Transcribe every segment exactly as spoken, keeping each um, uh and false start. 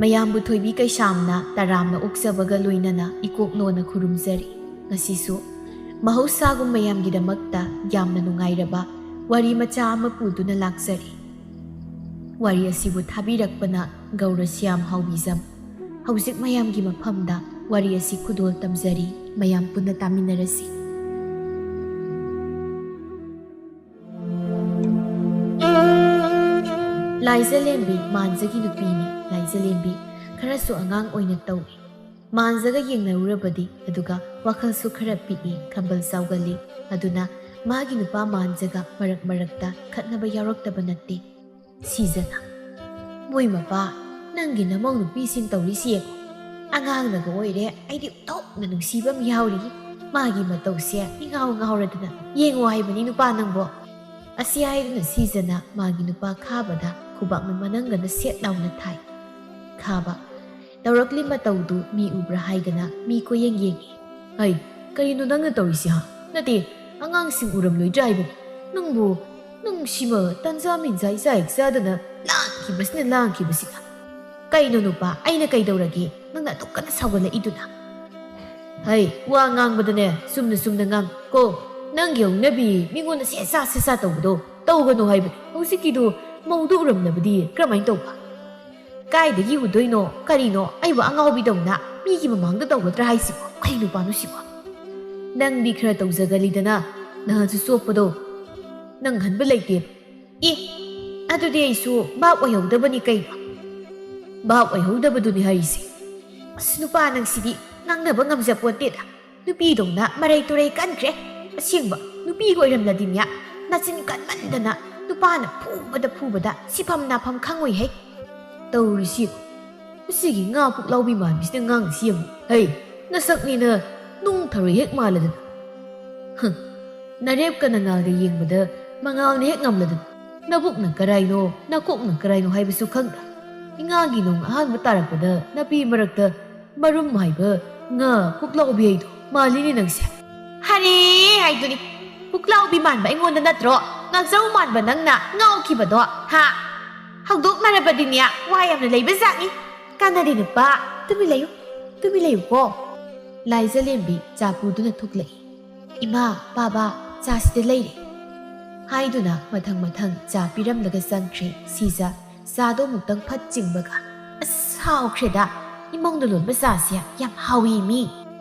ꯃꯌꯥꯝꯕꯨ ꯊꯣꯏꯕꯤ ꯀꯩꯁꯥꯝꯅ ꯇꯔꯥꯝꯅ ꯑꯣꯛꯆꯕꯒ ꯂꯣꯏꯅꯅ ꯏꯀꯣꯛ ꯅꯣꯟꯅ ꯈꯨꯔꯨꯝꯖꯔꯤ꯫ ꯉꯁꯤꯁꯨ ꯃꯍꯧꯁꯥꯒꯨꯝ ꯃꯌꯥꯝꯒꯤꯗꯃꯛꯇ ꯌꯥꯝꯅ ꯅꯨꯡꯉꯥꯏꯔꯕ ꯋꯥꯔꯤ ꯃꯆꯥ ꯑꯃ ꯄꯨꯗꯨꯅ ꯂꯥꯛꯆꯔꯤ꯫ ꯋꯥꯔꯤ ꯑꯁꯤꯕꯨ ꯊꯥꯕꯤꯔꯛꯄꯅ ꯒꯧꯔ ꯁ꯭ꯌꯥꯝ ꯍꯥꯎꯕꯤꯖꯝ꯫ ꯍꯧꯖꯤꯛ ꯃꯌꯥꯝꯒꯤ ꯃꯐꯝꯗ ꯋꯥꯔꯤ ꯑꯁꯤ ꯈꯨꯗꯣꯜ ꯇꯝꯖꯔꯤ꯫ ꯃꯌꯥꯝ ꯄꯨꯟꯅ ꯇꯥꯃꯤꯟꯅꯔꯁꯤ꯫ ꯂꯥꯏꯖꯂꯦꯝꯕꯤ ꯃꯥꯟꯖꯒꯤ ꯅꯨꯄꯤꯅꯤ꯫ ꯂꯥꯏꯖꯂꯦꯝꯕꯤ ꯈꯔꯁꯨ ꯑꯉꯥꯡ ꯑꯣꯏꯅ ꯇꯧꯏ꯫ ꯃꯥꯟꯖꯒ ꯌꯦꯡꯅꯔꯨꯔꯕꯗꯤ, ꯑꯗꯨꯒ ꯋꯥꯈꯜꯁꯨ ꯈꯔ ꯄꯤꯛꯏ, ꯈꯝꯕꯜ ꯆꯥꯎꯒꯜꯂꯤ꯫ ꯑꯗꯨꯅ ꯃꯥꯒꯤ ꯅꯨꯄꯥ ꯃꯥꯟꯖꯒ ꯃꯔꯛ ꯃꯔꯛꯇ ꯈꯠꯅꯕ ꯌꯥꯎꯔꯛꯇꯕ ꯅꯠꯇꯦ꯫ ꯁꯤꯖꯅ, "ꯃꯣꯏ ꯃꯄꯥ, ꯅꯪꯒꯤ ꯅꯃꯧ ꯅꯨꯄꯤꯁꯤꯡ ꯇꯧꯔꯤꯁꯤ ꯌꯦꯡꯉꯣ꯫ ꯑꯉꯥꯡꯅꯒ ꯑꯣꯏꯔꯦ, ꯑꯩꯗꯤ ꯑꯣꯟꯊꯣꯛꯅ ꯅꯨꯡꯁꯤꯕ ꯑꯃ ꯌꯥꯎꯔꯤ꯫ ꯃꯥꯒꯤ ꯃꯇꯧꯁꯦ ꯏꯉꯥꯎ ꯉꯥꯎꯔꯗꯅ ꯌꯦꯡꯉꯣ ꯍꯥꯏꯕꯅꯤ ꯅꯨꯄꯥ ꯅꯪꯕꯣ"꯫ ꯑꯁꯤ ꯍꯥꯏꯗꯨꯅ ꯁꯤꯖꯅ ꯃꯥꯒꯤ ꯅꯨꯄꯥ ꯈꯥꯕꯗ ꯈꯨꯕꯥꯛꯅ ꯃꯅꯪꯒꯅ ꯁꯦꯠ ꯂꯥꯎꯅ ꯊꯥꯏ꯫ ꯈꯥꯕ, ꯇꯧꯔꯛꯂꯤ ꯃꯇꯧꯗꯨ ꯃꯤ ꯎꯕ꯭ꯔꯥ ꯍꯥꯏꯗꯅ ꯃꯤ ꯀꯣꯏꯌꯦꯡ ꯌꯦꯡꯉꯤ꯫ "ꯍꯩ, ꯀꯔꯤꯅꯣ ꯅꯪꯅ ꯇꯧꯔꯤꯁꯤ ꯍꯥ? ꯅꯠꯇꯦ, ꯑꯉꯥꯡꯁꯤꯡ ꯎꯔꯝꯂꯣꯏꯗ꯭ꯔꯥ ꯍꯥꯏꯕꯅꯤ꯫ ꯅꯪꯕꯨ, ꯅꯪ ꯁꯤꯃ ꯇꯟꯖꯥ ꯃꯦꯟꯖꯥ ꯏꯆꯥ ꯍꯦꯛ ꯆꯥꯗꯅ ꯂꯥꯡꯈꯤꯕꯁꯤꯅ ꯂꯥꯡꯈꯤꯕꯁꯤꯅ꯫ ꯀꯩꯅꯣ ꯅꯨꯄꯥ, ꯑꯩꯅ ꯀꯩꯗꯧꯔꯒꯦ? ꯅꯪꯅ ꯑꯗꯨꯛ ꯀꯟꯅ ꯁꯥꯎꯒꯠꯂꯛꯏꯗꯨꯅ?" "ꯍꯩ, ꯋꯥ ꯉꯥꯡꯕꯗꯅꯦ ꯆꯨꯝꯅ ꯆꯨꯝꯅ ꯉꯥꯡ ꯀꯣ꯫ ꯅꯪꯒꯤ ꯍꯧꯅꯕꯤ ꯃꯤꯉꯣꯟꯗ ꯁꯦꯁꯥ ꯁꯦꯁꯥ ꯇꯧꯕꯗꯣ ꯇꯧꯒꯅꯨ ꯍꯥꯏꯕꯅꯤ꯫ ꯍꯧꯖꯤꯛꯀꯤꯗꯨ ꯃꯧꯗꯨ ꯎꯔꯝꯂꯕꯗꯤ ꯀꯔꯝꯍꯥꯏꯅ ꯇꯧꯕ?" "ꯀꯥꯏꯗꯒꯤ ꯎꯗꯣꯏꯅꯣ? ꯀꯔꯤꯅꯣ? ꯑꯩꯕꯨ ꯑꯉꯥꯎꯕꯤꯗꯧꯅ ꯃꯤꯒꯤ ꯃꯃꯥꯡꯗ ꯇꯧꯒꯗ꯭ꯔꯥ ꯍꯥꯏꯁꯤꯕꯣ? ꯀꯩ ꯅꯨꯄꯥꯅꯣ ꯁꯤꯕꯣ?" "ꯅꯪꯗꯤ ꯈꯔ ꯇꯧꯖꯒꯜꯂꯤꯗꯅ, ꯅꯍꯥꯟꯁꯨ ꯆꯣꯞꯄꯗꯣ ꯅꯪ ꯍꯟꯕ ꯂꯩꯇꯦ꯫" "ꯑꯦ, ꯑꯗꯨꯗꯤ ꯑꯩꯁꯨ ꯚꯥꯞ ꯑꯣꯏꯍꯧꯗꯕꯅꯤ ꯀꯩꯅꯣ?" "ꯚꯥꯞ ꯑꯣꯏꯍꯧꯗꯕꯗꯨꯅꯤ ꯍꯥꯏꯔꯤꯁꯦ꯫ ꯑꯁ, ꯅꯨꯄꯥ ꯅꯪꯁꯤꯗꯤ ꯉꯥꯡꯅꯕ ꯉꯝꯖꯄꯣꯟꯇꯦꯗ꯫ ꯅꯨꯄꯤꯗꯧꯅ ꯃꯔꯩ ꯇꯨꯔꯩ ꯀꯟꯈ꯭ꯔꯦ꯫ ꯑꯁꯦꯡꯕ, ꯅꯨꯄꯤꯒ ꯑꯣꯏꯔꯝꯂꯗꯤꯅꯦ, ꯅꯆꯤꯟ ꯀꯟꯃꯟꯗꯅ ꯅꯨꯄꯥꯅ ꯐꯨꯕꯗ ꯐꯨꯕꯗ ꯁꯤꯐꯝ ꯅꯥꯐꯝ ꯈꯪꯉꯣꯏꯍꯦ꯫ ꯇꯧꯔꯤꯁꯤ, ꯃꯁꯤꯒꯤ ꯉꯥ ꯄꯨꯛꯂꯥꯎꯕꯤ ꯃꯥꯟꯕꯤꯁꯤꯅ ꯉꯥꯡꯉꯤꯁꯤ ꯌꯦꯡꯉꯨ꯫ ꯍꯩ, ꯅꯁꯛꯅꯤꯅ ꯅꯨꯡ ꯊꯔꯣꯏ ꯍꯦꯛ ꯃꯥꯜꯂꯗꯅ꯫ ꯍꯝ, ꯅꯔꯦꯞꯀ ꯅꯉꯥꯜꯒ ꯌꯦꯡꯕꯗ ꯃꯉꯥꯜꯅ ꯍꯦꯛ ꯉꯝꯂꯗꯅ꯫ ꯅꯕꯨꯛꯅ ꯀꯔꯥꯏꯅꯣ, ꯅꯀꯣꯛꯅ ꯀꯔꯥꯏꯅꯣ ꯍꯥꯏꯕꯁꯨ ꯈꯪꯗ꯫ ꯏꯉꯥꯒꯤ ꯅꯣꯡ ꯑꯍꯥꯟꯕ ꯇꯥꯔꯛꯄꯗ ꯅꯥꯄꯤ ꯃꯔꯛꯇ ꯃꯔꯨꯝ ꯍꯥꯏꯕ ꯉꯥ ꯄꯨꯛꯂꯥꯎꯕꯤ ꯍꯥꯏꯗꯣ ꯃꯥꯜꯂꯤꯅꯦ ꯅꯪꯁꯦ꯫" "ꯍꯔꯦ ꯍꯥꯏꯗꯨꯅꯤ꯫ ꯄꯨꯛꯂꯥꯎꯕꯤ ꯃꯥꯟꯕ ꯑꯩꯉꯣꯟꯗ ꯅꯠꯇ꯭ꯔꯣ ꯉꯥꯆꯧ ꯃꯥꯟꯕ ꯅꯪꯅ ꯉꯥꯎꯈꯤꯕꯗꯣ, ꯍꯥ? ꯍꯧꯗꯣꯛꯅꯔꯕꯗꯤꯅꯦ ꯋꯥ ꯌꯥꯝꯅ ꯂꯩꯕꯖꯥꯠꯅꯤ꯫ "ꯀꯥꯟꯅꯗꯦ ꯅꯨꯄꯥ, ꯇꯨꯃꯤꯟ ꯂꯩꯌꯨ, ꯇꯨꯃꯤꯟ ꯂꯩꯌꯨꯀꯣ"꯫ ꯂꯥꯏꯖꯂꯦꯝꯕꯤ ꯆꯥ ꯄꯨꯗꯨꯅ ꯊꯣꯛꯂꯛꯏ꯫ "ꯏꯃꯥ, ꯕꯥꯕꯥ, ꯆꯥ ꯁꯤꯗ ꯂꯩꯔꯦ" ꯍꯥꯏꯗꯨꯅ ꯃꯊꯪ ꯃꯊꯪ ꯆꯥ ꯄꯤꯔꯝꯂꯒ ꯆꯪꯈ꯭ꯔꯦ ꯁꯤꯖ꯫ ꯆꯥꯗꯣ ꯑꯃꯨꯛꯇꯪ ꯐꯠ ꯆꯤꯡꯕꯒ, "ꯑꯁ, ꯍꯥꯎꯈ꯭ꯔꯦꯗ! ꯏꯃꯧꯅ ꯂꯣꯟꯕ ꯆꯥꯁꯦ ꯌꯥꯝ ꯍꯥꯎꯏ ꯃꯤ!"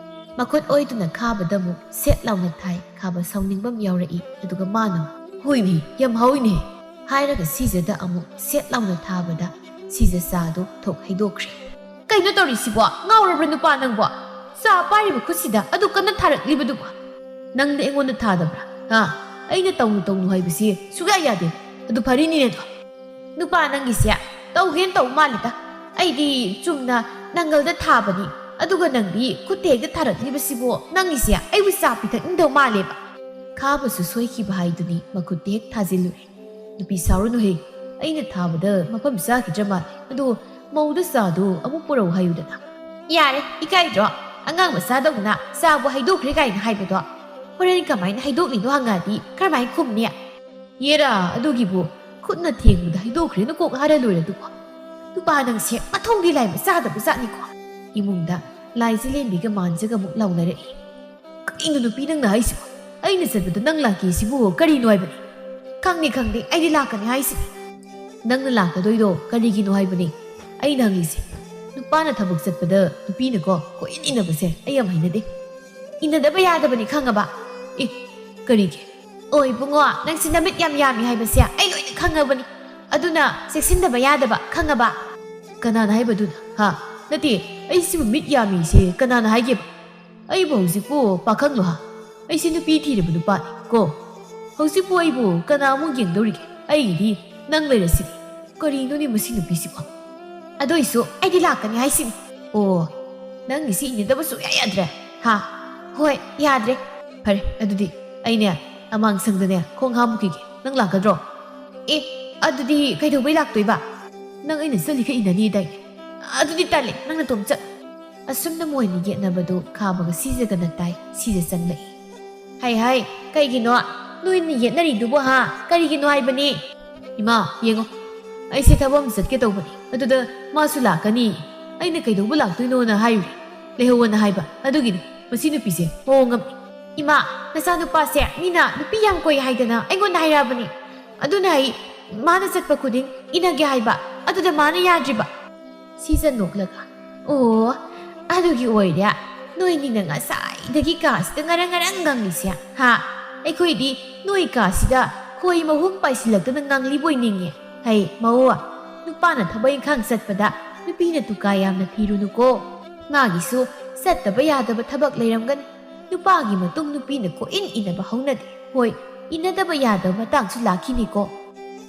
ꯃꯈꯨꯠ ꯑꯣꯏꯗꯨꯅ ꯈꯥꯕꯗ ꯑꯃꯨꯛ ꯁꯦꯠ ꯂꯥꯎꯅ ꯊꯥꯏ꯫ ꯈꯥꯕ ꯁꯥꯎꯅꯤꯡꯕ ꯑꯃ ꯌꯥꯎꯔꯛꯏ꯫ ꯑꯗꯨꯒ ꯃꯥꯅ, "ꯍꯣꯏꯅꯦ, ꯌꯥꯝ ꯍꯥꯎꯏꯅꯦ" ꯍꯥꯏꯔꯒ ꯁꯤꯖꯗ ꯑꯃꯨꯛ ꯁꯦꯠ ꯂꯥꯎꯅ ꯊꯥꯕꯗ ꯁꯤꯖ ꯆꯥꯗꯣ ꯊꯣꯛ ꯍꯩꯗꯣꯛꯈ꯭ꯔꯦ꯫ "ꯀꯩꯅꯣ ꯇꯧꯔꯤꯁꯤꯕꯣ? ꯉꯥꯎꯔꯕ꯭ꯔꯥ ꯅꯨꯄꯥ ꯅꯪꯕꯣ? ꯆꯥ ꯄꯥꯏꯔꯤꯕ ꯈꯨꯠꯁꯤꯗ ꯑꯗꯨ ꯀꯟꯅ ꯊꯥꯔꯛꯂꯤꯕꯗꯨꯕꯣ?" "ꯅꯪꯅ ꯑꯩꯉꯣꯟꯗ ꯊꯥꯗꯕ꯭ꯔꯥ? ꯍꯥ? ꯑꯩꯅ ꯇꯧꯅꯨ ꯇꯧꯅꯨ ꯍꯥꯏꯕꯁꯤ ꯁꯨꯛꯌꯥ ꯌꯥꯗꯦ꯫ ꯑꯗꯨ ꯐꯔꯤꯅꯤꯅꯦ ꯑꯗꯣ꯫ ꯅꯨꯄꯥ ꯅꯪꯒꯤꯁꯦ ꯇꯧꯒꯦꯅ ꯇꯧ ꯃꯥꯜꯂꯤꯗ꯫ ꯑꯩꯗꯤ ꯆꯨꯝꯅ ꯅꯪꯒꯜꯗ ꯊꯥꯕꯅꯤ, ꯑꯗꯨꯒ ꯅꯪꯗꯤ ꯈꯨꯠꯇ ꯍꯦꯛꯇ ꯊꯥꯔꯛꯂꯤꯕꯁꯤꯕꯨ, ꯅꯪꯒꯤꯁꯦ ꯑꯩꯕꯨ ꯆꯥ ꯄꯤꯊꯛꯅꯤꯡꯗꯧ ꯃꯥꯜꯂꯦꯕ"꯫ ꯈꯥꯕꯁꯨ ꯁꯣꯏꯈꯤꯕ ꯍꯥꯏꯗꯨꯅꯤ ꯃꯈꯨꯠꯇ ꯍꯦꯛ ꯊꯥꯖꯤꯜꯂꯨꯔꯦ꯫ "ꯅꯨꯄꯤ ꯁꯥꯎꯔꯨꯅꯨꯍꯦ, ꯑꯩꯅ ꯊꯥꯕꯗ ꯃꯐꯝ ꯆꯥꯈꯤꯗ꯭ꯔ ꯃꯥꯜꯂꯦ꯫ ꯑꯗꯣ ꯃꯧꯗ ꯆꯥꯗꯣ ꯑꯃꯨꯛ ꯄꯨꯔꯛꯎ ꯍꯥꯏꯌꯨꯗꯅ"꯫ "ꯌꯥꯔꯦ, ꯏꯀꯥꯏꯗ꯭ꯔꯣ? ꯑꯉꯥꯡ ꯃꯆꯥꯗꯧꯅ ꯆꯥꯕꯨ ꯍꯩꯗꯣꯛꯈ꯭ꯔꯦ ꯀꯥꯏꯅ ꯍꯥꯏꯕꯗꯣ? ꯍꯣꯔꯦꯟ ꯀꯃꯥꯏꯅ ꯍꯩꯗꯣꯛꯂꯤꯅꯣ ꯍꯪꯉꯛꯑꯗꯤ ꯀꯔꯝꯍꯥꯏꯅ ꯈꯨꯝꯅꯤ?" "ꯌꯦꯔꯥ, ꯑꯗꯨꯒꯤꯕꯨ ꯈꯨꯠꯅ ꯊꯦꯡꯕꯗ ꯍꯩꯗꯣꯛꯈ꯭ꯔꯦꯅ ꯀꯣꯛ ꯍꯥꯏꯔ ꯂꯣꯏꯔꯦ ꯑꯗꯨꯕꯨ꯫ ꯅꯨꯄꯥ ꯅꯪꯁꯦ ꯃꯊꯣꯡꯗꯤ ꯂꯥꯏꯕ ꯆꯥꯗꯕ ꯖꯥꯠꯅꯤꯀꯣ"꯫ ꯏꯃꯨꯡꯗ ꯂꯥꯏꯖꯂꯦꯝꯕꯤꯒ ꯃꯥꯟꯖꯒ ꯑꯃꯨꯛ ꯂꯥꯎꯅꯔꯛꯏ꯫ "ꯀꯩꯅꯣ ꯅꯨꯄꯤ ꯅꯪꯅ ꯍꯥꯏꯁꯤꯕꯣ? ꯑꯩꯅ ꯆꯠꯄꯗ ꯅꯪ ꯂꯥꯛꯀꯦ ꯁꯤꯕꯨ ꯀꯔꯤꯅꯣ ꯍꯥꯏꯕꯅꯤ?" "ꯈꯪꯅꯤ ꯈꯪꯗꯦ, ꯑꯩꯗꯤ ꯂꯥꯛꯀꯅꯤ ꯍꯥꯏꯁꯤꯅꯤ"꯫ "ꯅꯪꯅ ꯂꯥꯛꯀꯗꯣꯏꯗꯣ ꯀꯔꯤꯒꯤꯅꯣ ꯍꯥꯏꯕꯅꯤ ꯑꯩꯅ ꯍꯪꯉꯤꯁꯦ? ꯅꯨꯄꯥꯅ ꯊꯕꯛ ꯆꯠꯄꯗ ꯅꯨꯄꯤꯅꯀꯣ ꯀꯣꯏꯏꯟ ꯏꯟꯅꯕꯁꯦ ꯑꯩ ꯌꯥꯝ ꯍꯩꯅꯗꯦ꯫ ꯏꯟꯅꯗꯕ ꯌꯥꯗꯕꯅꯤ ꯈꯪꯉꯕ?" "ꯑꯦ, ꯀꯔꯤꯒꯤ?" "ꯑꯣ ꯏꯕꯨꯡꯉꯣ, ꯅꯪꯁꯦ ꯅꯃꯤꯠ ꯌꯥꯝ ꯌꯥꯝꯃꯤ ꯍꯥꯏꯕꯁꯦ ꯑꯩ ꯂꯣꯏꯅ ꯈꯪꯉꯕꯅꯤ꯫ ꯑꯗꯨꯅ ꯆꯦꯛꯁꯤꯟꯗꯕ ꯌꯥꯗꯕ, ꯈꯪꯉꯕ?" "ꯀꯅꯥꯅ ꯍꯥꯏꯕꯗꯨꯅ? ꯍꯥ? ꯅꯠꯇꯦ, ꯑꯩꯁꯤꯕꯨ ꯃꯤꯠ ꯌꯥꯝꯃꯤꯁꯦ ꯀꯅꯥꯅ ꯍꯥꯏꯒꯦꯕ? ꯑꯩꯕꯨ ꯍꯧꯖꯤꯛꯄꯨ ꯄꯥꯈꯪꯂꯣ ꯍꯥ? ꯑꯩꯁꯦ ꯅꯨꯄꯤ ꯊꯤꯔꯕ ꯅꯨꯄꯥꯅꯤ ꯀꯣ꯫ ꯍꯧꯖꯤꯛꯄꯨ ꯑꯩꯕꯨ ꯀꯅꯥ ꯑꯃꯨꯛ ꯌꯦꯡꯗꯧꯔꯤꯒꯦ? ꯑꯩꯒꯤꯗꯤ ꯅꯪ ꯂꯩꯔꯁꯤꯗꯤ꯫ ꯀꯔꯤꯅꯣꯅꯦ ꯃꯁꯤ ꯅꯨꯄꯤꯁꯤꯕꯣ? ꯑꯗꯨꯏꯁꯨ ꯑꯩꯗꯤ ꯂꯥꯛꯀꯅꯤ ꯍꯥꯏꯁꯤꯅꯤ"꯫ "ꯑꯣ, ꯅꯪꯒꯤꯁꯤ ꯏꯟꯅꯗꯕ ꯁꯨꯛꯌꯥ ꯌꯥꯗ꯭ꯔꯦ ꯍꯥ?" "ꯍꯣꯏ, ꯌꯥꯗ꯭ꯔꯦ"꯫ "ꯐꯔꯦ, ꯑꯗꯨꯗꯤ ꯑꯩꯅꯦ ꯑꯃꯥꯡꯁꯪꯗꯅꯦ ꯈꯣꯡ ꯍꯥꯝꯃꯨꯈꯤꯒꯦ꯫ ꯅꯪ ꯂꯥꯛꯀꯗ꯭ꯔꯣ?" "ꯑꯦ, ꯑꯗꯨꯗꯤ ꯀꯩꯗꯧꯕꯩ ꯂꯥꯛꯇꯣꯏꯕ? ꯅꯪ ꯑꯩꯅ ꯆꯠꯂꯤꯈꯩ ꯏꯟꯅꯅꯤꯗꯥꯏꯅꯦ꯫ ꯑꯗꯨꯗꯤ ꯇꯜꯂꯦ, ꯅꯪ ꯅꯇꯣꯝ ꯆꯠꯂꯣ"꯫ ꯑꯁꯨꯝꯅ ꯃꯣꯏꯅꯤ ꯌꯦꯠꯅꯕꯗꯨ ꯈꯥꯕꯒ ꯁꯤꯖꯒꯅ ꯇꯥꯏ꯫ ꯁꯤꯖ ꯆꯪꯂꯛꯏ꯫ "ꯍꯥꯏ ꯍꯥꯏ, ꯀꯩꯒꯤꯅꯣ ꯅꯣꯏꯅ ꯌꯦꯠꯅꯔꯤꯗꯨꯕꯨ ꯍꯥ? ꯀꯔꯤꯒꯤꯅꯣ ꯍꯥꯏꯕꯅꯤ?" "ꯏꯃꯥ, ꯌꯦꯡꯉꯣ, ꯑꯩꯁꯦ ꯊꯕꯛ ꯑꯃ ꯆꯠꯀꯦ ꯇꯧꯕꯅꯤ, ꯑꯗꯨꯗ ꯃꯥꯁꯨ ꯂꯥꯛꯀꯅꯤ"꯫ ꯑꯩꯅ ꯀꯩꯗꯧꯕ ꯂꯥꯛꯇꯣꯏꯅꯣꯅ ꯍꯥꯏꯔꯨꯔꯦ꯫ ꯂꯩꯍꯧꯑꯣꯅ ꯍꯥꯏꯕ꯫ ꯑꯗꯨꯒꯤꯅꯤ ꯃꯁꯤ ꯅꯨꯄꯤꯁꯦ ꯃꯑꯣꯡ ꯑꯃ꯫ "ꯏꯃꯥ, ꯅꯆꯥꯅꯨꯄꯥꯁꯦ ꯃꯤꯅ ꯅꯨꯄꯤ ꯌꯥꯝ ꯀꯣꯏ ꯍꯥꯏꯗꯅ ꯑꯩꯉꯣꯟꯗ ꯍꯥꯏꯔꯛꯑꯕꯅꯤ꯫ ꯑꯗꯨꯅ ꯑꯩ ꯃꯥꯅ ꯆꯠꯄ ꯈꯨꯗꯤꯡ ꯏꯟꯅꯒꯦ ꯍꯥꯏꯕ꯫ ꯑꯗꯨꯗ ꯃꯥꯅ ꯌꯥꯗ꯭ꯔꯤꯕ꯫" ꯁꯤꯖ ꯅꯣꯛꯂꯒ, "ꯑꯣ, ꯑꯗꯨꯒꯤ ꯑꯣꯏꯔꯦ ꯅꯣꯏꯅꯤꯅ ꯉꯁꯥꯏꯗꯒꯤ ꯀꯥꯁꯤꯗ ꯉꯔꯪ ꯉꯔꯪ ꯉꯪꯂꯤꯁꯦ, ꯍꯥ? ꯑꯩꯈꯣꯏꯗꯤ ꯅꯣꯏ ꯀꯥꯁꯤꯗ ꯈꯣꯏ ꯃꯍꯨꯝ ꯄꯥꯏꯁꯤꯜꯂꯛꯇꯅ ꯉꯪꯂꯤꯕꯣꯏ ꯅꯤꯡꯉꯦ꯫ ꯍꯩ, ꯃꯧ, ꯅꯨꯄꯥꯅ ꯊꯕꯛ ꯏꯪꯈꯥꯡ ꯆꯠꯄꯗ ꯅꯨꯄꯤꯅ ꯇꯨꯀꯥ ꯌꯥꯝꯅ ꯊꯤꯔꯨꯅꯨꯀꯣ꯫ ꯃꯥꯒꯤꯁꯨ ꯆꯠꯇꯕ ꯌꯥꯗꯕ ꯊꯕꯛ ꯂꯩꯔꯝꯒꯅꯤ꯫ ꯅꯨꯄꯥꯒꯤ ꯃꯇꯨꯡ ꯅꯨꯄꯤꯅ ꯀꯣꯏꯏꯟ ꯏꯟꯅꯕ ꯍꯧꯅꯗꯦ꯫ ꯍꯣꯏ, ꯏꯟꯅꯗꯕ ꯌꯥꯗꯕ ꯃꯇꯥꯡꯁꯨ ꯂꯥꯛꯈꯤꯅꯤꯀꯣ꯫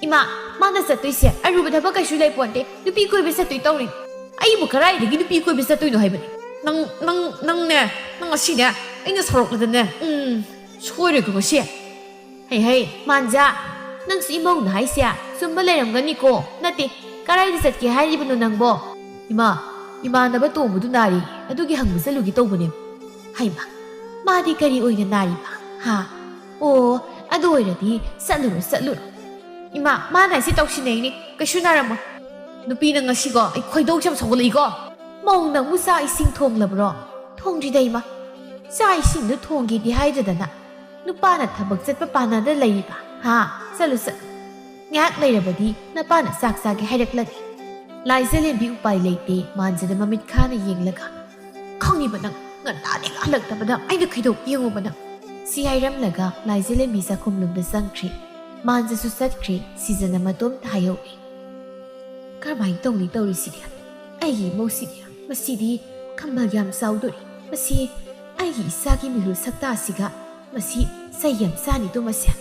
ꯏꯃꯥ, ꯃꯥꯅ ꯆꯠꯇꯣꯏꯁꯦ ꯑꯔꯨꯕ ꯊꯕꯛ ꯀꯩꯁꯨ ꯂꯩꯄꯣꯟꯇꯦ꯫ ꯅꯨꯄꯤ ꯀꯣꯏꯕ ꯆꯠꯇꯣꯏ ꯇꯧꯔꯤꯅꯤ꯫ ꯑꯩꯕꯨ ꯀꯗꯥꯏꯗꯒꯤ ꯅꯨꯄꯤ ꯀꯣꯏꯕ ꯆꯠꯇꯣꯏꯅꯣ ꯍꯥꯏꯕꯅꯤ? ꯅꯪ, ꯅꯪ, ꯅꯪꯅꯦ, ꯅꯪ ꯉꯁꯤꯅꯦ, ꯑꯩꯅ ꯁꯥꯎꯔꯛꯂꯗꯅꯦ, ꯎꯝ, ꯁꯣꯏꯔꯣꯏꯀꯣ ꯉꯁꯤ꯫ ꯍꯩ ꯍꯩ, ꯃꯥꯟꯖꯥ, ꯅꯪꯁꯨ ꯏꯃꯧꯅ ꯍꯥꯏꯁꯦ ꯆꯨꯝꯕ ꯂꯩꯔꯝꯒꯅꯤꯀꯣ꯫ ꯅꯠꯇꯦ, ꯀꯗꯥꯏꯗ ꯆꯠꯀꯦ ꯍꯥꯏꯔꯤꯕꯅꯣ ꯅꯪꯕꯣ? ꯏꯃꯥ, ꯏꯃꯥꯟꯅꯕ ꯇꯣꯝꯕꯗꯨ ꯅꯥꯔꯤ, ꯑꯗꯨꯒꯤ ꯍꯪꯕ ꯆꯠꯂꯨꯒꯦ ꯇꯧꯕꯅꯦ꯫ ꯍꯩꯃꯥ, ꯃꯥꯗꯤ ꯀꯔꯤ ꯑꯣꯏꯅ ꯅꯥꯔꯤꯕ? ꯍꯥ? ꯑꯣ, ꯑꯗꯨ ꯑꯣꯏꯔꯗꯤ ꯆꯠꯂꯨꯔꯣ, ꯆꯠꯂꯨꯔꯣ꯫ ꯏꯃꯥ, ꯃꯥꯅ ꯑꯁꯤ ꯇꯧꯁꯤꯟꯅꯩꯅꯤ, ꯀꯩꯁꯨ ꯅꯥꯔꯝꯃꯣꯏ꯫ ꯅꯨꯄꯤ, ꯅꯪ ꯉꯁꯤꯀꯣ ꯑꯩ ꯈꯣꯏꯗꯧꯁꯦ ꯌꯥꯝ ꯁꯧꯒꯠꯂꯛꯏꯀꯣ꯫ ꯃꯧ, ꯅꯪꯕꯨ ꯆꯥꯛ ꯏꯁꯤꯡ ꯊꯣꯡꯂꯕ꯭ꯔꯣ? ꯊꯣꯡꯗ꯭ꯔꯤꯗ ꯏꯃꯥ꯫ ꯆꯥꯛ ꯏꯁꯤꯡꯗꯨ ꯊꯣꯡꯒꯦꯗꯤ ꯍꯥꯏꯗꯗꯅ ꯅꯨꯄꯥꯅ ꯊꯕꯛ ꯆꯠꯄ ꯄꯥꯟꯅꯗ ꯂꯩꯔꯤꯕ? ꯍꯥ? ꯆꯠꯂꯨ, ꯆꯠꯂꯨ꯫ ꯉꯥꯏꯍꯥꯛ ꯂꯩꯔꯕꯗꯤ ꯅꯄꯥꯅ ꯆꯥꯛ ꯆꯥꯒꯦ ꯍꯥꯏꯔꯛꯂꯅꯤ꯫ ꯂꯥꯏꯖꯂꯦꯝꯕꯤ ꯎꯄꯥꯏ ꯂꯩꯇꯦ, ꯃꯥꯟꯖꯗ ꯃꯃꯤꯠ ꯈꯥꯅ ꯌꯦꯡꯂꯒ, "ꯈꯪꯉꯤꯕ ꯅꯪ, ꯉꯟꯇꯥꯅꯦ ꯍꯜꯂꯛꯇꯕꯗ ꯑꯩꯅ ꯀꯩꯗꯧ ꯌꯦꯡꯉꯨꯕ ꯅꯪ?" ꯁꯤ ꯍꯥꯏꯔꯝꯂꯒ ꯂꯥꯏꯖꯂꯦꯝꯕꯤ ꯆꯥꯛꯈꯨꯝꯂꯣꯝꯗ ꯆꯪꯈ꯭ꯔꯦ꯫ ꯃꯥꯟꯖꯁꯨ ꯆꯠꯈ꯭ꯔꯦ, ꯁꯤꯖꯅ ꯃꯇꯣꯝꯇ ꯍꯥꯏꯍꯧꯔꯦ꯫ "ꯀꯔꯝꯍꯥꯏꯅ ꯇꯧꯅꯤ ꯇꯧꯔꯤꯁꯤꯗꯤ? ꯑꯩꯒꯤ ꯏꯃꯧꯁꯤꯗꯤ, ꯃꯁꯤꯗꯤ ꯈꯝꯕꯜ ꯌꯥꯝ ꯆꯥꯎꯗꯣꯔꯤ꯫ ꯃꯁꯤ ꯑꯩꯒꯤ ꯏꯆꯥꯒꯤ ꯃꯤꯍꯨꯠ ꯁꯛꯇꯥꯁꯤꯒ ꯃꯁꯤ ꯆꯩ ꯌꯥꯝ ꯆꯥꯅꯤꯗꯣ ꯃꯁꯦ꯫"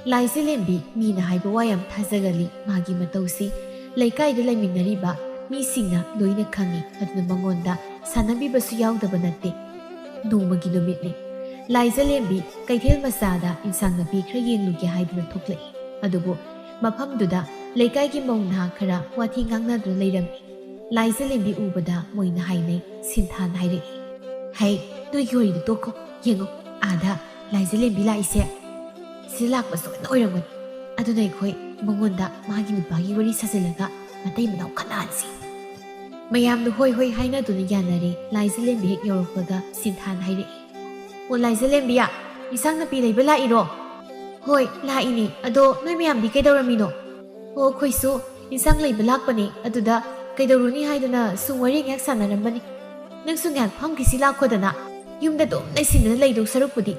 ꯂꯥꯏꯖꯂꯦꯝꯕꯤ ꯃꯤꯅ ꯍꯥꯏꯕ ꯋꯥ ꯌꯥꯝ ꯊꯥꯖꯒꯜꯂꯤ꯫ ꯃꯥꯒꯤ ꯃꯇꯧꯁꯤ ꯂꯩꯀꯥꯏꯗ ꯂꯩꯃꯤꯟꯅꯔꯤꯕ ꯃꯤꯁꯤꯡꯅ ꯂꯣꯏꯅ ꯈꯪꯉꯤ꯫ ꯑꯗꯨꯅ ꯃꯉꯣꯟꯗ ꯁꯥꯟꯅꯕꯤꯕꯁꯨ ꯌꯥꯎꯗꯕ ꯅꯠꯇꯦ꯫ ꯅꯣꯡꯃꯒꯤ ꯅꯨꯃꯤꯠꯅꯤ꯫ ꯂꯥꯏꯖꯂꯦꯝꯕꯤ ꯀꯩꯊꯦꯜ ꯃꯆꯥꯗ ꯏꯟꯁꯥꯡ ꯅꯥꯄꯤ ꯈꯔ ꯌꯦꯡꯂꯨꯒꯦ ꯍꯥꯏꯗꯨꯅ ꯊꯣꯛꯂꯛꯏ꯫ ꯑꯗꯨꯕꯨ ꯃꯐꯝꯗꯨꯗ ꯂꯩꯀꯥꯏꯒꯤ ꯃꯧ ꯅꯍꯥ ꯈꯔ ꯋꯥꯊꯤ ꯉꯥꯡꯅꯗꯨꯅ ꯂꯩꯔꯝꯃꯤ꯫ ꯂꯥꯏꯖꯂꯦꯝꯕꯤ ꯎꯕꯗ ꯃꯣꯏꯅ ꯍꯥꯏꯅꯩ꯫ ꯁꯤꯟꯊꯥꯅ ꯍꯥꯏꯔꯛꯏ, "ꯍꯩ, ꯅꯣꯏꯒꯤ ꯋꯥꯔꯤꯗꯨ ꯇꯣꯛꯈꯣ꯫ ꯌꯦꯡꯉꯣ, ꯑꯥꯗ ꯂꯥꯏꯖꯂꯦꯝꯕꯤ ꯂꯥꯛꯏꯁꯦ꯫ ꯁꯤꯗ ꯂꯥꯛꯄ ꯁꯣꯏꯗꯅ ꯑꯣꯏꯔꯝꯒꯅꯤ꯫ ꯑꯗꯨꯅ ꯑꯩꯈꯣꯏ ꯃꯉꯣꯟꯗ ꯃꯥꯒꯤ ꯅꯨꯄꯥꯒꯤ ꯋꯥꯔꯤ ꯁꯥꯖꯤꯜꯂꯒ ꯃꯇꯩ ꯃꯅꯥꯎ ꯈꯠꯅꯍꯟꯁꯤ꯫" ꯃꯌꯥꯝꯗꯣ ꯍꯣꯏ ꯍꯣꯏ ꯍꯥꯏꯅꯗꯨꯅ ꯌꯥꯅꯔꯦ꯫ ꯂꯥꯏꯖꯂꯦꯝꯕꯤ ꯍꯦꯛ ꯌꯧꯔꯛꯄꯒ ꯁꯤꯟꯊꯥꯅ ꯍꯥꯏꯔꯛꯏ, "ꯑꯣ ꯂꯥꯏꯖꯂꯦꯝꯕꯤꯌꯥ, ꯏꯟꯁꯥꯡ ꯅꯥꯄꯤ ꯂꯩꯕ ꯂꯥꯛꯏꯔꯣ?" "ꯍꯣꯏ ꯂꯥꯛꯏꯅꯦ, ꯑꯗꯣ ꯅꯣꯏ ꯃꯌꯥꯝꯗꯤ ꯀꯩꯗꯧꯔꯝꯃꯤꯅꯣ?" "ꯑꯣ ꯑꯩꯈꯣꯏꯁꯨ ꯏꯟꯁꯥꯡ ꯂꯩꯕ ꯂꯥꯛꯄꯅꯦ, ꯑꯗꯨꯗ ꯀꯩꯗꯧꯔꯨꯅꯤ ꯍꯥꯏꯗꯨꯅ ꯁꯨꯝ ꯋꯥꯔꯤ ꯉꯥꯏꯍꯥꯛ ꯁꯥꯟꯅꯔꯝꯕꯅꯤ꯫ ꯅꯪꯁꯨ ꯉꯥꯏꯍꯥꯛ ꯐꯝꯈꯤꯁꯤ ꯂꯥꯛꯈꯣꯗꯅ, ꯌꯨꯝꯗ ꯑꯗꯨꯝ ꯂꯩꯁꯤꯟꯗꯨꯅ ꯂꯩꯗꯧ ꯁꯔꯨꯛꯄꯨꯗꯤ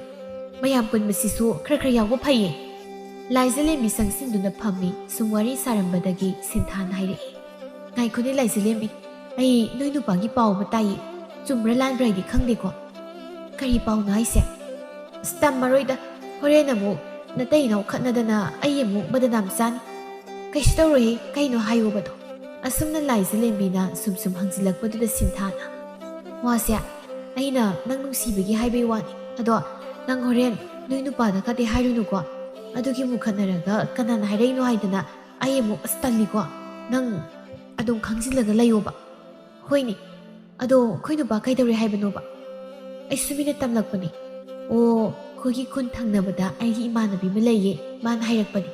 ꯃꯌꯥꯝ ꯄꯨꯟꯕꯁꯤꯁꯨ ꯈꯔ ꯈꯔ ꯌꯥꯎꯕ ꯐꯩꯌꯦ꯫" ꯂꯥꯏꯖꯂꯦꯝꯕꯤ ꯆꯪꯁꯤꯟꯗꯨꯅ ꯐꯝꯃꯤ꯫ ꯁꯨꯝ ꯋꯥꯔꯤ ꯁꯥꯔꯝꯕꯗꯒꯤ ꯁꯤꯟꯊꯥꯅ ꯍꯥꯏꯔꯛꯏ, "ꯉꯥꯏꯈꯣꯅꯦ ꯂꯥꯏꯖꯂꯦꯝꯕꯤ, ꯑꯩ ꯅꯣꯏ ꯅꯨꯄꯥꯒꯤ ꯄꯥꯎ ꯑꯃ ꯇꯥꯏꯌꯦ꯫ ꯆꯨꯝꯕ꯭ꯔꯥ ꯂꯥꯟꯕ꯭ꯔꯥ ꯍꯥꯏꯗꯤ ꯈꯪꯗꯦꯀꯣ꯫" "ꯀꯔꯤ ꯄꯥꯎꯅꯣ ꯍꯥꯏꯁꯦ?" "ꯑꯁ ꯇꯝꯃꯔꯣꯏꯗ, ꯍꯣꯔꯦꯟ ꯑꯃꯨꯛ ꯅꯇꯩ ꯏꯅꯥꯎ ꯈꯠꯅꯗꯅ ꯑꯩ ꯑꯃꯨꯛ ꯕꯗꯅꯥꯝ ꯆꯥꯅꯤ꯫" "ꯀꯩꯁꯨ ꯇꯧꯔꯣꯏꯍꯦ, ꯀꯩꯅꯣ ꯍꯥꯏꯌꯣꯕꯗꯣ꯫" ꯑꯁꯨꯝꯅ ꯂꯥꯏꯖꯂꯦꯝꯕꯤꯅ ꯁꯨꯝ ꯁꯨꯝ ꯍꯪꯖꯤꯜꯂꯛꯄꯗꯨꯗ ꯁꯤꯟꯊꯥꯅ, "ꯋꯥꯁꯦ ꯑꯩꯅ ꯅꯪ ꯅꯨꯡꯁꯤꯕꯒꯤ ꯍꯥꯏꯕꯩ ꯋꯥꯅꯤ꯫ ꯑꯗꯣ ꯅꯪ ꯍꯣꯔꯦꯟ ꯅꯣꯏ ꯅꯨꯄꯥꯗ ꯀꯗꯤ ꯍꯥꯏꯔꯨꯅꯨꯀꯣ꯫ ꯑꯗꯨꯒꯤ ꯑꯃꯨꯛ ꯈꯠꯅꯔꯒ ꯀꯅꯥꯅ ꯍꯥꯏꯔꯛꯏꯅꯣ ꯍꯥꯏꯗꯅ ꯑꯩ ꯑꯃꯨꯛ ꯑꯁ ꯇꯜꯂꯤꯀꯣ꯫ ꯅꯪ ꯑꯗꯨꯝ ꯈꯪꯖꯤꯜꯂꯒ ꯂꯩꯌꯣꯕ꯫" "ꯍꯣꯏꯅꯦ, ꯑꯗꯣ ꯑꯩꯈꯣꯏ ꯅꯨꯄꯥ ꯀꯩꯗꯧꯔꯦ ꯍꯥꯏꯕꯅꯣꯕ?" "ꯑꯩꯁꯨ ꯃꯤꯅ ꯇꯝꯂꯛꯄꯅꯦ꯫" "ꯑꯣ ꯑꯩꯈꯣꯏꯒꯤ ꯈꯨꯟ ꯊꯪꯅꯕꯗ ꯑꯩꯒꯤ ꯏꯃꯥꯟꯅꯕꯤ ꯑꯃ ꯂꯩꯌꯦ, ꯃꯥꯅ ꯍꯥꯏꯔꯛꯄꯅꯦ꯫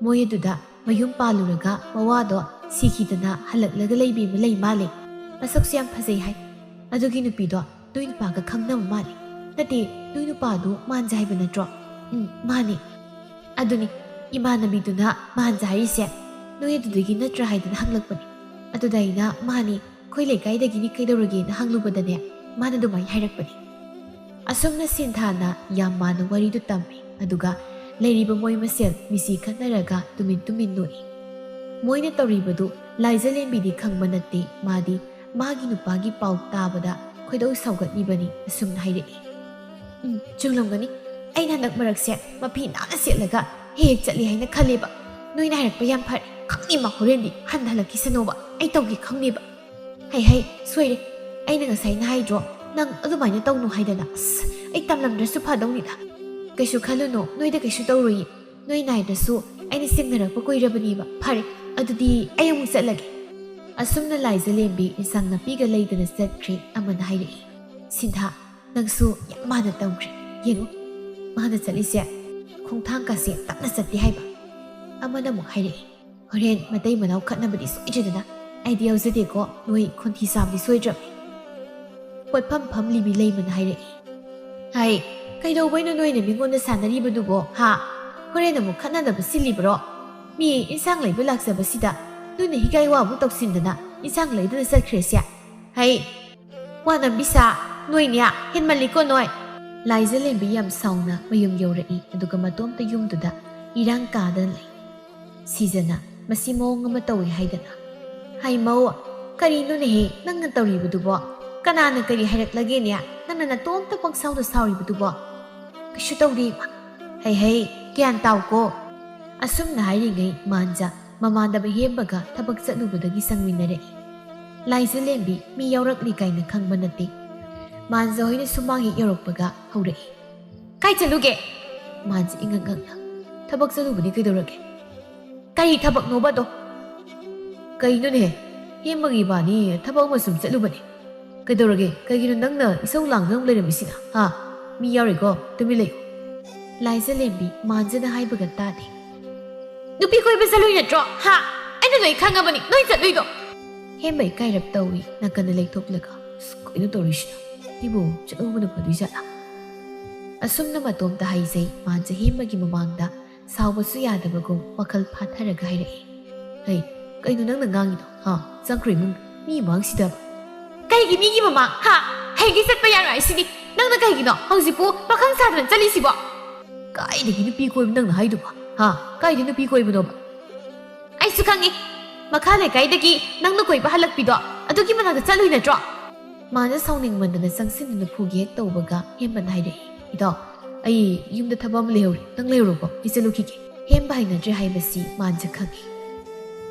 ꯃꯣꯏ ꯑꯗꯨꯗ ꯃꯌꯨꯝ ꯄꯥꯜꯂꯨꯔꯒ ꯃꯋꯥꯗꯣ ꯁꯤꯈꯤꯗꯅ ꯍꯜꯂꯛꯂꯒ ꯂꯩꯕꯤ ꯑꯃ ꯂꯩ ꯃꯥꯜꯂꯦ꯫ ꯃꯁꯛꯁꯨ ꯌꯥꯝ ꯐꯖꯩ ꯍꯥꯏ꯫ ꯑꯗꯨꯒꯤ ꯅꯨꯄꯤꯗꯣ ꯅꯣꯏ ꯅꯨꯄꯥꯒ ꯈꯪꯅꯕ ꯃꯥꯜꯂꯦ꯫ ꯅꯠꯇꯦ, ꯅꯣꯏ ꯅꯨꯄꯥꯗꯨ ꯃꯥꯟꯖ ꯍꯥꯏꯕ ꯅꯠꯇ꯭ꯔꯣ?" "ꯎꯝ ꯃꯥꯅꯦ꯫" "ꯑꯗꯨꯅꯤ ꯏꯃꯥꯟꯅꯕꯤꯗꯨꯅ ꯃꯥꯟꯖ ꯍꯥꯏꯔꯤꯁꯦ ꯅꯣꯏ ꯑꯗꯨꯗꯒꯤ ꯅꯠꯇ꯭ꯔꯥ ꯍꯥꯏꯗꯅ ꯍꯪꯂꯛꯄꯅꯦ꯫ ꯑꯗꯨꯗ ꯑꯩꯅ ꯃꯥꯅꯤ ꯑꯩꯈꯣꯏ ꯂꯩꯀꯥꯏꯗꯒꯤꯅꯤ ꯀꯩꯗꯧꯔꯒꯦꯅ ꯍꯪꯂꯨꯕꯗꯅꯦ ꯃꯥꯅ ꯑꯗꯨꯃꯥꯏꯅ ꯍꯥꯏꯔꯛꯄꯅꯦ꯫" ꯑꯁꯨꯝꯅ ꯁꯤꯟꯊꯥꯅ ꯌꯥꯝ ꯃꯥꯟꯅ ꯋꯥꯔꯤꯗꯨ ꯇꯝꯃꯤ꯫ ꯑꯗꯨꯒ ꯂꯩꯔꯤꯕ ꯃꯣꯏ ꯃꯁꯦꯜ ꯃꯤꯁꯤ ꯈꯠꯅꯔꯒ ꯇꯨꯃꯤꯟ ꯇꯨꯃꯤꯟ ꯅꯣꯛꯏ꯫ ꯃꯣꯏꯅ ꯇꯧꯔꯤꯕꯗꯨ ꯂꯥꯏꯖꯂꯦꯝꯕꯤꯗꯤ ꯈꯪꯕ ꯅꯠꯇꯦ꯫ ꯃꯥꯗꯤ ꯃꯥꯒꯤ ꯅꯨꯄꯥꯒꯤ ꯄꯥꯎ ꯇꯥꯕꯗ ꯈꯣꯏꯗꯧ ꯁꯥꯎꯒꯠꯂꯤꯕꯅꯤ꯫ ꯑꯁꯨꯝꯅ ꯍꯥꯏꯔꯛꯏ, "ꯎꯝ ꯆꯨꯝꯂꯝꯒꯅꯤ꯫ ꯑꯩꯅ ꯍꯟꯗꯛ ꯃꯔꯛꯁꯦ ꯃꯐꯤ ꯅꯥꯟꯅ ꯁꯦꯠꯂꯒ ꯍꯦꯛ ꯍꯦꯛ ꯆꯠꯂꯤ ꯍꯥꯏꯅ ꯈꯜꯂꯦꯕ꯫ ꯅꯣꯏꯅ ꯍꯥꯏꯔꯛꯄ ꯌꯥꯝ ꯐꯔꯦ꯫ ꯈꯪꯅꯤ ꯃꯥ ꯍꯣꯔꯦꯟꯗꯤ ꯍꯟꯊ ꯍꯜꯂꯛꯈꯤꯁꯅꯣꯕ꯫ ꯑꯩ ꯇꯧꯒꯦ ꯈꯪꯅꯦꯕ꯫ ꯍꯩ ꯍꯩ ꯁꯣꯏꯔꯦ꯫ ꯑꯩꯅ ꯉꯁꯥꯏꯅ ꯍꯥꯏꯗ꯭ꯔꯣ ꯅꯪ ꯑꯗꯨꯃꯥꯏꯅ ꯇꯧꯅꯨ ꯍꯥꯏꯗꯅ꯫ ꯑꯁ ꯑꯩ ꯇꯝꯂꯝꯗ꯭ꯔꯁꯨ ꯐꯗꯧꯅꯤꯗ꯫" "ꯀꯩꯁꯨ ꯈꯜꯂꯨꯅꯨ, ꯅꯣꯏꯗ ꯀꯩꯁꯨ ꯇꯧꯔꯣꯏꯌꯦ꯫ ꯅꯣꯏ ꯅꯥꯏꯗ꯭ꯔꯁꯨ ꯑꯩꯅ ꯁꯦꯡꯅꯔꯛꯄ ꯀꯨꯏꯔꯕꯅꯦꯕ꯫ ꯐꯔꯦ ꯑꯗꯨꯗꯤ ꯑꯩ ꯑꯃꯨꯛ ꯆꯠꯂꯒꯦ꯫" ꯑꯁꯨꯝꯅ ꯂꯥꯏꯖꯂꯦꯝꯕꯤ ꯏꯟꯁꯥꯡ ꯅꯥꯄꯤꯒ ꯂꯩꯗꯅ ꯆꯠꯈ꯭ꯔꯦ꯫ ꯑꯃꯅ ꯍꯥꯏꯔꯛꯏ, "ꯁꯤꯟꯊꯥ ꯅꯪꯁꯨ ꯌꯥꯝ ꯃꯥꯟꯅ ꯇꯧꯈ꯭ꯔꯦ꯫ ꯌꯦꯡꯉꯨ ꯃꯥꯅ ꯆꯠꯂꯤꯁꯦ ꯈꯣꯡꯊꯥꯡ ꯀꯥꯁꯦ ꯇꯞꯅ ꯆꯠꯇꯦ ꯍꯥꯏꯕ꯫" ꯑꯃꯅ ꯑꯃꯨꯛ ꯍꯥꯏꯔꯛꯏ, "ꯍꯣꯔꯦꯟ ꯃꯇꯩ ꯃꯅꯥꯎ ꯈꯠꯅꯕꯗꯤ ꯁꯣꯏꯗ꯭ꯔꯦꯗꯅ꯫ ꯑꯩꯗꯤ ꯌꯥꯎꯖꯗꯦꯀꯣ, ꯅꯣꯏ ꯈꯣꯟꯊꯤ ꯆꯥꯕꯗꯤ ꯁꯣꯏꯗ꯭ꯔꯕꯅꯤ꯫ ꯄꯣꯠꯐꯝ ꯐꯝꯂꯤꯕꯤ ꯂꯩꯃꯅ ꯍꯥꯏꯔꯛꯏ꯫ ꯍꯥꯏ, ꯀꯩꯗꯧꯕꯩꯅꯣ ꯅꯣꯏꯅ ꯃꯤꯉꯣꯟꯗ ꯁꯥꯟꯅꯔꯤꯕꯗꯨꯕꯣ, ꯍꯥ? ꯍꯣꯔꯦꯟ ꯑꯃꯨꯛ ꯈꯠꯅꯅꯕ ꯁꯤꯜꯂꯤꯕ꯭ꯔꯣ? ꯃꯤ ꯏꯟꯁꯥꯡ ꯂꯩꯕ ꯂꯥꯛꯆꯕꯁꯤꯗ ꯅꯣꯏꯅ ꯍꯤꯒꯥꯏ ꯋꯥ ꯑꯃꯨꯛ ꯇꯧꯁꯤꯟꯗꯅ ꯏꯟꯁꯥꯡ ꯂꯩꯗꯅ ꯆꯠꯈ꯭ꯔꯦꯁꯦ꯫ ꯍꯩ, ꯋꯥꯅꯝꯕꯤꯁꯥ, ꯅꯣꯏꯅꯦ, ꯍꯦꯟꯃꯜꯂꯤꯀꯣ ꯅꯣꯏ꯫ ꯂꯥꯏꯖꯂꯦꯝꯕꯤ ꯌꯥꯝ ꯁꯥꯎꯅ ꯃꯌꯨꯝ ꯌꯧꯔꯛꯏ, ꯑꯗꯨꯒ ꯃꯇꯣꯝꯇ ꯌꯨꯝꯗꯨꯗ ꯏꯔꯥꯡ ꯀꯥꯗꯅ ꯂꯩ꯫ ꯁꯤꯖꯅ, ꯃꯁꯤ ꯃꯑꯣꯡ ꯑꯃ ꯇꯧꯏ ꯍꯥꯏꯗꯅ꯫ ꯍꯩꯃꯧ, ꯀꯔꯤꯅꯣꯅꯦꯍꯦ ꯅꯪꯅ ꯇꯧꯔꯤꯕꯗꯨꯕꯣ? ꯀꯅꯥꯅ ꯀꯔꯤ ꯍꯥꯏꯔꯛꯂꯒꯦꯅꯦ? ꯅꯪꯅ ꯅꯇꯣꯝꯇ ꯄꯪꯁꯥꯎꯗ ꯁꯥꯎꯔꯤꯕꯗꯨꯕꯣ? ꯀꯩꯁꯨ ꯇꯧꯗꯦ ꯏꯃꯥ꯫ ꯍꯩ ꯍꯩ, ꯒ꯭ꯌꯥꯟ ꯇꯥꯎꯀꯣ꯫ ꯑꯁꯨꯝꯅ ꯍꯥꯏꯔꯤꯉꯩ ꯃꯥꯟꯖ ꯃꯃꯥꯟꯅꯕ ꯍꯦꯝꯕꯒ ꯊꯕꯛ ꯆꯠꯂꯨꯕꯗꯒꯤ ꯆꯪꯃꯤꯟꯅꯔꯛꯏ꯫ ꯂꯥꯏꯖꯂꯦꯝꯕꯤ ꯃꯤ ꯌꯥꯎꯔꯛꯂꯤ ꯀꯥꯏꯅ ꯈꯪꯕ ꯅꯠꯇꯦ꯫ ꯃꯥꯟꯖ ꯍꯣꯏꯅ ꯁꯨꯃꯥꯡ ꯍꯦꯛ ꯌꯧꯔꯛꯄꯒ ꯍꯧꯔꯛꯏ꯫ ꯀꯥꯏ ꯆꯠꯂꯨꯒꯦ? ꯃꯥꯟꯖ ꯏꯉꯛ ꯉꯛꯅ꯫ ꯊꯕꯛ ꯆꯠꯂꯨꯕꯅꯤ, ꯀꯩꯗꯧꯔꯒꯦ? ꯀꯔꯤ ꯊꯕꯛꯅꯣꯕ ꯑꯗꯣ? ꯀꯩꯅꯣꯅꯦ? ꯍꯦꯝꯕꯒ ꯏꯕꯥꯅꯤ ꯊꯕꯛ ꯑꯃ ꯁꯨꯝ ꯆꯠꯂꯨꯕꯅꯦ꯫ ꯀꯩꯗꯧꯔꯒꯦ? ꯀꯩꯒꯤꯅꯣ ꯅꯪꯅ ꯏꯁꯧ ꯂꯥꯡꯗꯅ ꯂꯩꯔꯝꯃꯤꯁꯤꯅ? ꯍꯥ? ꯃꯤ ꯌꯥꯎꯔꯤꯀꯣ? ꯇꯨꯃꯤꯟ ꯂꯩꯌꯨ꯫ ꯂꯥꯏꯖꯂꯦꯝꯕꯤ ꯃꯥꯟꯖꯅ ꯍꯥꯏꯕꯒ ꯇꯥꯗꯦ꯫ ꯅꯨꯄꯤ ꯀꯣꯏꯕ ꯆꯠꯂꯨꯏ ꯅꯠꯇ꯭ꯔꯣ? ꯍꯥ? ꯑꯩꯅ ꯂꯣꯏ ꯈꯪꯉꯕꯅꯤ ꯅꯣꯏ ꯆꯠꯂꯨꯏꯗꯣ꯫ ꯍꯦꯝꯕ ꯏꯀꯥꯏꯔꯞ ꯇꯧꯏ ꯅꯥꯀꯟꯗ ꯂꯩꯊꯣꯛꯂꯒ꯫ ꯑꯁ, ꯀꯩꯅꯣ ꯇꯧꯔꯤꯁꯤꯅ? ꯁꯤꯕꯨ ꯆꯠꯍꯧꯕꯅ ꯐꯗꯣꯏ ꯖꯥꯠꯂꯥ? ꯑꯁꯨꯝꯅ ꯃꯇꯣꯝꯇ ꯍꯥꯏꯖꯩ ꯃꯥꯟꯖ ꯍꯦꯝꯕꯒꯤ ꯃꯃꯥꯡꯗ ꯁꯥꯎꯕꯁꯨ ꯌꯥꯗꯕꯒꯨꯝ ꯋꯥꯈꯜ ꯐꯥꯊꯔꯒ ꯍꯥꯏꯔꯛꯏ꯫ ꯍꯩ, ꯀꯩꯅꯣ ꯅꯪꯅ ꯉꯥꯡꯉꯤꯗꯣ? ꯍꯥ? ꯆꯪꯈ꯭ꯔꯣ ꯏꯃꯨꯡ, ꯃꯤ ꯃꯥꯡꯁꯤꯗꯕ꯫ ꯀꯩꯒꯤ ꯃꯤꯒꯤ ꯃꯃꯥꯡ? ꯍꯥ? ꯍꯌꯦꯡꯗꯤ ꯆꯠꯄ ꯌꯥꯔꯣꯏ ꯍꯥꯏꯁꯤꯗꯤ꯫ ꯅꯪꯅ ꯀꯩꯒꯤꯅꯣ ꯍꯧꯖꯤꯛꯄꯨ ꯄꯥꯈꯪ ꯁꯥꯗꯅ ꯆꯠꯂꯤꯁꯤꯕꯣ? ꯀꯥꯏꯗꯒꯤ ꯅꯨꯄꯤ ꯀꯣꯏꯕ ꯅꯪꯅ ꯍꯥꯏꯗꯨꯕꯣ? ꯍꯥ? ꯀꯥꯏꯗ ꯅꯨꯄꯤ ꯀꯣꯏꯕꯅꯣꯕ? ꯑꯩꯁꯨ ꯈꯪꯉꯤ꯫ ꯃꯈꯥ ꯂꯩꯀꯥꯏꯗꯒꯤ ꯅꯪꯅ ꯀꯣꯏꯕ ꯍꯜꯂꯛꯄꯤꯗꯣ, ꯑꯗꯨꯒꯤ ꯃꯅꯥꯛꯇ ꯆꯠꯂꯨꯏ ꯅꯠꯇ꯭ꯔꯣ? ꯃꯥꯅ ꯁꯥꯎꯅꯤꯡꯃꯟꯗꯅ ꯆꯪꯁꯤꯟꯗꯨꯅ ꯐꯨꯒꯦ ꯍꯦꯛ ꯇꯧꯕꯒ ꯍꯦꯝꯕꯅ ꯍꯥꯏꯔꯛꯏ, "ꯏꯇꯥꯎ, ꯑꯩ ꯌꯨꯝꯗ ꯊꯕꯛ ꯑꯃ ꯂꯩꯍꯧꯔꯤ, ꯅꯪ ꯂꯩꯍꯧꯔꯣꯀꯣ, ꯑꯩ ꯆꯠꯂꯨꯈꯤꯒꯦ꯫" ꯍꯦꯝꯕ ꯍꯩꯅꯗ꯭ꯔꯦ ꯍꯥꯏꯕꯁꯤ ꯃꯥꯟꯖ ꯈꯪꯉꯤ꯫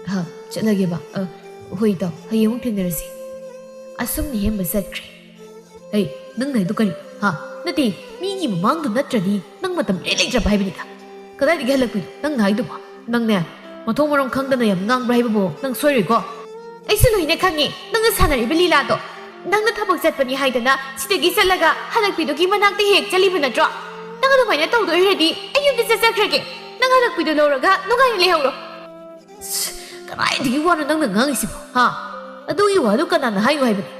"ꯑꯍ, ꯆꯠꯂꯒꯦꯕ꯫ ꯑ, ꯍꯣꯏ ꯏꯇꯥꯎ, ꯍꯌꯦꯡ ꯑꯃꯨꯛ ꯊꯦꯡꯅꯔꯁꯤ꯫" ꯑꯁꯨꯝꯅ ꯍꯦꯝꯕ ꯆꯠꯈ꯭ꯔꯦ꯫ "ꯑꯩ, ꯅꯪꯅ ꯍꯥꯏꯗꯣ ꯀꯔꯤ? ꯍꯥ? ꯅꯠꯇꯦ, ꯃꯤꯒꯤ ꯃꯃꯥꯡꯗꯨ ꯅꯠꯇ꯭ꯔꯗꯤ ꯅꯪ ꯃꯇꯝ ꯏꯔꯩ ꯂꯩꯇ꯭ꯔꯕ ꯍꯥꯏꯕꯅꯤꯗ꯫ ꯀꯗꯥꯏꯗꯒꯤ ꯍꯜꯂꯛꯄꯤꯅꯣ ꯅꯪꯅ ꯍꯥꯏꯗꯨꯕꯣ? ꯅꯪꯅꯦ, ꯃꯊꯣꯡ ꯃꯔꯝ ꯈꯪꯗꯅ ꯌꯥꯝ ꯉꯥꯡꯕ꯭ꯔꯥ ꯍꯥꯏꯕꯕꯨ ꯅꯪ ꯁꯣꯏꯔꯣꯏꯀꯣ?" "ꯑꯩꯁꯨ ꯂꯣꯏꯅ ꯈꯪꯉꯤ ꯅꯪꯅ ꯁꯥꯟꯅꯔꯤꯕ ꯂꯤꯂꯥꯗꯣ꯫ ꯅꯪꯅ ꯊꯕꯛ ꯆꯠꯄꯅꯤ ꯍꯥꯏꯗꯅ ꯁꯤꯗꯒꯤ ꯆꯠꯂꯒ ꯍꯜꯂꯛꯄꯤꯗꯨꯒꯤ ꯃꯅꯥꯛꯇ ꯍꯦꯛ ꯆꯠꯂꯤꯕ ꯅꯠꯇ꯭ꯔꯣ? ꯅꯪ ꯑꯗꯨꯃꯥꯏꯅ ꯇꯧꯗꯣꯏ ꯑꯣꯏꯔꯗꯤ ꯑꯩ ꯌꯨꯝꯗ ꯆꯠꯆꯈ꯭ꯔꯒꯦ꯫ ꯅꯪ ꯍꯜꯂꯛꯄꯤꯗꯣ ꯂꯧꯔꯒ ꯅꯨꯡꯉꯥꯏꯅ ꯂꯩꯍꯧꯔꯣ꯫" "ꯁ, ꯀꯗꯥꯏꯗꯒꯤ ꯋꯥꯅꯣ ꯅꯪꯅ ꯉꯥꯡꯉꯤꯁꯤꯕꯣ? ꯍꯥ? ꯑꯗꯨꯒꯤ ꯋꯥꯗꯨ ꯀꯅꯥꯅ ꯍꯥꯏꯅꯣ ꯍꯥꯏꯕꯅꯤ?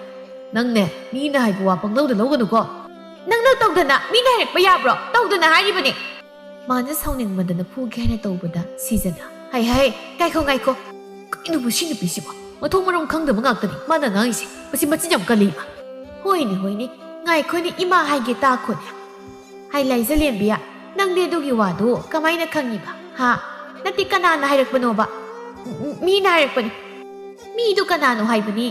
ꯅꯪꯅꯦ, ꯃꯤꯅ ꯍꯥꯏꯕ ꯋꯥ ꯄꯪꯂꯧꯗ ꯂꯧꯒꯅꯨꯀꯣ꯫ ꯅꯪꯅ ꯇꯧꯗꯅ ꯃꯤꯅ ꯍꯥꯏꯔꯛꯄ ꯌꯥꯕ꯭ꯔꯣ? ꯇꯧꯗꯅ ꯍꯥꯏꯔꯤꯕꯅꯤ꯫ ꯃꯥꯅ ꯁꯥꯎꯅꯤꯡꯃꯟꯗꯅ ꯐꯨꯒꯦ ꯍꯥꯏꯅ ꯇꯧꯕꯗ ꯁꯤꯖꯅ, "ꯍꯩ ꯍꯩ, ꯉꯥꯏꯈꯣ ꯉꯥꯏꯈꯣ꯫ ꯀꯩꯅꯣꯕꯨ ꯁꯤ ꯅꯨꯄꯤꯁꯤꯕꯣ? ꯃꯊꯣꯡ ꯃꯔꯝ ꯈꯪꯗꯕ ꯉꯥꯛꯇꯅꯤ ꯃꯥꯅ ꯉꯥꯡꯉꯤꯁꯦ꯫ ꯃꯁꯤ ꯃꯆꯤꯟ ꯌꯥꯝ ꯀꯜꯂꯤꯕ꯫" "ꯍꯣꯏꯅꯦ ꯍꯣꯏꯅꯦ, ꯉꯥꯏꯈꯣꯅꯦ, ꯏꯃꯥ ꯍꯥꯏꯒꯦ ꯇꯥꯈꯣꯅꯦ꯫ ꯍꯥꯏ ꯂꯥꯏꯖꯂꯦꯝꯕꯤ, ꯅꯪꯗꯤ ꯑꯗꯨꯒꯤ ꯋꯥꯗꯨ ꯀꯃꯥꯏꯅ ꯈꯪꯉꯤꯕ? ꯍꯥ? ꯅꯠꯇꯦ, ꯀꯅꯥꯅ ꯍꯥꯏꯔꯛꯄꯅꯣꯕ? ꯎꯝ, ꯎꯝ, ꯃꯤꯅ ꯍꯥꯏꯔꯛꯄꯅꯤ꯫" "ꯃꯤꯗꯨ ꯀꯅꯥꯅꯣ ꯍꯥꯏꯕꯅꯤ?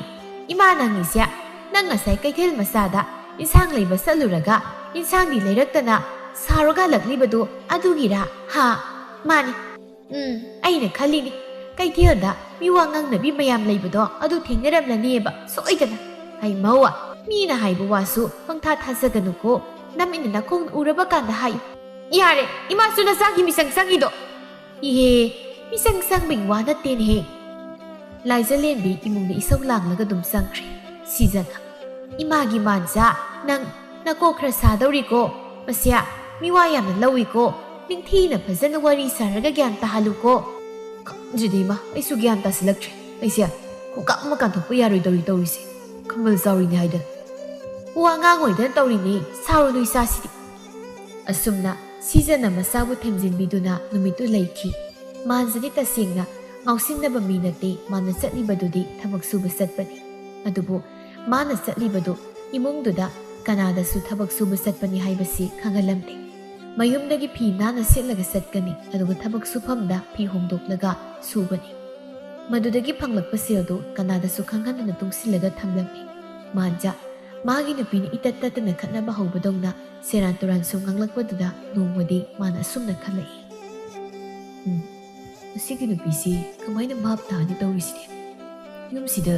ꯏꯃꯥ ꯅꯪꯉꯤꯁꯦ꯫ ꯅꯪ ꯉꯁꯥꯏ ꯀꯩꯊꯦꯜ ꯃꯆꯥꯗ ꯏꯟꯁꯥꯡ ꯂꯩꯕ ꯆꯠꯂꯨꯔꯒ ꯏꯟꯁꯥꯡꯗꯤ ꯂꯩꯔꯛꯇꯅ ꯁꯥꯎꯔꯒ ꯍꯜꯂꯛꯂꯤꯕꯗꯨ ꯑꯗꯨꯒꯤꯔꯥ? ꯍꯥ?" "ꯃꯥꯅꯤ꯫ ꯎꯝ, ꯑꯩꯅ ꯈꯜꯂꯤꯅꯤ, ꯀꯩꯊꯦꯜꯗ ꯃꯤꯋꯥ ꯉꯥꯡꯅꯕꯤ ꯃꯌꯥꯝ ꯂꯩꯕꯗꯣ ꯑꯗꯨ ꯊꯦꯡꯅꯔꯝꯂꯅꯤꯕ ꯁꯣꯏꯗꯅ꯫ ꯍꯩ ꯃꯧ, ꯃꯤꯅ ꯍꯥꯏꯕ ꯋꯥꯁꯨ ꯄꯪꯊꯥ ꯊꯥꯖꯒꯅꯨꯀꯣ꯫ ꯅꯃꯤꯠꯅ ꯅꯈꯣꯡꯅ ꯎꯔꯕ ꯀꯥꯟꯗ ꯍꯥꯏꯌꯨ꯫" "ꯌꯥꯔꯦ, ꯏꯃꯥꯁꯨ ꯅꯆꯥꯒꯤ ꯃꯤꯆꯪ ꯆꯪꯉꯤꯗꯣ꯫" "ꯏꯍꯦ, ꯃꯤꯆꯪ ꯆꯪꯕꯒꯤ ꯋꯥ ꯅꯠꯇꯦꯅꯦꯍꯦ꯫" ꯂꯥꯏꯖꯂꯦꯝꯕꯤ ꯏꯃꯨꯡꯗ ꯏꯁꯧ ꯂꯥꯡꯂꯒ ꯑꯗꯨꯝ ꯆꯪꯈ꯭ꯔꯦ꯫ ꯁꯤꯖꯅ, "ꯏꯃꯥꯒꯤ ꯃꯥꯟꯖꯥ, ꯅꯪ ꯅꯀꯣꯛ ꯈꯔ ꯁꯥꯗꯧꯔꯤꯀꯣ꯫ ꯃꯁꯤ ꯃꯤꯋꯥ ꯌꯥꯝꯅ ꯂꯧꯏꯀꯣ꯫ ꯅꯤꯡꯊꯤꯅ ꯐꯖꯅ ꯋꯥꯔꯤ ꯁꯥꯔꯒ ꯒ꯭ꯌꯥꯟ ꯇꯥꯍꯜꯂꯨꯀꯣ꯫" ꯈꯪꯗ꯭ꯔꯦꯗ ꯏꯃꯥ, ꯑꯩꯁꯨ ꯒ꯭ꯌꯥꯟ ꯇꯥꯁꯤꯜꯂꯛꯇ꯭ꯔꯦ꯫ ꯑꯩꯁꯦ ꯈꯣꯡꯀꯥꯞ ꯑꯃ ꯀꯥꯟꯊꯣꯛꯄ ꯌꯥꯔꯣꯏꯗꯧꯔꯤ ꯇꯧꯔꯤꯁꯦ꯫ ꯈꯝꯕꯜ ꯆꯥꯎꯔꯤꯅꯦ ꯍꯥꯏꯗꯅ꯫ "ꯋꯥ ꯉꯥꯡꯉꯣꯏꯗꯅ ꯇꯧꯔꯤꯅꯦ, ꯁꯥꯎꯔꯨꯅꯨ ꯏꯆꯥꯁꯤꯗꯤ꯫" ꯑꯁꯨꯝꯅ ꯁꯤꯖꯅ ꯃꯆꯥꯕꯨ ꯊꯦꯝꯖꯤꯟꯕꯤꯗꯨꯅ ꯅꯨꯃꯤꯠꯇꯨ ꯂꯩꯈꯤ꯫ ꯃꯥꯟꯖꯗꯤ ꯇꯁꯦꯡꯅ ꯉꯥꯎꯁꯤꯟꯅꯕ ꯃꯤ ꯅꯠꯇꯦ, ꯃꯥꯅ ꯆꯠꯂꯤꯕꯗꯨꯗꯤ ꯊꯕꯛ ꯁꯨꯕ ꯆꯠꯄꯅꯤ꯫ ꯑꯗꯨꯕꯨ ꯃꯥꯅ ꯆꯠꯂꯤꯕꯗꯨ ꯏꯃꯨꯡꯗꯨꯗ ꯀꯅꯥꯗꯁꯨ ꯊꯕꯛ ꯁꯨꯕ ꯆꯠꯄꯅꯤ ꯍꯥꯏꯕꯁꯤ ꯈꯪꯍꯜꯂꯝꯗꯦ꯫ ꯃꯌꯨꯝꯗꯒꯤ ꯐꯤ ꯅꯥꯟꯅ ꯁꯦꯠꯂꯒ ꯆꯠꯀꯅꯤ, ꯑꯗꯨꯒ ꯊꯕꯛ ꯁꯨꯐꯝꯗ ꯐꯤ ꯍꯣꯡꯗꯣꯛꯂꯒ ꯁꯨꯕꯅꯤ꯫ ꯃꯗꯨꯗꯒꯤ ꯐꯪꯂꯛꯄ ꯁꯦꯜꯗꯨ ꯀꯅꯥꯗꯁꯨ ꯈꯪꯍꯟꯗꯅ ꯇꯨꯡꯁꯤꯜꯂꯒ ꯊꯝꯂꯝꯃꯤ꯫ ꯃꯥꯟꯖ ꯃꯥꯒꯤ ꯅꯨꯄꯤꯅ ꯏꯇꯠ ꯇꯠꯇꯅ ꯈꯠꯅꯕ ꯍꯧꯕꯗꯧꯅ ꯁꯦꯔꯥꯟ ꯇꯨꯔꯥꯟ ꯁꯨꯝ ꯉꯥꯡꯂꯛꯄꯗꯨꯗ ꯅꯣꯡꯃꯗꯤ ꯃꯥꯅ ꯑꯁꯨꯝꯅ ꯈꯜꯂꯛꯏ, "ꯎꯝ, ꯃꯁꯤꯒꯤ ꯅꯨꯄꯤꯁꯤ ꯀꯃꯥꯏꯅ ꯚꯥꯞ ꯇꯥꯅꯤ ꯇꯧꯔꯤꯁꯤꯗꯤ? ꯌꯨꯝꯁꯤꯗ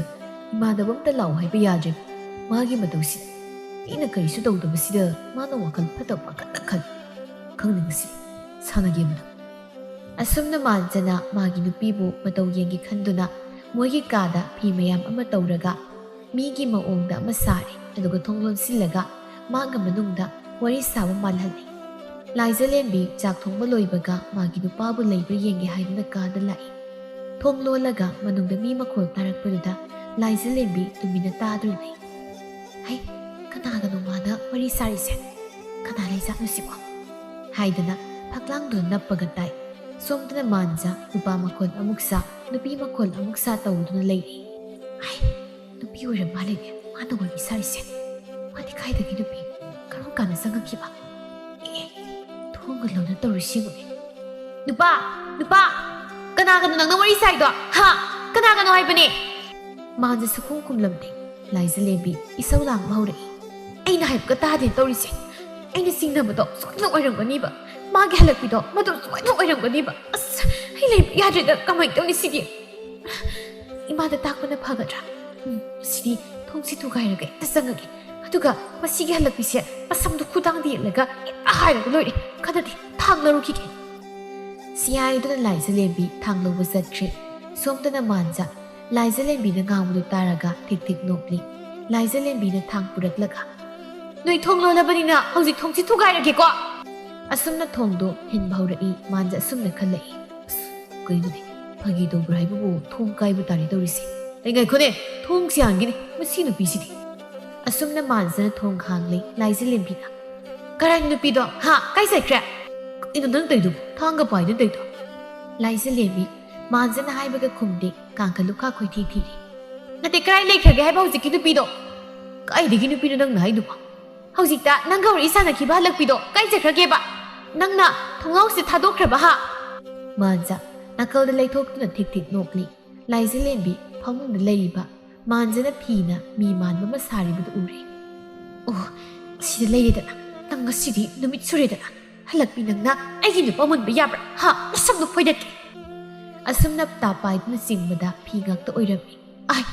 ꯏꯃꯥꯟꯅꯕ ꯑꯝꯇ ꯂꯥꯛꯑꯣ ꯍꯥꯏꯕ ꯌꯥꯗ꯭ꯔꯦ꯫ ꯃꯥꯒꯤ ꯃꯇꯧꯁꯤ, ꯑꯩꯅ ꯀꯔꯤꯁꯨ ꯇꯧꯗꯕꯁꯤꯗ ꯃꯥꯅ ꯋꯥꯈꯜ ꯐꯠꯇꯕ ꯄꯪꯈꯟꯗ ꯈꯜꯂꯤ꯫ ꯈꯪꯗꯦ ꯉꯁꯤ ꯁꯥꯟꯅꯒꯦ ꯑꯃꯗ꯫" ꯑꯁꯨꯝꯅ ꯃꯥꯟꯖꯅ ꯃꯥꯒꯤ ꯅꯨꯄꯤꯕꯨ ꯃꯇꯧ ꯌꯦꯡꯒꯦ ꯈꯟꯗꯨꯅ ꯃꯣꯏꯒꯤ ꯀꯥꯗ ꯐꯤ ꯃꯌꯥꯝ ꯑꯃ ꯇꯧꯔꯒ ꯃꯤꯒꯤ ꯃꯑꯣꯡꯗ ꯑꯃ ꯁꯥꯔꯦ, ꯑꯗꯨꯒ ꯊꯣꯡ ꯂꯣꯟꯁꯤꯜꯂꯒ ꯃꯥꯒ ꯃꯅꯨꯡꯗ ꯋꯥꯔꯤ ꯁꯥꯕ ꯃꯥꯜꯍꯜꯂꯦ꯫ ꯂꯥꯏꯖꯂꯦꯝꯕꯤ ꯆꯥꯛ ꯊꯣꯡꯕ ꯂꯣꯏꯕꯒ ꯃꯥꯒꯤ ꯅꯨꯄꯥꯕꯨ ꯂꯩꯕ꯭ꯔꯥ ꯌꯦꯡꯒꯦ ꯍꯥꯏꯗꯨꯅ ꯀꯥꯗ ꯂꯥꯛꯏ꯫ ꯊꯣꯡ ꯂꯣꯜꯂꯒ ꯃꯅꯨꯡꯗ ꯃꯤ ꯃꯈꯣꯜ ꯇꯥꯔꯛꯄꯗꯨꯗ ꯂꯥꯏꯖꯂꯦꯝꯕꯤ ꯇꯨꯃꯤꯟꯅ ꯇꯥꯗꯨꯅ ꯂꯩ꯫ "ꯍꯩ, ꯀꯅꯥꯒꯅꯣ ꯃꯥꯅ ꯋꯥꯔꯤ ꯁꯥꯔꯤꯁꯦ? ꯀꯅꯥ ꯂꯩꯖꯥꯠꯅꯣ ꯁꯤꯕꯣ?" ꯍꯥꯏꯗꯅ ꯐꯛꯂꯥꯡꯗꯨꯗ ꯅꯞꯄꯒ ꯇꯥꯏ꯫ ꯁꯣꯝꯗꯅ ꯃꯥꯟꯖ ꯅꯨꯄꯥ ꯃꯈꯣꯜ ꯑꯃꯨꯛ ꯁꯥ, ꯅꯨꯄꯤ ꯃꯈꯣꯜ ꯑꯃꯨꯛ ꯁꯥ ꯇꯧꯗꯨꯅ ꯂꯩꯔꯤ꯫ "ꯍꯩ, ꯅꯨꯄꯤ ꯑꯣꯏꯔ ꯃꯥꯜꯂꯦꯅꯦ ꯃꯥꯅ ꯋꯥꯔꯤ ꯁꯥꯔꯤꯁꯦ꯫ ꯃꯥꯗꯤ ꯀꯥꯏꯗꯒꯤ ꯅꯨꯄꯤ? ꯀꯔꯝ ꯀꯥꯟꯗ ꯆꯪꯉꯛꯈꯤꯕ? ꯑꯦ, ꯊꯣꯡꯒ ꯂꯣꯟꯅ ꯇꯧꯔꯤꯁꯤ ꯌꯦꯡꯉꯨꯅꯦ꯫ ꯅꯨꯄꯥ! ꯅꯨꯄꯥ! ꯀꯅꯥꯒꯅꯣ ꯅꯪꯅ ꯋꯥꯔꯤ ꯁꯥꯏꯗꯣ? ꯍꯥ? ꯀꯅꯥꯒꯅꯣ ꯍꯥꯏꯕꯅꯦ?" ꯃꯥꯟꯖ ꯁꯨꯈꯨꯝ ꯈꯨꯝꯂꯝꯗꯦ꯫ ꯂꯥꯏꯖꯂꯦꯝꯕꯤ ꯏꯁꯧ ꯂꯥꯡꯕ ꯍꯧꯔꯛꯏ꯫ "ꯑꯩꯅ ꯍꯥꯏꯕꯒ ꯇꯥꯗꯦ ꯇꯧꯔꯤꯁꯦ꯫ ꯑꯩꯅ ꯆꯤꯡꯅꯕꯗꯣ ꯁꯣꯏꯗꯅ ꯑꯣꯏꯔꯝꯒꯅꯤꯕ꯫ ꯃꯥꯒꯤ ꯍꯜꯂꯛꯄꯤꯗꯣ ꯃꯗꯨ ꯁꯣꯏꯗꯅ ꯑꯣꯏꯔꯝꯒꯅꯤꯕ꯫ ꯑꯁ, ꯑꯩ ꯂꯩꯕ ꯌꯥꯗ꯭ꯔꯦꯗ, ꯀꯃꯥꯏꯅ ꯇꯧꯅꯤ ꯁꯤꯗꯤ?" "ꯏꯃꯥꯗ ꯇꯥꯛꯄꯅ ꯐꯒꯗ꯭ꯔꯥ? ꯎꯝ, ꯁꯤꯗꯤ ꯊꯣꯡꯁꯤ ꯊꯨꯒꯥꯏꯔꯒ ꯍꯦꯛꯇ ꯆꯪꯉꯒꯦ꯫ ꯑꯗꯨꯒ ꯃꯁꯤꯒꯤ ꯍꯜꯂꯛꯄꯤꯁꯦ ꯃꯁꯝꯗꯨ ꯈꯨꯗꯥꯡꯗ ꯌꯦꯠꯂꯒ ꯍꯦꯛꯇ ꯍꯥꯏꯔꯒ ꯂꯣꯏꯔꯦ꯫ ꯈꯟꯅꯗꯦ, ꯊꯥꯡ ꯂꯧꯔꯨꯈꯤꯒꯦ꯫" ꯁꯤ ꯍꯥꯏꯗꯨꯅ ꯂꯥꯏꯖꯂꯦꯝꯕꯤ ꯊꯥꯡ ꯂꯧꯕ ꯆꯠꯈ꯭ꯔꯦ꯫ ꯁꯣꯝꯗꯅ ꯃꯥꯟꯖ ꯂꯥꯏꯖꯂꯦꯝꯕꯤꯅ ꯉꯥꯡꯕꯗꯨ ꯇꯥꯔꯒ ꯊꯤꯛ ꯊꯤꯛ ꯅꯣꯛꯂꯤ꯫ ꯂꯥꯏꯖꯂꯦꯝꯕꯤꯅ ꯊꯥꯡ ꯄꯨꯔꯛꯂꯒ, "ꯅꯣꯏ ꯊꯣꯡ ꯂꯣꯜꯂꯕꯅꯤꯅ ꯍꯧꯖꯤꯛ ꯊꯣꯡꯁꯤ ꯊꯨꯒꯥꯏꯔꯒꯦꯀꯣ?" ꯑꯁꯨꯝꯅ ꯊꯣꯡꯗꯣ ꯊꯤꯟꯕ ꯍꯧꯔꯛꯏ꯫ ꯃꯥꯟꯖ ꯑꯁꯨꯝꯅ ꯈꯜꯂꯛꯏ, "ꯑꯁ, ꯀꯩꯅꯣꯅꯦ, ꯐꯥꯒꯤ ꯇꯧꯕ꯭ꯔꯥ ꯍꯥꯏꯕꯕꯨ ꯊꯣꯡ ꯀꯥꯏꯕ ꯇꯥꯔꯦ ꯇꯧꯔꯤꯁꯦ꯫ ꯑꯩ ꯉꯥꯏꯈꯣꯅꯦ, ꯊꯣꯡꯁꯤ ꯍꯥꯡꯒꯦꯅꯦ, ꯃꯁꯤ ꯅꯨꯄꯤꯁꯤꯗꯤ꯫" ꯑꯁꯨꯝꯅ ꯃꯥꯟꯖꯅ ꯊꯣꯡ ꯍꯥꯡꯂꯦ꯫ ꯂꯥꯏꯖꯂꯦꯝꯕꯤꯅ, "ꯀꯔꯥꯏ ꯅꯨꯄꯤꯗꯣ? ꯍꯥ? ꯀꯥꯏ ꯆꯠꯈ꯭ꯔꯦ? ꯀꯩꯅꯣ ꯅꯪ ꯇꯧꯏꯗꯨꯕꯨ? ꯊꯥꯡꯒ ꯄꯥꯏꯗꯨꯅ ꯇꯧꯏꯗꯣ?" ꯂꯥꯏꯖꯂꯦꯝꯕꯤ, ꯃꯥꯟꯖꯅ ꯍꯥꯏꯕꯒ ꯈꯨꯝꯗꯦ꯫ ꯀꯥꯡꯈ ꯂꯨꯈꯥ ꯈꯣꯏꯊꯤ ꯊꯤꯔꯤ꯫ "ꯅꯠꯇꯦ, ꯀꯔꯥꯏ ꯂꯩꯈ꯭ꯔꯒꯦ ꯍꯥꯏꯕ ꯍꯧꯖꯤꯛꯀꯤ ꯅꯨꯄꯤꯗꯣ?" "ꯀꯥꯏꯗꯒꯤ ꯅꯨꯄꯤꯅꯣ ꯅꯪꯅ ꯍꯥꯏꯗꯨꯕꯣ? ꯍꯧꯖꯤꯛꯇ ꯅꯪꯒ ꯋꯥꯔꯤ ꯁꯥꯟꯅꯈꯤꯕ ꯍꯜꯂꯛꯄꯤꯗꯣ ꯀꯥꯏ ꯆꯠꯈ꯭ꯔꯒꯦꯕ? ꯅꯪꯅ ꯊꯣꯡꯅꯥꯎꯁꯦ ꯊꯥꯗꯣꯛꯈ꯭ꯔꯕ ꯍꯥ?" ꯃꯥꯟꯖ ꯅꯥꯀꯜꯗ ꯂꯩꯊꯣꯛꯇꯨꯅ ꯊꯤꯛ ꯊꯤꯛ ꯅꯣꯛꯂꯤ꯫ ꯂꯥꯏꯖꯂꯦꯝꯕꯤ ꯐꯃꯨꯡꯗ ꯂꯩꯔꯤꯕ ꯃꯥꯟꯖꯅ ꯐꯤꯅ ꯃꯤ ꯃꯥꯟꯕ ꯑꯃ ꯁꯥꯔꯤꯕꯗꯨ ꯎꯔꯦ꯫ "ꯑꯣ, ꯁꯤꯗ ꯂꯩꯔꯦꯗꯅ꯫ ꯅꯪ ꯉꯁꯤꯗꯤ ꯅꯨꯃꯤꯠ ꯁꯨꯔꯦꯗꯅ꯫ ꯍꯜꯂꯛꯄꯤ ꯅꯪꯅ ꯑꯩꯒꯤ ꯅꯨꯄꯥ ꯃꯨꯟꯕ ꯌꯥꯕ꯭ꯔꯥ? ꯍꯥ? ꯅꯁꯝꯗꯨ ꯐꯣꯏꯗꯠꯀꯦ꯫" ꯑꯁꯨꯝꯅ ꯇꯥ ꯄꯥꯏꯗꯨꯅ ꯆꯤꯡꯕꯗ ꯐꯤ ꯉꯥꯛꯇ ꯑꯣꯏꯔꯝꯃꯤ꯫ "ꯑꯥꯏ,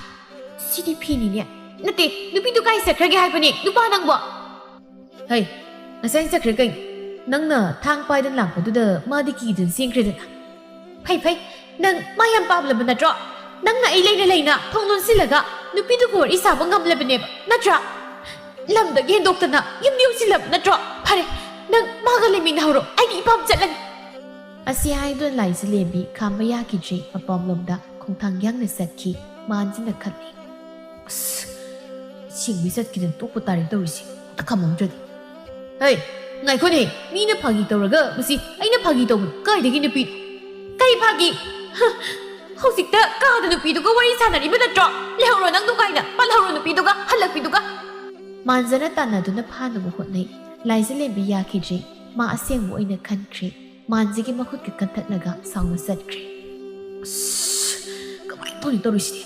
ꯁꯤꯗꯤ ꯐꯤꯅꯤꯅꯦ꯫ ꯅꯠꯇꯦ, ꯅꯨꯄꯤꯗꯨ ꯀꯥꯏ ꯆꯠꯈ꯭ꯔꯒꯦ ꯍꯥꯏꯕꯅꯦ, ꯅꯨꯄꯥ ꯅꯪꯕꯣ?" "ꯍꯩ, ꯉꯁꯥꯏ ꯆꯠꯈ꯭ꯔꯦ ꯀꯩꯅꯣ? ꯅꯪꯅ ꯊꯥꯡ ꯄꯥꯏꯗꯅ ꯂꯥꯛꯄꯗꯨꯗ ꯃꯥꯗꯤ ꯀꯤꯗꯨꯅ ꯆꯦꯟꯈ꯭ꯔꯦꯗꯅ꯫" "ꯐꯩ, ꯐꯩ, ꯅꯪ ꯃꯥ ꯌꯥꯝ ꯄꯥꯝꯂꯕ ꯅꯠꯇ꯭ꯔꯣ? ꯅꯪꯅ ꯑꯩ ꯂꯩꯅ ꯂꯩꯅ ꯊꯣꯡ ꯂꯣꯟꯁꯤꯜꯂꯒ ꯅꯨꯄꯤꯗꯨꯒ ꯋꯥꯔꯤ ꯁꯥꯕ ꯉꯝꯂꯕꯅꯦꯕ ꯅꯠꯇ꯭ꯔꯥ? ꯂꯝꯗꯒꯤ ꯍꯦꯟꯗꯣꯛꯇꯅ ꯌꯨꯝ ꯌꯧꯁꯤꯜꯂꯕ ꯅꯠꯇ꯭ꯔꯣ? ꯐꯔꯦ, ꯅꯪ ꯃꯥꯒ ꯂꯩꯃꯤꯟꯅꯍꯧꯔꯣ, ꯑꯩꯗꯤ ꯏꯄꯥꯝ ꯆꯠꯂꯅꯤ꯫" ꯑꯁꯤ ꯍꯥꯏꯗꯨꯅ ꯂꯥꯏꯖꯂꯦꯝꯕꯤ ꯈꯥꯝꯕ ꯌꯥꯈꯤꯗ꯭ꯔꯦ, ꯃꯄꯥꯝꯂꯣꯝꯗ ꯈꯣꯡꯊꯥꯡ ꯌꯥꯡꯅ ꯆꯠꯈꯤ꯫ ꯃꯥꯟꯖꯅ ꯈꯜꯂꯤ, "ꯑꯁ, ꯁꯤꯡꯕꯤ ꯆꯠꯈꯤꯗꯅ ꯇꯣꯛꯄ ꯇꯥꯔꯦ ꯇꯧꯔꯤꯁꯦ, ꯑꯝꯇ ꯈꯥꯝꯃꯝꯗ꯭ꯔꯗꯤ꯫ ꯍꯩ, ꯉꯥꯏꯈꯣꯅꯦ, ꯃꯤꯅ ꯐꯥꯒꯤ ꯇꯧꯔꯒ ꯃꯁꯤ ꯑꯩꯅ ꯐꯥꯒꯤ ꯇꯧꯕ ꯀꯥꯏꯗꯒꯤ ꯅꯨꯄꯤ? ꯀꯩ ꯐꯥꯒꯤ? ꯍ, ꯍꯧꯖꯤꯛꯇ ꯀꯥꯗ ꯅꯨꯄꯤꯗꯨꯒ ꯋꯥꯔꯤ ꯁꯥꯟꯅꯔꯤꯕ ꯅꯠꯇ꯭ꯔꯣ? ꯂꯩꯍꯧꯔꯣ ꯅꯪ ꯅꯨꯡꯉꯥꯏꯅ, ꯄꯜꯍꯧꯔꯣ ꯅꯨꯄꯤꯗꯨꯒ, ꯍꯜꯂꯛꯄꯤꯗꯨꯒ!" ꯃꯥꯟꯖꯅ ꯇꯥꯟꯅꯗꯨꯅ ꯐꯥꯅꯕ ꯍꯣꯠꯅꯩ꯫ ꯂꯥꯏꯖꯂꯦꯝꯕꯤ ꯌꯥꯈꯤꯗ꯭ꯔꯦ꯫ ꯃꯥ ꯑꯁꯦꯡꯕ ꯑꯣꯏꯅ ꯈꯟꯈ꯭ꯔꯦ꯫ ꯃꯥꯟꯖꯒꯤ ꯃꯈꯨꯠꯀ ꯀꯟꯊꯠꯂꯒ ꯁꯥꯎꯅ ꯆꯠꯈ꯭ꯔꯦ꯫ "ꯑꯁ, ꯀꯃꯥꯏꯅ ꯇꯧꯅꯤ ꯇꯧꯔꯤꯁꯤꯗꯤ?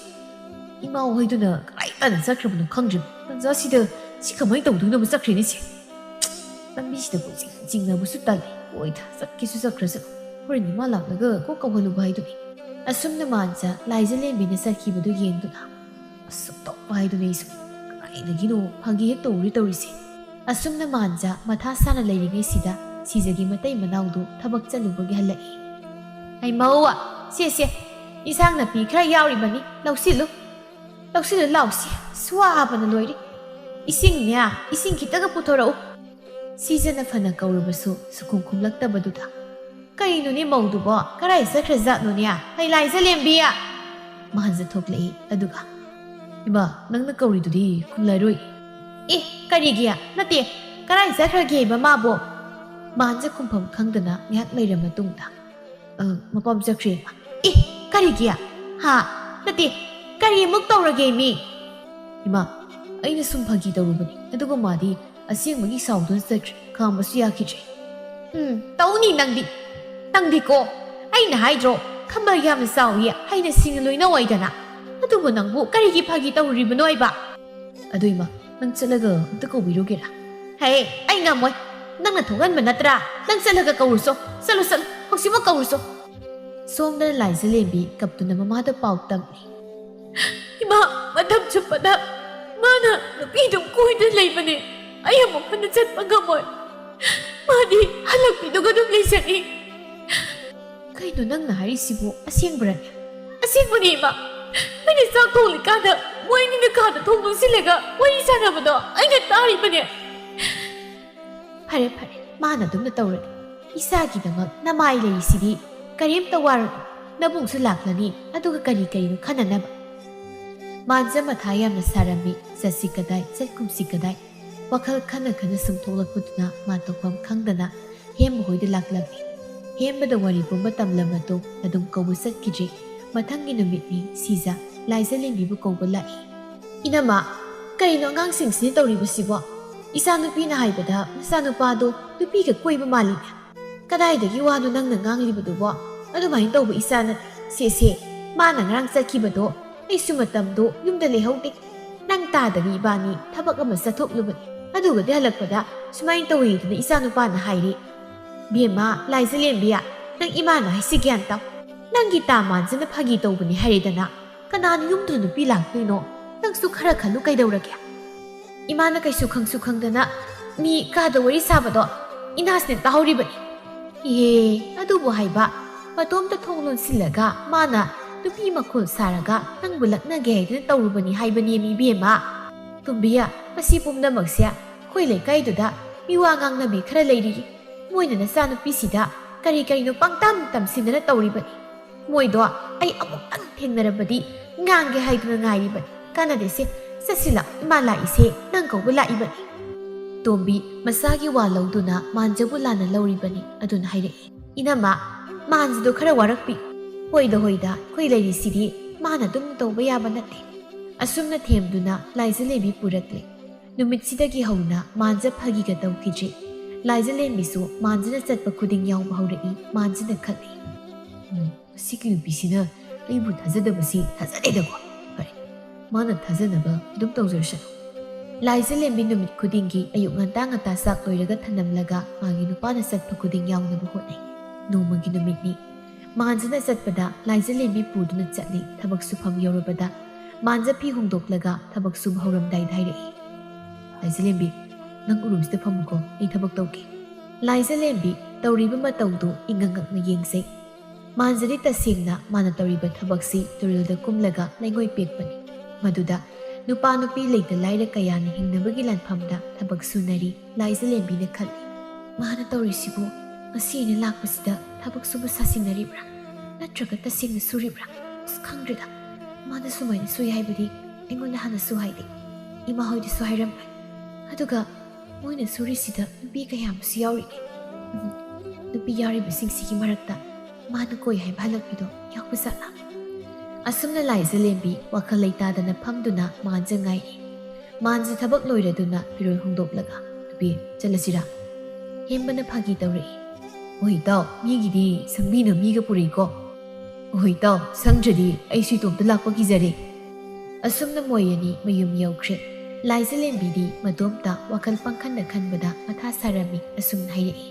ꯏꯃꯥ ꯍꯣꯏꯗꯨꯅ ꯀꯗꯥꯏ ꯇꯥꯟꯅ ꯆꯠꯈ꯭ꯔꯕꯅꯣ ꯈꯪꯗ꯭ꯔꯤꯕ ꯇꯟꯖꯥꯁꯤꯗ ꯁꯤ ꯀꯃꯥꯏꯅ ꯇꯧꯗꯣꯏꯅꯣꯕ ꯆꯠꯈ꯭ꯔꯦꯅꯦ ꯁꯤ? ꯂꯝꯕꯤꯁꯤꯗ ꯀꯣꯏꯆꯤꯡ ꯆꯤꯡꯅꯕꯁꯨ ꯇꯜꯂꯤ꯫ ꯍꯣꯏꯗ, ꯆꯠꯀꯦꯁꯨ ꯆꯠꯈ꯭ꯔꯁꯅꯨ꯫ ꯍꯣꯔꯦꯟ ꯏꯃꯥ ꯂꯥꯛꯂꯒ ꯀꯣꯛ ꯀꯧꯍꯜꯂꯨꯕ ꯍꯥꯏꯗꯨꯅꯤ꯫" ꯑꯁꯨꯝꯅ ꯃꯥꯟꯖ ꯂꯥꯏꯖꯂꯦꯝꯕꯤꯅ ꯆꯠꯈꯤꯕꯗꯨ ꯌꯦꯡꯗꯨꯅ, "ꯑꯁ, ꯑꯣꯟꯊꯣꯛꯄ ꯍꯥꯏꯗꯨꯅꯤ ꯑꯩꯁꯨ꯫ ꯀꯗꯥꯏꯗꯒꯤꯅꯣ ꯐꯥꯒꯤ ꯍꯦꯛ ꯇꯧꯔꯤ ꯇꯧꯔꯤꯁꯦ꯫" ꯑꯁꯨꯝꯅ ꯃꯥꯟꯖ ꯃꯊꯥ ꯁꯥꯅ ꯂꯩꯔꯤꯉꯩꯁꯤꯗ ꯁꯤꯖꯒꯤ ꯃꯇꯩ ꯃꯅꯥꯎꯗꯨ ꯊꯕꯛ ꯆꯠꯂꯨꯕꯒꯤ ꯍꯜꯂꯛꯏ꯫ "ꯍꯩꯃꯧ, ꯁꯦ, ꯁꯦ, ꯏꯟꯁꯥꯡ ꯅꯥꯄꯤ ꯈꯔ ꯌꯥꯎꯔꯤꯕꯅꯤ, ꯂꯧꯁꯤꯜꯂꯨ꯫ ꯂꯧꯁꯤꯜꯂꯨ ꯂꯥꯎꯁꯤ, ꯁ꯭ꯋꯥꯕꯅ ꯂꯣꯏꯔꯦ꯫ ꯏꯁꯤꯡꯅꯦ, ꯏꯁꯤꯡ ꯈꯤꯇꯒ ꯄꯨꯊꯣꯔꯛꯎ꯫" ꯁꯤꯖꯅ ꯐꯅ ꯀꯧꯔꯕꯁꯨ ꯁꯨꯈꯨꯝ ꯈꯨꯝꯂꯛꯇꯕꯗꯨꯗ, "ꯀꯩꯅꯣꯅꯦ ꯃꯧꯗꯨꯕꯣ? ꯀꯔꯥꯏ ꯆꯠꯈ꯭ꯔꯖꯥꯠꯅꯣꯅꯦ? ꯍꯩ ꯂꯥꯏꯖꯂꯦꯝꯕꯤ!" ꯃꯍꯟꯖ ꯊꯣꯛꯂꯛꯏ꯫ ꯑꯗꯨꯒ, "ꯏꯃꯥ, ꯅꯪꯅ ꯀꯧꯔꯤꯗꯨꯗꯤ ꯈꯨꯝꯂꯔꯣꯏ꯫" "ꯑꯦ, ꯀꯔꯤꯒꯤ? ꯅꯠꯇꯦ, ꯀꯔꯥꯏ ꯆꯠꯈ꯭ꯔꯒꯦꯕ ꯃꯥꯕꯣ?" ꯃꯍꯟꯖ ꯈꯨꯝꯐꯝ ꯈꯪꯗꯅ ꯉꯥꯏꯍꯥꯛ ꯂꯩꯔ ꯃꯇꯨꯡꯗ, "ꯑ, ꯃꯄꯥꯝ ꯆꯠꯈ꯭ꯔꯦ, ꯏꯃꯥ꯫" "ꯑꯦ, ꯀꯔꯤꯒꯤ? ꯍꯥ? ꯅꯠꯇꯦ, ꯀꯔꯤ ꯑꯃꯨꯛ ꯇꯧꯔꯒꯦ ꯃꯤ?" "ꯏꯃꯥ, ꯑꯩꯅ ꯁꯨꯝ ꯐꯥꯒꯤ ꯇꯧꯔꯨꯕꯅꯤ, ꯑꯗꯨꯒ ꯃꯥꯗꯤ ꯑꯁꯦꯡꯕꯒꯤ ꯁꯥꯎꯗꯨꯅ ꯆꯠꯈ꯭ꯔꯦ, ꯈꯥꯝꯕꯁꯨ ꯌꯥꯈꯤꯗ꯭ꯔꯦ꯫" "ꯎꯝ, ꯇꯧꯅꯤ ꯅꯪꯗꯤ꯫ ꯅꯪꯗꯤꯀꯣ, ꯑꯩꯅ ꯍꯥꯏꯗ꯭ꯔꯣ, ꯈꯝꯕꯜ ꯌꯥꯝꯅ ꯆꯥꯎꯏ, ꯍꯩꯅ ꯁꯤꯡꯅ ꯂꯣꯏꯅꯧ ꯍꯥꯏꯗꯅ꯫ ꯑꯗꯨꯕꯨ ꯅꯪꯕꯨ ꯀꯔꯤꯒꯤ ꯐꯥꯒꯤ ꯇꯧꯔꯨꯔꯤꯕꯅꯣ ꯍꯥꯏꯕ?" "ꯑꯗꯨ ꯏꯃꯥ, ꯅꯪ ꯆꯠꯂꯒ ꯑꯝꯇ ꯀꯧꯕꯤꯔꯨꯒꯦꯔꯥ?" "ꯍꯦ, ꯑꯩ ꯉꯝꯃꯣꯏ꯫ ꯅꯪꯅ ꯊꯣꯛꯍꯟꯕ ꯅꯠꯇ꯭ꯔꯥ? ꯅꯪ ꯆꯠꯂꯒ ꯀꯧꯔꯨꯆꯣ꯫ ꯆꯠꯂꯨ, ꯆꯠꯂꯨ꯫ ꯍꯧꯖꯤꯛꯃꯛ ꯀꯧꯔꯨꯆꯣ꯫" ꯁꯣꯝꯗ ꯂꯥꯏꯖꯂꯦꯝꯕꯤ ꯀꯞꯇꯨꯅ ꯃꯃꯥꯗ ꯄꯥꯎ ꯇꯝꯂꯤ꯫ "ꯏꯃꯥ, ꯃꯇꯝ ꯆꯨꯞꯄꯗ ꯃꯥꯅ ꯅꯨꯄꯤꯗꯨ ꯀꯣꯏꯗꯨꯅ ꯂꯩꯕꯅꯦ꯫ ꯑꯩ ꯑꯃꯨꯛ ꯍꯟꯅ ꯆꯠꯄ ꯉꯝꯃꯣꯏ꯫ ꯃꯥꯗꯤ ꯍꯜꯂꯛꯄꯤꯗꯨꯒ ꯑꯗꯨꯝ ꯂꯩꯖꯅꯤ꯫" "ꯀꯩꯅꯣ ꯅꯪꯅ ꯍꯥꯏꯔꯤꯁꯤꯕꯨ? ꯑꯁꯦꯡꯕꯔꯅꯦ?" "ꯑꯁꯦꯡꯕꯅꯦ, ꯏꯃꯥ꯫ ꯑꯩꯅ ꯆꯥꯛ ꯊꯣꯡꯂꯤꯀꯥꯟꯗ ꯃꯣꯏ ꯑꯅꯤꯅ ꯀꯥꯗ ꯊꯣꯡ ꯂꯣꯟꯁꯤꯜꯂꯒ ꯋꯥꯔꯤ ꯁꯥꯟꯅꯕꯗꯣ ꯑꯩꯅ ꯇꯥꯔꯤꯕꯅꯦ꯫" "ꯐꯔꯦ, ꯐꯔꯦ, ꯃꯥꯅ ꯑꯗꯨꯝꯅ ꯇꯧꯔꯗꯤ꯫ ꯏꯁꯥꯒꯤꯗꯃꯛ ꯅꯃꯥꯏ ꯂꯩꯔꯤꯁꯤꯗꯤ꯫ ꯀꯔꯤꯝꯇ ꯋꯥꯔꯨꯅꯨ, ꯅꯕꯨꯡꯁꯨ ꯂꯥꯛꯂꯅꯤ, ꯑꯗꯨꯒ ꯀꯔꯤ ꯀꯔꯤꯅꯣ ꯈꯟꯅꯅꯕ꯫ ꯃꯥꯟꯖ ꯃꯊꯥ ꯌꯥꯝꯅ ꯁꯥꯔꯝꯃꯤ꯫ ꯆꯠꯁꯤ ꯀꯗꯥꯏ, ꯆꯠꯀꯨꯝꯁꯤ ꯀꯗꯥꯏ, ꯋꯥꯈꯜ ꯈꯟꯅ ꯈꯟꯅ ꯁꯨꯝ ꯊꯣꯛꯂꯛꯄꯗꯨꯅ ꯃꯥ ꯇꯧꯐꯝ ꯈꯪꯗꯅ ꯍꯦꯝꯕ ꯍꯣꯏꯗ ꯂꯥꯛꯂꯝꯃꯤ꯫ ꯍꯦꯝꯕꯗ ꯋꯥꯔꯤ ꯄꯨꯝꯕ ꯇꯝꯂꯕ ꯃꯇꯨꯡ ꯑꯗꯨꯝ ꯀꯧꯕ ꯆꯠꯈꯤꯗ꯭ꯔꯤ꯫ ꯃꯊꯪꯒꯤ ꯅꯨꯃꯤꯠꯅꯤ꯫ ꯁꯤꯖ ꯂꯥꯏꯖꯂꯦꯝꯕꯤꯕꯨ ꯀꯧꯕ ꯂꯥꯛꯏ꯫ "ꯏꯅꯝꯃ, ꯀꯔꯤꯅꯣ ꯑꯉꯥꯡꯁꯤꯡꯁꯤꯅ ꯇꯧꯔꯤꯕꯁꯤꯕꯣ? ꯏꯆꯥꯅꯨꯄꯤꯅ ꯍꯥꯏꯕꯗ ꯃꯆꯥꯅꯨꯄꯥꯗꯣ ꯅꯨꯄꯤꯒ ꯀꯣꯏꯕ ꯃꯥꯜꯂꯤꯅꯦ꯫ ꯀꯗꯥꯏꯗꯒꯤ ꯋꯥꯅꯣ ꯅꯪꯅ ꯉꯥꯡꯂꯤꯕꯗꯨꯕꯣ? ꯑꯗꯨꯃꯥꯏꯅ ꯇꯧꯕ ꯏꯆꯥꯅ, ꯁꯦ, ꯁꯦ, ꯃꯥꯅ ꯉꯔꯥꯡ ꯆꯠꯈꯤꯕꯗꯣ ꯑꯩꯁꯨ ꯃꯇꯝꯗꯣ ꯌꯨꯝꯗ ꯂꯩꯍꯧꯗꯦ꯫ ꯅꯪ ꯇꯥꯗꯕꯤ ꯏꯕꯥꯅꯤ ꯊꯕꯛ ꯑꯃ ꯆꯠꯊꯣꯛꯂꯨꯕꯅꯤ꯫ ꯑꯗꯨꯒꯗꯤ ꯍꯜꯂꯛꯄꯗ ꯁꯨꯃꯥꯏꯅ ꯇꯧꯏꯗꯅ ꯏꯆꯥꯅꯨꯄꯥꯅ ꯍꯥꯏꯔꯤ꯫ ꯕꯦꯝꯃ, ꯂꯥꯏꯖꯂꯦꯝꯕꯤ, ꯅꯪ ꯏꯃꯥꯅ ꯍꯥꯏꯁꯤ ꯒ꯭ꯌꯥꯟ ꯇꯥꯎ꯫ ꯅꯪꯒꯤ ꯇꯥ ꯃꯥꯟꯖꯅ ꯐꯥꯒꯤ ꯇꯧꯕꯅꯤ ꯍꯥꯏꯔꯦꯗꯅ꯫ ꯀꯅꯥꯅ ꯌꯨꯝꯗ ꯅꯨꯄꯤ ꯂꯥꯛꯇꯣꯏꯅꯣ? ꯅꯪꯁꯨ ꯈꯔ ꯈꯜꯂꯨ ꯀꯩꯗꯧꯔꯒꯦ?" ꯏꯃꯥꯅ ꯀꯩꯁꯨ ꯈꯪꯁꯨ ꯈꯪꯗꯅ ꯃꯤ ꯀꯥꯗ ꯋꯥꯔꯤ ꯁꯥꯕꯗꯣ ꯏꯅꯥꯁꯅ ꯇꯥꯍꯧꯔꯤꯕꯅꯤ꯫ ꯏꯍꯦ, ꯑꯗꯨꯕꯨ ꯍꯥꯏꯕ, ꯃꯇꯣꯝꯇ ꯊꯣꯡ ꯂꯣꯟꯁꯤꯜꯂꯒ ꯃꯥꯅ ꯅꯨꯄꯤ ꯃꯈꯣꯜ ꯁꯥꯔꯒ ꯅꯪꯕꯨ ꯂꯛꯅꯒꯦ ꯍꯥꯏꯗꯨꯅ ꯇꯧꯔꯨꯕꯅꯤ ꯍꯥꯏꯕꯅꯦ ꯃꯤ ꯏꯕꯦꯝꯃ꯫ ꯇꯣꯝꯕꯤꯌꯥ, ꯃꯁꯤ ꯄꯨꯝꯅꯃꯛꯁꯦ ꯑꯩꯈꯣꯏ ꯂꯩꯀꯥꯏꯗꯨꯗ ꯃꯤꯋꯥ ꯉꯥꯡꯅꯕꯤ ꯈꯔ ꯂꯩꯔꯤ꯫ ꯃꯣꯏꯅ ꯅꯆꯥꯅꯨꯄꯤꯁꯤꯗ ꯀꯔꯤ ꯀꯔꯤꯅꯣ ꯄꯪꯇꯝ ꯇꯝꯁꯤꯟꯗꯅ ꯇꯧꯔꯤꯕꯅꯤ꯫ ꯃꯣꯏꯗꯣ ꯑꯩ ꯑꯃꯨꯛꯇꯪ ꯊꯦꯡꯅꯔꯕꯗꯤ ꯉꯥꯡꯒꯦ ꯍꯥꯏꯗꯨꯅ ꯉꯥꯏꯔꯤꯕꯅꯤ꯫ ꯀꯥꯟꯅꯗꯦꯁꯦ, ꯆꯠꯁꯤꯜꯂꯛ, ꯏꯃꯥ ꯂꯥꯛꯏꯁꯦ ꯅꯪ ꯀꯧꯕ ꯂꯥꯛꯏꯕꯅꯤ꯫ ꯇꯣꯝꯕꯤ ꯃꯆꯥꯒꯤ ꯋꯥ ꯂꯧꯗꯨꯅ ꯃꯥꯟꯖꯕꯨ ꯂꯥꯟꯅ ꯂꯧꯔꯤꯕꯅꯤ꯫ ꯑꯗꯨꯅ ꯍꯥꯏꯔꯛꯏ, "ꯏꯅꯝꯃ, ꯃꯥꯟꯖꯗꯣ ꯈꯔ ꯋꯥꯔꯛꯄꯤ꯫ ꯍꯣꯏꯗ ꯍꯣꯏꯗ, ꯑꯩꯈꯣꯏ ꯂꯩꯔꯤꯁꯤꯗꯤ ꯃꯥꯅ ꯑꯗꯨꯝ ꯇꯧꯕ ꯌꯥꯕ ꯅꯠꯇꯦ"꯫ ꯑꯁꯨꯝꯅ ꯊꯦꯝꯗꯨꯅ ꯂꯥꯏꯖꯂꯦꯝꯕꯤ ꯄꯨꯔꯛꯂꯦ꯫ ꯅꯨꯃꯤꯠꯁꯤꯗꯒꯤ ꯍꯧꯅ ꯃꯥꯟꯖ ꯐꯥꯒꯤꯒ ꯇꯧꯈꯤꯗ꯭ꯔꯦ꯫ ꯂꯥꯏꯖꯂꯦꯝꯕꯤꯁꯨ ꯃꯥꯟꯖꯅ ꯆꯠꯄ ꯈꯨꯗꯤꯡ ꯌꯥꯎꯕ ꯍꯧꯔꯛꯏ꯫ ꯃꯥꯟꯖꯅ ꯈꯜꯂꯤ, "ꯎꯝ, ꯃꯁꯤꯒꯤ ꯅꯨꯄꯤꯁꯤꯅ ꯑꯩꯕꯨ ꯊꯥꯖꯗꯕꯁꯤ ꯊꯥꯖꯗꯦꯗꯀꯣ꯫ ꯐꯔꯦ, ꯃꯥꯅ ꯊꯥꯖꯅꯕ ꯑꯗꯨꯝ ꯇꯧꯖꯔꯁꯅꯨ"꯫ ꯂꯥꯏꯖꯂꯦꯝꯕꯤ ꯅꯨꯃꯤꯠ ꯈꯨꯗꯤꯡꯒꯤ ꯑꯌꯨꯛ ꯉꯟꯇꯥ ꯉꯟꯇꯥ ꯆꯥꯛ ꯂꯣꯏꯔꯒ ꯊꯅꯝꯂꯒ ꯃꯥꯒꯤ ꯅꯨꯄꯥꯅ ꯆꯠꯄ ꯈꯨꯗꯤꯡ ꯌꯥꯎꯅꯕ ꯍꯣꯠꯅꯩ꯫ ꯅꯣꯡꯃꯒꯤ ꯅꯨꯃꯤꯠꯅꯤ꯫ ꯃꯥꯟꯖꯅ ꯆꯠꯄꯗ ꯂꯥꯏꯖꯂꯦꯝꯕꯤ ꯄꯨꯗꯨꯅ ꯆꯠꯂꯤ꯫ ꯊꯕꯛ ꯁꯨꯐꯝ ꯌꯧꯔꯕꯗ ꯃꯥꯟꯖ ꯐꯤ ꯍꯣꯡꯗꯣꯛꯂꯒ ꯊꯕꯛ ꯁꯨꯕ ꯍꯧꯔꯝꯗꯥꯏꯗ ꯍꯥꯏꯔꯛꯏ, "ꯂꯥꯏꯖꯂꯦꯝꯕꯤ, ꯅꯪ ꯎꯔꯨꯝꯁꯤꯗ ꯐꯝꯃꯨꯀꯣ, ꯑꯩ ꯊꯕꯛ ꯇꯧꯒꯦ"꯫ ꯂꯥꯏꯖꯂꯦꯝꯕꯤ ꯇꯧꯔꯤꯕ ꯃꯇꯧꯗꯨ ꯏꯉꯛ ꯉꯛꯅ ꯌꯦꯡꯖꯩ꯫ ꯃꯥꯟꯖꯗꯤ ꯇꯁꯦꯡꯅ ꯃꯥꯅ ꯇꯧꯔꯤꯕ ꯊꯕꯛꯁꯤ ꯇꯨꯔꯦꯜꯗ ꯀꯨꯝꯂꯒ ꯂꯩꯉꯣꯏ ꯄꯦꯛꯄꯅꯤ꯫ ꯃꯗꯨꯗ ꯅꯨꯄꯥ ꯅꯨꯄꯤ ꯂꯩꯇ ꯂꯥꯏꯔ ꯀꯌꯥꯅ ꯍꯤꯡꯅꯕꯒꯤ ꯂꯥꯟꯐꯝꯗ ꯊꯕꯛ ꯁꯨꯅꯔꯤ꯫ ꯂꯥꯏꯖꯂꯦꯝꯕꯤꯅ ꯈꯜꯂꯤ, "ꯃꯥꯅ ꯇꯧꯔꯤꯁꯤꯕꯨ ꯉꯁꯤ ꯑꯩꯅ ꯂꯥꯛꯄꯁꯤꯗ ꯊꯕꯛ ꯁꯨꯕ ꯁꯥꯁꯤꯟꯅꯔꯤꯕ꯭ꯔꯥ? ꯅꯠꯇ꯭ꯔꯒ ꯇꯁꯦꯡꯅ ꯁꯨꯔꯤꯕ꯭ꯔꯥ? ꯑꯁ, ꯈꯪꯗ꯭ꯔꯦꯗ꯫ ꯃꯥꯅ ꯁꯨꯃꯥꯏꯅ ꯁꯨꯏ ꯍꯥꯏꯕꯗꯤ ꯑꯩꯉꯣꯟꯗ ꯍꯥꯟꯅꯁꯨ ꯍꯥꯏꯗꯦ꯫ ꯏꯃꯥ ꯍꯣꯏꯗꯁꯨ ꯍꯥꯏꯔꯝꯃꯣꯏ꯫ ꯑꯗꯨꯒ ꯃꯣꯏꯅ ꯁꯨꯔꯤꯁꯤꯗ ꯅꯨꯄꯤ ꯀꯌꯥ ꯑꯃꯁꯨ ꯌꯥꯎꯔꯤꯅꯦ꯫ ꯎꯝ, ꯅꯨꯄꯤ ꯌꯥꯎꯔꯤꯕꯁꯤꯡꯁꯤꯒꯤ ꯃꯔꯛꯇ ꯃꯥꯅ ꯀꯣꯏ ꯍꯥꯏꯕ ꯍꯜꯂꯛꯄꯤꯗꯣ ꯌꯥꯎꯕ ꯖꯥꯠꯂꯥ? ꯑꯁꯨꯝꯅ ꯂꯥꯏꯖꯂꯦꯝꯕꯤ ꯋꯥꯈꯜ ꯂꯩꯇꯥꯗꯅ ꯐꯝꯗꯨꯅ ꯃꯥꯟꯖ ꯉꯥꯏꯔꯤ꯫ ꯃꯥꯟꯖ ꯊꯕꯛ ꯂꯣꯏꯔꯗꯨꯅ ꯐꯤꯔꯣꯜ ꯍꯣꯡꯗꯣꯛꯂꯒ, "ꯅꯨꯄꯤ, ꯆꯠꯂꯁꯤꯔꯥ?" ꯍꯦꯝꯕꯅ ꯐꯥꯒꯤ ꯇꯧꯔꯛꯏ꯫ "ꯍꯣꯏ ꯏꯇꯥꯎ, ꯃꯤꯒꯤꯗꯤ ꯁꯪꯕꯤꯅ ꯃꯤꯒ ꯄꯨꯔꯛꯏꯀꯣ꯫ ꯍꯣꯏ ꯏꯇꯥꯎ, ꯁꯪꯗ꯭ꯔꯗꯤ ꯑꯩꯁꯨ ꯏꯇꯣꯝꯇ ꯂꯥꯛꯄ ꯀꯤꯖꯔꯦ꯫" ꯑꯁꯨꯝꯅ ꯃꯣꯏ ꯑꯅꯤ ꯃꯌꯨꯝ ꯌꯧꯈ꯭ꯔꯦ꯫ ꯂꯥꯏꯖꯂꯦꯝꯕꯤꯗꯤ ꯃꯇꯣꯝꯇ ꯋꯥꯈꯜ ꯄꯪꯈꯟꯗ ꯈꯟꯕꯗ ꯃꯊꯥ ꯁꯥꯔꯝꯃꯤ꯫ ꯑꯁꯨꯝꯅ ꯍꯥꯏꯔꯛꯏ,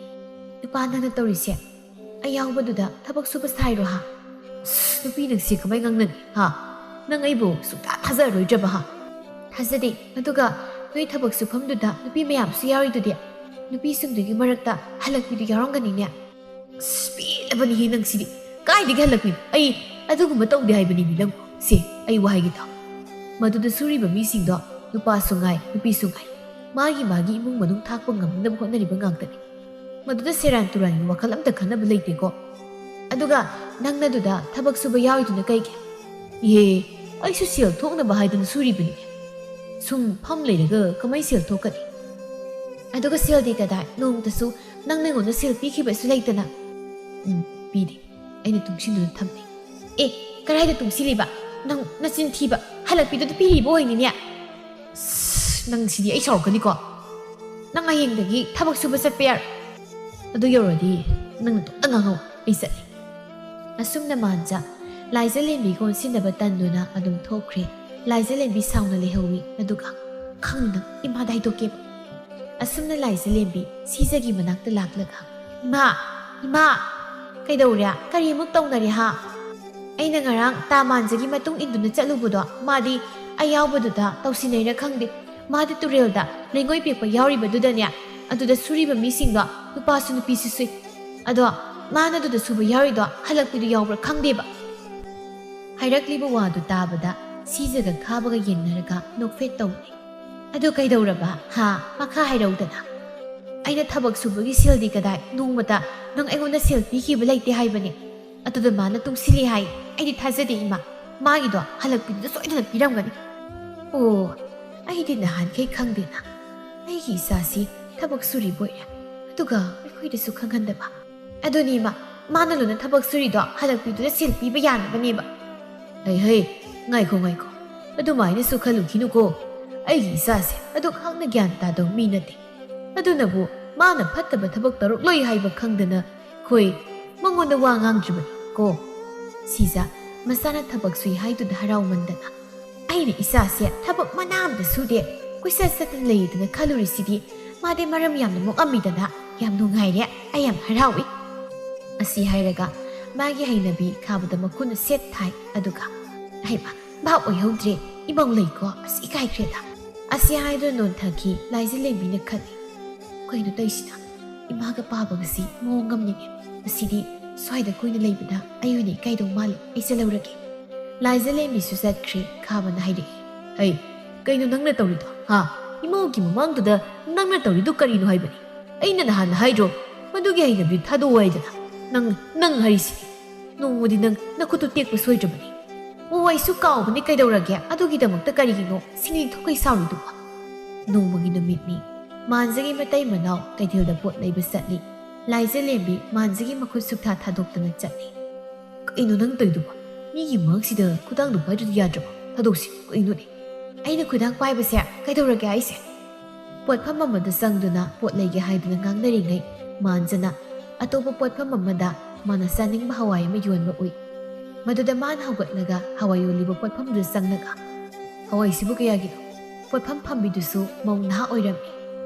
"ꯅꯨꯄꯥ, ꯅꯪꯅ ꯇꯧꯔꯤꯁꯦ ꯑꯩ ꯌꯥꯎꯕꯗꯨꯗ ꯊꯕꯛ ꯁꯨꯕ ꯁꯥꯏꯔꯣ ꯍꯥ?" "ꯑꯁ, ꯅꯨꯄꯤ ꯅꯪꯁꯦ ꯀꯃꯥꯏ ꯉꯥꯡꯅꯅꯤ ꯍꯥ? ꯅꯪ ꯑꯩꯕꯨ ꯁꯨꯡꯊꯥ ꯊꯥꯖꯔꯔꯣꯏꯗ꯭ꯔꯕ ꯍꯥ?" "ꯊꯥꯖꯗꯦ꯫ ꯑꯗꯨꯒ ꯅꯣꯏ ꯊꯕꯛ ꯁꯨꯐꯝꯗꯨꯗ ꯅꯨꯄꯤ ꯃꯌꯥꯝꯁꯨ ꯌꯥꯎꯔꯤꯗꯨꯗꯤ꯫ ꯅꯨꯄꯤꯁꯤꯡꯗꯨꯒꯤ ꯃꯔꯛꯇ ꯍꯜꯂꯛꯄꯤꯗꯨ ꯌꯥꯎꯔꯝꯒꯅꯤꯅꯦ꯫" "ꯑꯁ, ꯄꯦꯜꯂꯕꯅꯤꯍꯦ ꯅꯪꯁꯤꯗꯤ꯫ ꯀꯥꯏꯗꯒꯤ ꯍꯜꯂꯛꯄꯤꯅꯣ? ꯑꯩ ꯑꯗꯨꯒꯨꯝꯕ ꯇꯧꯗꯦ ꯍꯥꯏꯕꯅꯤꯅꯦ ꯅꯪꯕꯨ꯫ ꯁꯦ, ꯑꯩ ꯋꯥ ꯍꯥꯏꯒꯦ ꯇꯥꯎ꯫ ꯃꯗꯨꯗ ꯁꯨꯔꯤꯕ ꯃꯤꯁꯤꯡꯗꯣ ꯅꯨꯄꯥꯁꯨ ꯉꯥꯏ, ꯅꯨꯄꯤꯁꯨ ꯉꯥꯏ꯫ ꯃꯥꯒꯤ ꯃꯥꯒꯤ ꯏꯃꯨꯡ ꯃꯅꯨꯡ ꯊꯥꯛꯄ ꯉꯝꯅꯕ ꯍꯣꯠꯅꯔꯤꯕ ꯉꯥꯛꯇꯅꯤ꯫ ꯃꯗꯨꯗ ꯁꯦꯔꯥꯟ ꯇꯨꯔꯥꯟꯒꯤ ꯋꯥꯈꯜ ꯑꯝꯇ ꯈꯟꯅꯕ ꯂꯩꯇꯦꯀꯣ꯫ ꯑꯗꯨꯒ ꯅꯪꯅ ꯑꯗꯨꯗ ꯊꯕꯛ ꯁꯨꯕ ꯌꯥꯎꯔꯤꯗꯨꯅ ꯀꯩꯒꯤ?" "ꯏꯍꯦ, ꯑꯩꯁꯨ ꯁꯦꯜ ꯊꯣꯛꯅꯕ ꯍꯥꯏꯗꯅ ꯁꯨꯔꯤꯕꯅꯤ꯫ ꯁꯨꯝ ꯐꯝ ꯂꯩꯔꯒ ꯀꯃꯥꯏ ꯁꯦꯜ ꯊꯣꯛꯀꯅꯤ? ꯑꯗꯨꯒ ꯁꯦꯜꯗꯤ ꯀꯗꯥꯏ? ꯅꯣꯡꯃꯇꯁꯨ ꯅꯪꯅ ꯑꯩꯉꯣꯟꯗ ꯁꯦꯜ ꯄꯤꯈꯤꯕꯁꯨ ꯂꯩꯇꯅ꯫" "ꯎꯝ, ꯄꯤꯗꯦ꯫ ꯑꯩꯅ ꯇꯨꯡꯁꯤꯟꯗꯨꯅ ꯊꯝꯂꯦ꯫" "ꯑꯦ, ꯀꯗꯥꯏꯗ ꯇꯨꯡꯁꯤꯜꯂꯤꯕ? ꯅꯪ ꯅꯆꯤꯟ ꯊꯤꯕ꯫ ꯍꯜꯂꯛꯄꯤꯗꯨꯗ ꯄꯤꯔꯤꯕ ꯑꯣꯏꯅꯤꯅꯦ꯫ ꯑꯁ, ꯅꯪ ꯁꯤꯗꯤ ꯑꯩ ꯁꯥꯎꯔꯛꯀꯅꯤꯀꯣ꯫ ꯅꯪ ꯍꯌꯦꯡꯗꯒꯤ ꯊꯕꯛ ꯁꯨꯕ ꯆꯠꯄ ꯌꯥꯔꯣꯏ꯫ ꯑꯗꯨ ꯌꯧꯔꯗꯤ ꯅꯪ ꯅꯇꯣꯝꯇ ꯉꯥꯡꯍꯧ, ꯑꯩ ꯆꯠꯂꯦ꯫" ꯑꯁꯨꯝꯅ ꯃꯥꯟꯖ ꯂꯥꯏꯖꯂꯦꯝꯕꯤꯒ ꯑꯣꯟꯁꯤꯟꯅꯕ ꯇꯟꯗꯨꯅ ꯑꯗꯨꯝ ꯊꯣꯛꯈ꯭ꯔꯦ꯫ ꯂꯥꯏꯖꯂꯦꯝꯕꯤ ꯁꯥꯎꯅ ꯂꯩꯍꯧꯏ꯫ ꯑꯗꯨꯒ, "ꯈꯪꯅꯤ ꯅꯪ, ꯏꯃꯥꯗ ꯍꯥꯏꯗꯣꯛꯀꯦꯕ꯫" ꯑꯁꯨꯝꯅ ꯂꯥꯏꯖꯂꯦꯝꯕꯤ ꯁꯤꯖꯒꯤ ꯃꯅꯥꯛꯇ ꯂꯥꯛꯂꯒ, "ꯏꯃꯥ, ꯏꯃꯥ, ꯀꯩꯗꯧꯔꯦ? ꯀꯔꯤꯃꯨꯛ ꯇꯧꯅꯔꯦ ꯍꯥ? ꯑꯩꯅ ꯉꯔꯥꯡ ꯇꯥ ꯃꯥꯟꯖꯒꯤ ꯃꯇꯨꯡ ꯏꯟꯗꯨꯅ ꯆꯠꯂꯨꯕꯗꯣ, ꯃꯥꯗꯤ ꯑꯩ ꯌꯥꯎꯕꯗꯨꯗ ꯇꯧꯁꯤꯟꯅꯩꯔ ꯈꯪꯗꯦ꯫ ꯃꯥꯗꯤ ꯇꯨꯔꯦꯜꯗ ꯂꯩꯉꯣꯏ ꯄꯦꯛꯄ ꯌꯥꯎꯔꯤꯕꯗꯨꯗꯅꯦ, ꯑꯗꯨꯗ ꯁꯨꯔꯤꯕ ꯃꯤꯁꯤꯡꯗꯣ ꯅꯨꯄꯥꯁꯨ ꯅꯨꯄꯤꯁꯨ ꯁꯨꯏ꯫ ꯑꯗꯣ ꯃꯥꯅ ꯑꯗꯨꯗ ꯁꯨꯕ ꯌꯥꯎꯔꯤꯗꯣ ꯍꯜꯂꯛꯄꯤꯗꯨ ꯌꯥꯎꯕ꯭ꯔꯥ ꯈꯪꯗꯦꯕ꯫" ꯍꯥꯏꯔꯛꯂꯤꯕ ꯋꯥꯗꯨ ꯇꯥꯕꯗ ꯁꯤꯖꯒ ꯈꯥꯕꯒ ꯌꯦꯡꯅꯔꯒ ꯅꯣꯛꯐꯦꯠ ꯇꯧꯅꯩ꯫ "ꯑꯗꯨ ꯀꯩꯗꯧꯔꯕ? ꯍꯥ? ꯃꯈꯥ ꯍꯥꯏꯔꯧꯗꯅ꯫" ꯑꯩꯅ ꯊꯕꯛ ꯁꯨꯕꯒꯤ ꯁꯦꯜꯗꯤ ꯀꯗꯥꯏ? ꯅꯣꯡꯃꯇ ꯅꯪ ꯑꯩꯉꯣꯟꯗ ꯁꯦꯜ ꯄꯤꯈꯤꯕ ꯂꯩꯇꯦ ꯍꯥꯏꯕꯅꯤ꯫ ꯑꯗꯨꯗ ꯃꯥꯅ ꯇꯨꯡꯁꯤꯜꯂꯤ ꯍꯥꯏ꯫ ꯑꯩꯗꯤ ꯊꯥꯖꯗꯦ, ꯏꯃꯥ꯫ ꯃꯥꯒꯤꯗꯣ ꯍꯜꯂꯛꯄꯤꯗꯨꯗ ꯁꯣꯏꯗꯅ ꯄꯤꯔꯝꯒꯅꯤ꯫ ꯑꯣ, ꯑꯩꯗꯤ ꯅꯍꯥꯟꯈꯩ ꯈꯪꯗꯦꯅ꯫ ꯑꯩꯒꯤ ꯏꯆꯥꯁꯤ ꯊꯕꯛ ꯁꯨꯔꯤꯕ ꯑꯣꯏꯔꯦ, ꯑꯗꯨꯒ ꯑꯩꯈꯣꯏꯗꯁꯨ ꯈꯪꯍꯟꯗꯕ꯫ ꯑꯗꯨꯅꯤ, ꯏꯃꯥ, ꯃꯥꯅ ꯂꯣꯏꯅ ꯊꯕꯛ ꯁꯨꯔꯤꯗꯣ ꯍꯜꯂꯛꯄꯤꯗꯨꯗ ꯁꯦꯜ ꯄꯤꯕ ꯌꯥꯅꯕꯅꯦꯕ꯫ ꯍꯩ ꯍꯩ, ꯉꯥꯏꯈꯣ ꯉꯥꯏꯈꯣ, ꯑꯗꯨꯃꯥꯏꯅꯁꯨ ꯈꯜꯂꯨꯈꯤꯅꯨꯀꯣ꯫ ꯑꯩꯒꯤ ꯏꯆꯥꯁꯦ ꯑꯗꯨꯛ ꯍꯥꯛꯅ ꯒ꯭ꯌꯥꯟ ꯇꯥꯗꯧ ꯃꯤ ꯅꯠꯇꯦ꯫ ꯑꯗꯨꯅꯕꯨ ꯃꯥꯅ ꯐꯠꯇꯕ ꯊꯕꯛ ꯇꯧꯔꯛꯂꯣꯏ ꯍꯥꯏꯕ ꯈꯪꯗꯅ ꯑꯩꯈꯣꯏ ꯃꯉꯣꯟꯗ ꯋꯥ ꯉꯥꯡꯗ꯭ꯔꯤꯕꯅꯤ ꯀꯣ꯫ ꯁꯤꯖ ꯃꯆꯥꯅ ꯊꯕꯛ ꯁꯨꯏ ꯍꯥꯏꯗꯨꯗ ꯍꯔꯥꯎꯃꯟꯗꯅ, "ꯑꯩꯅ ꯏꯆꯥꯁꯦ ꯊꯕꯛ ꯃꯅꯥ ꯑꯃꯇ ꯁꯨꯗꯦ, ꯀꯣꯏꯆꯠ ꯆꯠꯇꯅ ꯂꯩꯌꯦꯗꯅ ꯈꯜꯂꯨꯔꯤꯁꯤꯗꯤ, ꯃꯥꯗꯤ ꯃꯔꯝ ꯌꯥꯝꯅ ꯃꯣꯛꯑꯝꯃꯤꯗꯅ꯫ ꯌꯥꯝ ꯅꯨꯡꯉꯥꯏꯔꯦ, ꯑꯩ ꯌꯥꯝ ꯍꯔꯥꯎꯏ"꯫ ꯑꯁꯤ ꯍꯥꯏꯔꯒ ꯃꯥꯒꯤ ꯍꯩꯅꯕꯤ ꯈꯥꯕꯗ ꯃꯈꯨꯠꯅ ꯁꯦꯠ ꯊꯥꯏ, ꯑꯗꯨꯒ, "ꯍꯩꯃꯥ, ꯚꯥꯞ ꯑꯣꯏꯍꯧꯗ꯭ꯔꯦ, ꯏꯃꯧ ꯂꯩꯀꯣ, ꯑꯁ, ꯏꯀꯥꯏꯈ꯭ꯔꯦꯗ"꯫ ꯑꯁꯤ ꯍꯥꯏꯗꯨꯅ ꯅꯣꯟꯊꯈꯤ꯫ ꯂꯥꯏꯖꯂꯦꯝꯕꯤꯅ ꯈꯜꯂꯤ, "ꯀꯩꯅꯣ ꯇꯧꯔꯤꯁꯤꯅ? ꯏꯃꯥꯒ ꯄꯥꯕꯒꯁꯤ ꯃꯑꯣꯡ ꯑꯃꯅꯤꯅꯦ꯫ ꯃꯁꯤꯗꯤ ꯁ꯭ꯋꯥꯏꯗ ꯀꯨꯏꯅ ꯂꯩꯕꯗ ꯑꯩ ꯑꯣꯏꯅ ꯏꯀꯥꯏꯗꯧ ꯃꯥꯜꯂꯦ, ꯑꯩ ꯆꯠꯍꯧꯔꯒꯦ"꯫ ꯂꯥꯏꯖꯂꯦꯝꯕꯤꯁꯨ ꯆꯠꯈ꯭ꯔꯦ꯫ ꯈꯥꯕꯅ ꯍꯥꯏꯔꯛꯏ, "ꯍꯩ, ꯀꯩꯅꯣ ꯅꯪꯅ ꯇꯧꯔꯤꯗꯣ, ꯍꯥ? ꯏꯃꯧꯒꯤ ꯃꯃꯥꯡꯗꯨꯗ ꯅꯪꯅ ꯇꯧꯔꯤꯗꯨ ꯀꯔꯤꯅꯣ ꯍꯥꯏꯕꯅꯤ? ꯑꯩꯅ ꯅꯍꯥꯟꯅ ꯍꯥꯏꯗ꯭ꯔꯣ, ꯃꯗꯨꯒꯤ ꯍꯩꯅꯕꯤ ꯊꯥꯗꯣꯛꯑꯣ ꯍꯥꯏꯗꯅ? ꯅꯪ, ꯅꯪ ꯍꯥꯏꯔꯤꯁꯤꯗꯤ꯫ ꯅꯣꯡꯃꯗꯤ ꯅꯪ ꯅꯈꯨꯠꯇꯨ ꯇꯦꯛꯄ ꯁꯣꯏꯗ꯭ꯔꯕꯅꯤ"꯫ "ꯑꯣ, ꯑꯩꯁꯨ ꯀꯥꯎꯕꯅꯤ, ꯀꯩꯗꯧꯔꯒꯦ? ꯑꯗꯨꯒꯤꯗꯃꯛꯇ ꯀꯔꯤꯒꯤꯅꯣ ꯁꯤꯡꯂꯤ ꯊꯣꯛꯀꯩ ꯁꯥꯎꯔꯤꯗꯨꯕꯣ?" ꯅꯣꯡꯃꯒꯤ ꯅꯨꯃꯤꯠꯅꯤ꯫ ꯃꯥꯟꯖꯒꯤ ꯃꯇꯩ ꯃꯅꯥꯎ ꯀꯩꯊꯦꯜꯗ ꯄꯣꯠ ꯂꯩꯕ ꯆꯠꯂꯤ꯫ ꯂꯥꯏꯖꯂꯦꯝꯕꯤ ꯃꯥꯟꯖꯒꯤ ꯃꯈꯨꯠ ꯁꯨꯛꯊꯥ ꯊꯥꯗꯣꯛꯇꯅ ꯆꯠꯂꯤ꯫ "ꯀꯩꯅꯣ ꯅꯪ ꯇꯧꯔꯤꯗꯨꯕꯣ? ꯃꯤꯒꯤ ꯃꯥꯡꯁꯤꯗ ꯈꯨꯗꯥꯡꯗꯣ ꯄꯥꯏꯗ꯭ꯔꯗꯤ ꯌꯥꯗ꯭ꯔꯕꯣ? ꯊꯥꯗꯣꯛꯁꯤ, ꯀꯩꯅꯣꯅꯦ?" "ꯑꯩꯅ ꯈꯨꯗꯥꯡ ꯄꯥꯏꯕꯁꯦ ꯀꯩꯗꯧꯔꯒꯦ ꯍꯥꯏꯁꯦ?" ꯄꯣꯠꯐꯝ ꯑꯃꯗ ꯆꯪꯗꯨꯅ ꯄꯣꯠ ꯂꯩꯒꯦ ꯍꯥꯏꯗꯨꯅ ꯉꯥꯡꯅꯔꯤꯉꯩ, ꯃꯥꯟꯖꯅ ꯑꯇꯣꯞꯄ ꯄꯣꯠꯐꯝ ꯑꯃꯗ ꯃꯥꯅ ꯆꯥꯅꯤꯡꯕ ꯍꯋꯥꯏ ꯑꯃ ꯌꯣꯟꯕ ꯎꯏ꯫ ꯃꯗꯨꯗ ꯃꯥꯅ ꯍꯧꯒꯠꯂꯒ ꯍꯋꯥꯏ ꯌꯣꯜꯂꯤꯕ ꯄꯣꯠꯐꯝꯗꯨꯗ ꯆꯪꯂꯒ, "ꯍꯋꯥꯏꯁꯤꯕꯨ ꯀꯌꯥꯒꯤꯅꯣ?" ꯄꯣꯠꯐꯝ ꯐꯝꯕꯤꯗꯨꯁꯨ ꯃꯧ ꯅꯍꯥ ꯑꯣꯏꯔꯝꯃꯤ꯫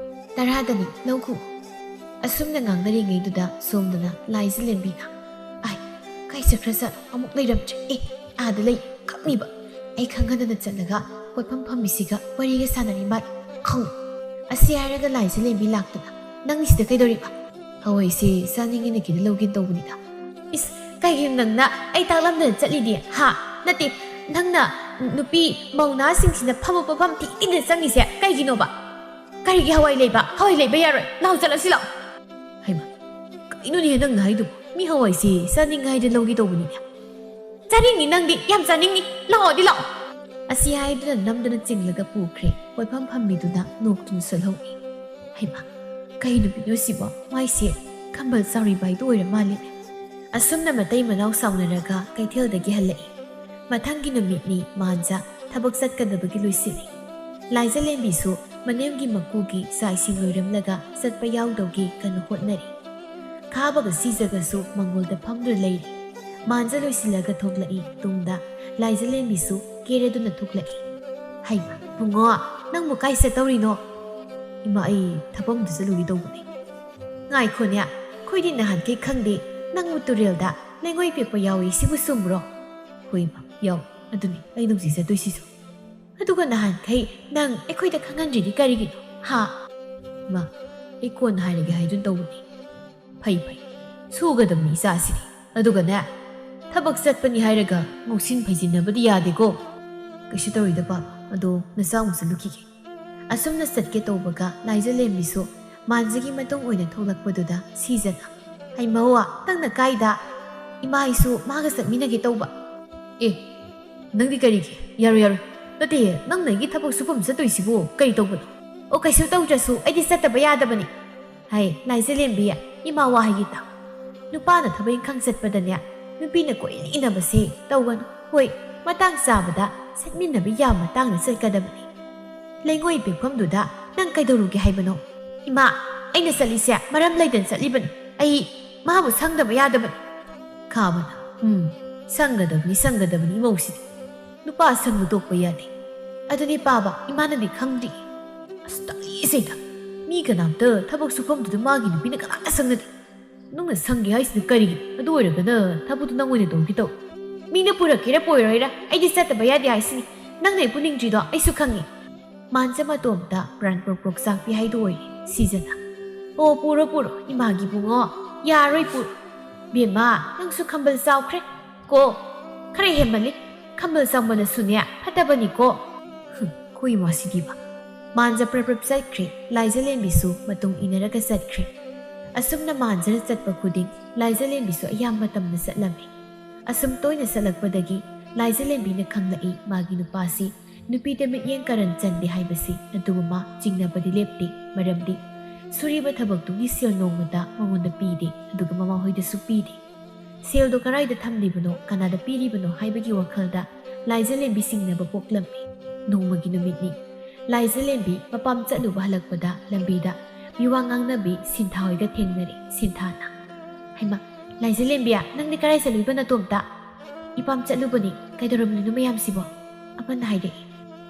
"ꯇꯔꯥꯗꯅꯤ, ꯂꯧꯈꯣ"꯫ ꯑꯁꯨꯝꯅ ꯉꯥꯡꯅꯔꯤꯉꯩꯗꯨꯗ ꯁꯣꯝꯗꯅ ꯂꯥꯏꯖꯂꯦꯝꯕꯤꯅ, "ꯑꯥꯏ, ꯀꯥꯏ ꯆꯠꯈ꯭ꯔꯖꯥꯠꯅꯣ? ꯑꯃꯨꯛ ꯂꯩꯔꯝꯗ꯭ꯔꯦ꯫ ꯑꯦ, ꯑꯥꯗ ꯂꯩ, ꯈꯪꯉꯤꯕ꯫ ꯑꯩ ꯈꯪꯍꯟꯗꯅ ꯆꯠꯂꯒ ꯄꯣꯠꯐꯝ ꯐꯝꯕꯤꯁꯤꯒ ꯋꯥꯔꯤꯒ ꯁꯥꯟꯅꯔꯤ ꯃꯥꯜꯂꯦ꯫ ꯈꯪ"꯫ ꯑꯁꯤ ꯍꯥꯏꯔꯒ ꯂꯥꯏꯖꯂꯦꯝꯕꯤ ꯂꯥꯛꯇꯨꯅ, "ꯅꯪ ꯁꯤꯗ ꯀꯩꯗꯧꯔꯤꯕ?" "ꯍꯋꯥꯏꯁꯦ ꯆꯥꯅꯤꯡꯉꯦꯅ ꯈꯤꯇ ꯂꯧꯒꯦ ꯇꯧꯕꯅꯤꯗ"꯫ "ꯏꯁ, ꯀꯩꯒꯤꯅꯣ ꯅꯪꯅ ꯑꯩ ꯇꯥꯛꯂꯝꯗꯅ ꯆꯠꯂꯤꯗꯤ? ꯍꯥ? ꯅꯠꯇꯦ, ꯅꯪꯅ ꯅꯨꯄꯤ ꯃꯧ ꯅꯍꯥꯁꯤꯡꯁꯤꯅ ꯐꯝꯕ ꯄꯣꯠꯐꯝ ꯊꯤꯗꯅ ꯆꯪꯉꯤꯁꯦ ꯀꯩꯒꯤꯅꯣꯕ?" ꯑꯩꯒꯤ ꯍꯋꯥꯏ ꯂꯩꯕ, ꯍꯋꯥꯏ ꯂꯩꯕ ꯌꯥꯔꯣꯏ꯫ ꯂꯥꯛꯑꯣ, ꯆꯠꯂꯁꯤ ꯂꯥꯛꯑꯣ꯫ ꯍꯩꯃꯥ, ꯀꯩꯅꯣꯅꯦ ꯅꯪꯅ ꯍꯥꯏꯗꯨꯕꯣ? ꯃꯤ ꯍꯋꯥꯏꯁꯦ ꯆꯥꯅꯤꯡꯉꯦ ꯍꯥꯏꯗꯅ ꯂꯧꯒꯦ ꯇꯧꯕꯅꯤꯅꯦ꯫ ꯆꯥꯅꯤꯡꯅꯤ ꯅꯪꯗꯤ, ꯌꯥꯝ ꯆꯥꯅꯤꯡꯅꯤ꯫ ꯂꯥꯛꯑꯣꯗꯤ ꯂꯥꯛꯑꯣ꯫ ꯑꯁꯤ ꯍꯥꯏꯗꯨꯅ ꯅꯝꯗꯨꯅ ꯆꯤꯡꯂꯒ ꯄꯨꯈ꯭ꯔꯦ꯫ ꯄꯣꯠꯐꯝ ꯐꯝꯕꯤꯗꯨꯅ ꯅꯣꯛꯇꯨꯅ ꯁꯣꯜꯍꯧꯏ꯫ ꯍꯩꯃꯥ, ꯀꯩ ꯅꯨꯄꯤꯅꯣ ꯁꯤꯕꯣ? ꯃꯥꯏꯁꯦ ꯈꯝꯕꯜ ꯆꯥꯎꯔꯤꯕ ꯍꯥꯏꯗꯨ ꯑꯣꯏꯔ ꯃꯥꯜꯂꯦ꯫ ꯑꯁꯨꯝꯅ ꯃꯇꯩ ꯃꯅꯥꯎ ꯁꯥꯎꯅꯔꯒ ꯀꯩꯊꯦꯜꯗꯒꯤ ꯍꯜꯂꯛꯏ꯫ ꯃꯊꯪꯒꯤ ꯅꯨꯃꯤꯠꯅꯤ ꯃꯥꯟꯖ ꯊꯕꯛ ꯆꯠꯀꯗꯕꯒꯤ ꯂꯣꯏꯁꯤꯜꯂꯤ꯫ ꯂꯥꯏꯖꯂꯦꯝꯕꯤꯁꯨ ꯃꯅꯦꯝꯒꯤ ꯃꯀꯨꯒꯤ ꯆꯥꯛ ꯏꯁꯤꯡ ꯂꯣꯏꯔꯝꯂꯒ ꯆꯠꯄ ꯌꯥꯎꯗꯧꯒꯤ ꯀꯟꯅ ꯍꯣꯠꯅꯔꯤ꯫ ꯈꯥꯕꯒ ꯁꯤꯖꯒꯁꯨ ꯃꯪꯒꯣꯜꯗ ꯐꯝꯗꯨꯅ ꯂꯩꯔꯤ꯫ ꯃꯥꯟꯖ ꯂꯣꯏꯁꯤꯜꯂꯒ ꯊꯣꯛꯂꯛꯏ꯫ ꯇꯨꯡꯗ ꯂꯥꯏꯖꯂꯦꯝꯕꯤꯁꯨ ꯀꯦꯔꯗꯨꯅ ꯊꯣꯛꯂꯛꯏ꯫ "ꯍꯩꯃꯥ, ꯕꯨꯡꯉꯣ, ꯅꯪꯕꯨ ꯀꯥꯏ ꯆꯠꯇꯧꯔꯤꯅꯣ?" "ꯏꯃꯥ, ꯑꯩ ꯊꯕꯛ ꯑꯝꯗ ꯆꯠꯂꯨꯒꯦ ꯇꯧꯕꯅꯦ꯫" "ꯉꯥꯏꯈꯣꯅꯦ, ꯑꯩꯈꯣꯏꯗꯤ ꯅꯍꯥꯟꯈꯩ ꯈꯪꯗꯦ, ꯅꯪꯕꯨ ꯇꯨꯔꯦꯜꯗ ꯂꯩꯉꯣꯏ ꯄꯦꯛꯄ ꯌꯥꯎꯏ, ꯁꯤꯕꯨ ꯆꯨꯝꯕ꯭ꯔꯣ?" "ꯍꯣꯏ ꯏꯃꯥ, ꯌꯥꯎꯏ꯫ ꯑꯗꯨꯅꯤ ꯑꯩꯅ ꯍꯧꯖꯤꯛ ꯆꯠꯇꯣꯏꯁꯤꯁꯨ꯫ ꯑꯗꯨꯒ ꯅꯍꯥꯟꯈꯩ ꯅꯪ ꯑꯩꯈꯣꯏꯗ ꯈꯪꯍꯟꯗ꯭ꯔꯤꯗꯤ ꯀꯔꯤꯒꯤꯅꯣ, ꯍꯥ?" "ꯏꯃꯥ, ꯑꯩ ꯀꯣꯟꯅ ꯍꯥꯏꯔꯒꯦ ꯍꯥꯏꯗꯨꯅ ꯇꯧꯕꯅꯤ꯫" "ꯐꯩ, ꯐꯩ꯫ ꯁꯨꯒꯗꯕꯅꯤ ꯏꯆꯥꯁꯤꯗꯤ꯫ ꯑꯗꯨꯒꯅꯦ, ꯊꯕꯛ ꯆꯠꯄꯅꯤ ꯍꯥꯏꯔꯒ ꯉꯧꯁꯤꯟ ꯐꯩꯖꯤꯟꯅꯕꯗꯤ ꯌꯥꯗꯦꯀꯣ꯫" "ꯀꯩꯁꯨ ꯇꯧꯔꯣꯏꯗ ꯄꯥꯕ, ꯑꯗꯣ ꯅꯆꯥ ꯑꯃꯨꯛ ꯆꯠꯂꯨꯈꯤꯒꯦ꯫" ꯑꯁꯨꯝꯅ ꯆꯠꯀꯦ ꯇꯧꯕꯒ ꯂꯥꯏꯖꯂꯦꯝꯕꯤꯁꯨ ꯃꯥꯟꯖꯒꯤ ꯃꯇꯨꯡ ꯑꯣꯏꯅ ꯊꯣꯛꯂꯛꯄꯗꯨꯗ ꯁꯤꯖꯅ, "ꯍꯩꯃꯥ, ꯅꯪꯅ ꯀꯥꯏꯗ? ꯏꯃꯥ ꯑꯩꯁꯨ ꯃꯥꯒ ꯆꯠꯃꯤꯟꯅꯒꯦ ꯇꯧꯕ꯫" "ꯑꯦ, ꯅꯪꯗꯤ ꯀꯔꯤꯒꯤ? ꯌꯥꯔꯣꯏ, ꯌꯥꯔꯣꯏ꯫ ꯅꯠꯇꯦ, ꯅꯪꯅ ꯑꯩꯒꯤ ꯊꯕꯛ ꯁꯨꯐꯝ ꯆꯠꯇꯣꯏꯁꯤꯕꯨ ꯀꯔꯤ ꯇꯧꯕꯅꯣ?" "ꯑꯣ, ꯀꯩꯁꯨ ꯇꯧꯗ꯭ꯔꯁꯨ ꯑꯩꯗꯤ ꯆꯠꯇꯕ ꯌꯥꯗꯕꯅꯤ꯫" ꯍꯥꯏ, ꯂꯥꯏꯖꯂꯦꯝꯕꯤ, ꯏꯃꯥ ꯋꯥꯍꯩꯒꯤ ꯇꯥꯎ꯫ ꯅꯨꯄꯥꯅ ꯊꯕꯛ ꯏꯪꯈꯥꯡ ꯆꯠꯄꯗꯅꯦ, ꯅꯨꯄꯤꯅ ꯀꯣꯏꯅ ꯏꯟꯅꯕꯁꯦ ꯇꯧꯒꯅꯨ꯫ ꯍꯣꯏ, ꯃꯇꯥꯡ ꯆꯥꯕꯗ ꯆꯠꯃꯤꯟꯅꯕ ꯌꯥꯕ ꯃꯇꯥꯡꯗ ꯆꯠꯀꯗꯕꯅꯤ꯫ ꯂꯩꯉꯣꯏ ꯄꯦꯛꯐꯝꯗꯨꯗ ꯅꯪ ꯀꯩꯗꯧꯔꯨꯒꯦ ꯍꯥꯏꯕꯅꯣ? "ꯏꯃꯥ, ꯑꯩꯅ ꯆꯠꯂꯤꯁꯦ ꯃꯔꯝ ꯂꯩꯗꯅ ꯆꯠꯂꯤꯕꯅꯤ꯫ ꯑꯩ ꯃꯥꯕꯨ ꯁꯪꯗꯕ ꯌꯥꯗꯕꯅꯤ꯫" ꯈꯥꯕꯅ, "ꯎꯝ, ꯁꯪꯒꯗꯕꯅꯤ, ꯁꯪꯒꯗꯕꯅꯤ ꯏꯃꯧꯁꯤꯗꯤ꯫ ꯅꯨꯄꯥ ꯁꯪꯕ ꯇꯣꯛꯄ ꯌꯥꯗꯦ꯫" "ꯑꯗꯨꯅꯤ ꯄꯥꯕ, ꯏꯃꯥꯅꯗꯤ ꯈꯪꯗ꯭ꯔꯤ꯫" "ꯑꯁ, ꯇꯜꯂꯤꯁꯦꯗ꯫ ꯃꯤ ꯀꯅꯥꯝꯇ ꯊꯕꯛ ꯁꯨꯐꯝꯗꯨꯗ ꯃꯥꯒꯤ ꯅꯨꯄꯤꯅ ꯀꯅꯥꯝꯇ ꯁꯪꯅꯗꯦ꯫ ꯅꯪꯅ ꯁꯪꯒꯦ ꯍꯥꯏꯁꯤꯅ ꯀꯔꯤꯒꯤ? ꯑꯗꯨ ꯑꯣꯏꯔꯒꯅ ꯊꯕꯛꯇꯨ ꯅꯪ ꯑꯣꯏꯅ ꯇꯧꯒꯦ ꯇꯧ꯫" "ꯃꯤꯅ ꯄꯨꯔꯛꯀꯦꯔꯥ ꯄꯨꯔꯣꯏꯔꯥ, ꯑꯩꯗꯤ ꯆꯠꯇꯕ ꯌꯥꯗꯦ ꯍꯥꯏꯁꯤꯅꯤ꯫ ꯅꯪꯅ ꯑꯩ ꯄꯨꯅꯤꯡꯗ꯭ꯔꯤꯗꯣ ꯑꯩꯁꯨ ꯈꯪꯉꯤ꯫" ꯃꯥꯟꯖ ꯃꯇꯣꯝꯇ ꯄ꯭ꯔꯥꯟ ꯄ꯭ꯔꯣꯛ ꯄ꯭ꯔꯣꯛ ꯆꯥꯛꯄꯤ ꯍꯥꯏꯗꯣ ꯑꯣꯏꯔꯦ ꯁꯤꯖꯅ꯫ "ꯑꯣ, ꯄꯨꯔꯣ, ꯄꯨꯔꯣ, ꯏꯃꯥꯒꯤ ꯕꯨꯡꯉꯣ꯫ ꯌꯥꯔꯣꯏ, ꯄꯨꯔꯣ꯫" "ꯕꯦꯝꯃ, ꯅꯪꯁꯨ ꯈꯝꯕꯜ ꯆꯥꯎꯈ꯭ꯔꯦ ꯀꯣ꯫ ꯈꯔ ꯍꯦꯟꯃꯜꯂꯤ꯫ ꯈꯝꯕꯜ ꯆꯥꯎꯃꯜꯂꯁꯨꯅꯦ, ꯐꯠꯇꯕꯅꯤꯀꯣ꯫" ꯍꯨꯝ, ꯈꯣꯏ ꯏꯃꯥꯁꯤꯗꯤꯕ꯫ ꯃꯥꯟꯖ ꯄ꯭ꯔꯞ ꯄ꯭ꯔꯞ ꯆꯠꯈ꯭ꯔꯦ꯫ ꯂꯥꯏꯖꯂꯦꯝꯕꯤꯁꯨ ꯃꯇꯨꯡ ꯏꯟꯅꯔꯒ ꯆꯠꯈ꯭ꯔꯦ꯫ ꯑꯁꯨꯝꯅ ꯃꯥꯟꯖꯅ ꯆꯠꯄ ꯈꯨꯗꯤꯡ ꯂꯥꯏꯖꯂꯦꯝꯕꯤꯁꯨ ꯑꯌꯥꯝꯕ ꯃꯇꯝꯗ ꯆꯠꯂꯝꯃꯤ꯫ ꯑꯁꯨꯝ ꯇꯣꯏꯅ ꯆꯠꯂꯛꯄꯗꯒꯤ ꯂꯥꯏꯖꯂꯦꯝꯕꯤꯅ ꯈꯪꯂꯛꯏ, ꯃꯥꯒꯤ ꯅꯨꯄꯥꯁꯤ ꯅꯨꯄꯤꯗ ꯃꯤꯠꯌꯦꯡ ꯀꯔꯟ ꯆꯟꯗꯦ ꯍꯥꯏꯕꯁꯤ꯫ ꯑꯗꯨꯕꯨ ꯃꯥ ꯆꯤꯡꯅꯕꯗꯤ ꯂꯦꯞꯇꯦ, ꯃꯔꯝꯗꯤ ꯁꯨꯔꯤꯕ ꯊꯕꯛꯇꯨꯒꯤ ꯁꯦꯜ ꯅꯣꯡꯃꯇ ꯃꯉꯣꯟꯗ ꯄꯤꯗꯦ, ꯑꯗꯨꯒ ꯃꯃꯥꯍꯣꯏꯗꯁꯨ ꯄꯤꯗꯦ꯫ ꯁꯦꯜꯗꯣ ꯀꯗꯥꯏꯗ ꯊꯝꯂꯤꯕꯅꯣ, ꯀꯅꯥꯗ ꯄꯤꯔꯤꯕꯅꯣ ꯍꯥꯏꯕꯒꯤ ꯋꯥꯈꯜꯗ ꯂꯥꯏꯖꯂꯦꯝꯕꯤ ꯆꯤꯡꯅꯕ ꯄꯣꯛꯂꯝꯃꯤ꯫ ꯅꯣꯡꯃꯒꯤ ꯅꯨꯃꯤꯠꯅꯤ꯫ ꯂꯥꯏꯖꯂꯦꯝꯕꯤ ꯃꯄꯥꯝ ꯆꯠꯂꯨꯕ ꯍꯜꯂꯛꯄꯗ ꯂꯝꯕꯤꯗ ꯃꯤꯋꯥ ꯉꯥꯡꯅꯕꯤ ꯁꯤꯟꯊꯥ ꯍꯣꯏꯒ ꯊꯦꯡꯅꯔꯦ꯫ ꯁꯤꯟꯊꯥꯅ, "ꯍꯩꯃꯥ, ꯂꯥꯏꯖꯂꯦꯝꯕꯤ, ꯅꯪꯗꯤ ꯀꯗꯥꯏ ꯆꯠꯂꯨꯏꯕ ꯅꯇꯣꯝꯇ?" "ꯏꯄꯥꯝ ꯆꯠꯂꯨꯕꯅꯤ, ꯀꯩꯗꯧꯔꯝꯂꯤꯅꯣ ꯃꯌꯥꯝꯁꯤꯕꯣ?" ꯑꯃꯅ ꯍꯥꯏꯔꯛꯏ꯫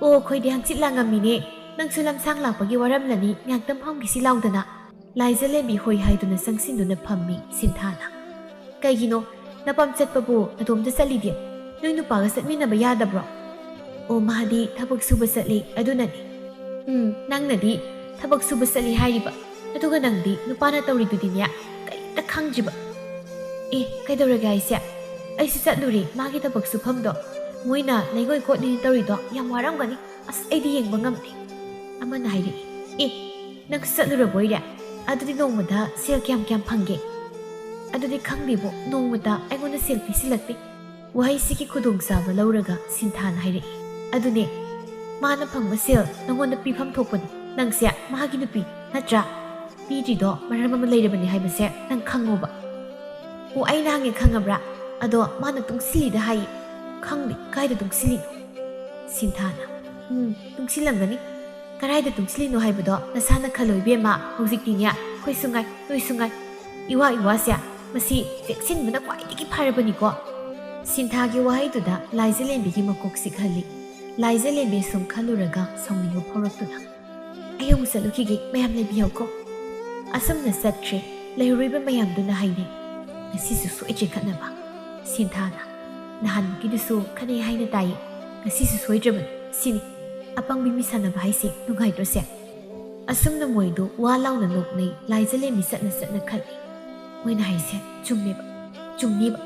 "ꯑꯣ, ꯑꯩꯈꯣꯏꯗꯤ ꯍꯪꯆꯤꯠ ꯂꯥꯡꯉꯝꯃꯤꯅꯦ, ꯅꯪꯁꯨ ꯂꯝꯁꯥꯡ ꯂꯥꯛꯄꯒꯤ ꯋꯥꯔꯝꯂꯅꯤ, ꯉꯥꯏꯍꯥꯛꯇꯪ ꯐꯝꯈꯤꯁꯤ ꯂꯥꯎꯗꯅ꯫" ꯂꯥꯏꯖꯂꯦꯝꯕꯤ ꯍꯣꯏ ꯍꯥꯏꯗꯨꯅ ꯆꯪꯁꯤꯟꯗꯨꯅ ꯐꯝꯃꯤ ꯁꯤꯟꯊꯥꯅ꯫ "ꯀꯩꯒꯤꯅꯣ, ꯅꯄꯥꯝ ꯆꯠꯄꯕꯨ ꯅꯇꯣꯝꯇ ꯆꯠꯂꯤꯗꯤ? ꯅꯣꯏ ꯅꯨꯄꯥꯒ ꯆꯠꯃꯤꯟꯅꯕ ꯌꯥꯗꯕ꯭ꯔꯣ?" "ꯑꯣ, ꯃꯥꯗꯤ ꯊꯕꯛ ꯁꯨꯕ ꯆꯠꯂꯤ, ꯑꯗꯨꯅꯅꯤ꯫" "ꯎꯝ, ꯅꯪꯅꯗꯤ ꯊꯕꯛ ꯁꯨꯕ ꯆꯠꯂꯤ ꯍꯥꯏꯔꯤꯕ, ꯑꯗꯨꯒ ꯅꯪꯗꯤ ꯅꯨꯄꯥꯅ ꯇꯧꯔꯤꯗꯨꯗꯤꯅꯦ ꯀꯔꯤꯝꯇ ꯈꯪꯗ꯭ꯔꯤꯕ꯫" "ꯑꯦ, ꯀꯩꯗꯧꯔꯒꯦ ꯍꯥꯏꯁꯦ? ꯑꯩꯁꯨ ꯆꯠꯂꯨꯔꯦ ꯃꯥꯒꯤ ꯊꯕꯛ ꯁꯨꯐꯝꯗꯣ꯫ ꯃꯣꯏꯅ ꯂꯩꯉꯣꯏ ꯀꯣꯠꯂꯤꯅ ꯇꯧꯔꯤꯗꯣ ꯌꯥꯝ ꯋꯥꯔꯝꯒꯅꯤ꯫ ꯑꯁ, ꯑꯩꯗꯤ ꯌꯦꯡꯕ ꯉꯝꯗꯦ꯫" ꯑꯃꯅ ꯍꯥꯏꯔꯛꯏ, "ꯑꯦ, ꯅꯪꯁꯨ ꯆꯠꯂꯨꯔꯕꯣꯏꯔꯦ? ꯑꯗꯨꯗꯤ ꯅꯣꯡꯃꯗ ꯁꯦꯜ ꯀꯌꯥꯝ ꯀꯌꯥꯝ ꯐꯪꯒꯦ?" "ꯑꯗꯨꯗꯤ ꯈꯪꯗꯦꯕꯣ, ꯅꯣꯡꯃꯇ ꯑꯩꯉꯣꯟꯗ ꯁꯦꯜ ꯄꯤꯁꯤꯜꯂꯛꯇꯦ꯫" ꯋꯥꯍꯩꯁꯤꯒꯤ ꯈꯨꯗꯣꯡꯆꯥꯕ ꯂꯧꯔꯒ ꯁꯤꯟꯊꯥꯅ ꯍꯥꯏꯔꯛꯏ, "ꯑꯗꯨꯅꯦ, ꯃꯥꯅ ꯐꯪꯕ ꯁꯦꯜ ꯅꯉꯣꯟꯗ ꯄꯤꯐꯝ ꯊꯣꯛꯄꯅꯤ꯫ ꯅꯪꯁꯦ ꯃꯥꯒꯤ ꯅꯨꯄꯤ ꯅꯠꯇ꯭ꯔꯥ? ꯄꯤꯗ꯭ꯔꯤꯗꯣ ꯃꯔꯝ ꯑꯃ ꯂꯩꯔꯕꯅꯤ ꯍꯥꯏꯕꯁꯦ ꯅꯪ ꯈꯪꯉꯣꯕ꯫" "ꯑꯣ, ꯑꯩꯅ ꯍꯪꯉꯦ ꯈꯪꯉꯕ꯭ꯔꯥ? ꯑꯗꯣ ꯃꯥꯅ ꯇꯨꯡꯁꯤꯜꯂꯤꯗ ꯍꯥꯏꯌꯦ꯫" "ꯈꯪꯗꯦ, ꯀꯥꯏꯗ ꯇꯨꯡꯁꯤꯜꯂꯤꯅꯣ?" ꯁꯤꯟꯊꯥꯅ, "ꯎꯝ, ꯇꯨꯡꯁꯤꯜꯂꯝꯒꯅꯤ꯫ ꯀꯗꯥꯏꯗ ꯇꯨꯡꯁꯤꯜꯂꯤꯅꯣ ꯍꯥꯏꯕꯗꯣ ꯅꯁꯥꯅ ꯈꯜꯂꯣ ꯏꯕꯦꯝꯃ꯫ ꯍꯧꯖꯤꯛꯇꯤꯅꯦ, ꯑꯩꯈꯣꯏꯁꯨ ꯉꯥꯏ, ꯅꯣꯏꯁꯨ ꯉꯥꯏ, ꯏꯋꯥ ꯏꯋꯥꯁꯦ꯫ ꯃꯁꯤ ꯆꯦꯛꯁꯤꯟꯕꯅ ꯈ꯭ꯋꯥꯏꯗꯒꯤ ꯐꯔꯕꯅꯤꯀꯣ꯫" ꯁꯤꯟꯊꯥꯒꯤ ꯋꯥꯍꯩꯗꯨꯗ ꯂꯥꯏꯖꯂꯦꯝꯕꯤꯒꯤ ꯃꯀꯣꯛ ꯆꯤꯛꯍꯜꯂꯤ꯫ ꯂꯥꯏꯖꯂꯦꯝꯕꯤ ꯁꯨꯝ ꯈꯜꯂꯨꯔꯒ ꯁꯥꯎꯅꯤꯡꯕ ꯐꯥꯎꯔꯛꯇꯨꯅ, "ꯑꯩ ꯑꯃꯨꯛ ꯆꯠꯂꯨꯈꯤꯒꯦ, ꯃꯌꯥꯝ ꯂꯩꯕꯤꯌꯨꯀꯣ꯫" ꯑꯁꯨꯝꯅ ꯆꯠꯈ꯭ꯔꯦ꯫ ꯂꯩꯍꯧꯔꯤꯕ ꯃꯌꯥꯝꯗꯨꯅ ꯍꯥꯏꯅꯩ, "ꯉꯁꯤꯁꯨ ꯁꯣꯏꯗ꯭ꯔꯦ ꯈꯠꯅꯕ꯫" ꯁꯤꯟꯊꯥꯅ, "ꯅꯍꯥꯟꯃꯨꯛꯀꯤꯗꯨꯁꯨ ꯈꯠꯅꯩ ꯍꯥꯏꯅ ꯇꯥꯏꯌꯦ, ꯉꯁꯤꯁꯨ ꯁꯣꯏꯗ꯭ꯔꯕꯅꯤ꯫ ꯁꯤꯅꯤ ꯑꯄꯪꯕꯤ ꯃꯤ ꯁꯥꯟꯅꯕ ꯍꯥꯏꯁꯦ, ꯅꯨꯡꯉꯥꯏꯇ꯭ꯔꯣꯁꯦ?" ꯑꯁꯨꯝꯅ ꯃꯣꯏꯗꯨ ꯋꯥ ꯂꯥꯎꯅ ꯅꯣꯛꯅꯩ꯫ ꯂꯥꯏꯖꯂꯦꯝꯕꯤ ꯆꯠꯅ ꯆꯠꯅ ꯈꯠꯂꯤ꯫ ꯃꯣꯏꯅ ꯍꯥꯏꯁꯦ ꯆꯨꯝꯃꯦꯕ, ꯆꯨꯝꯅꯦꯕ꯫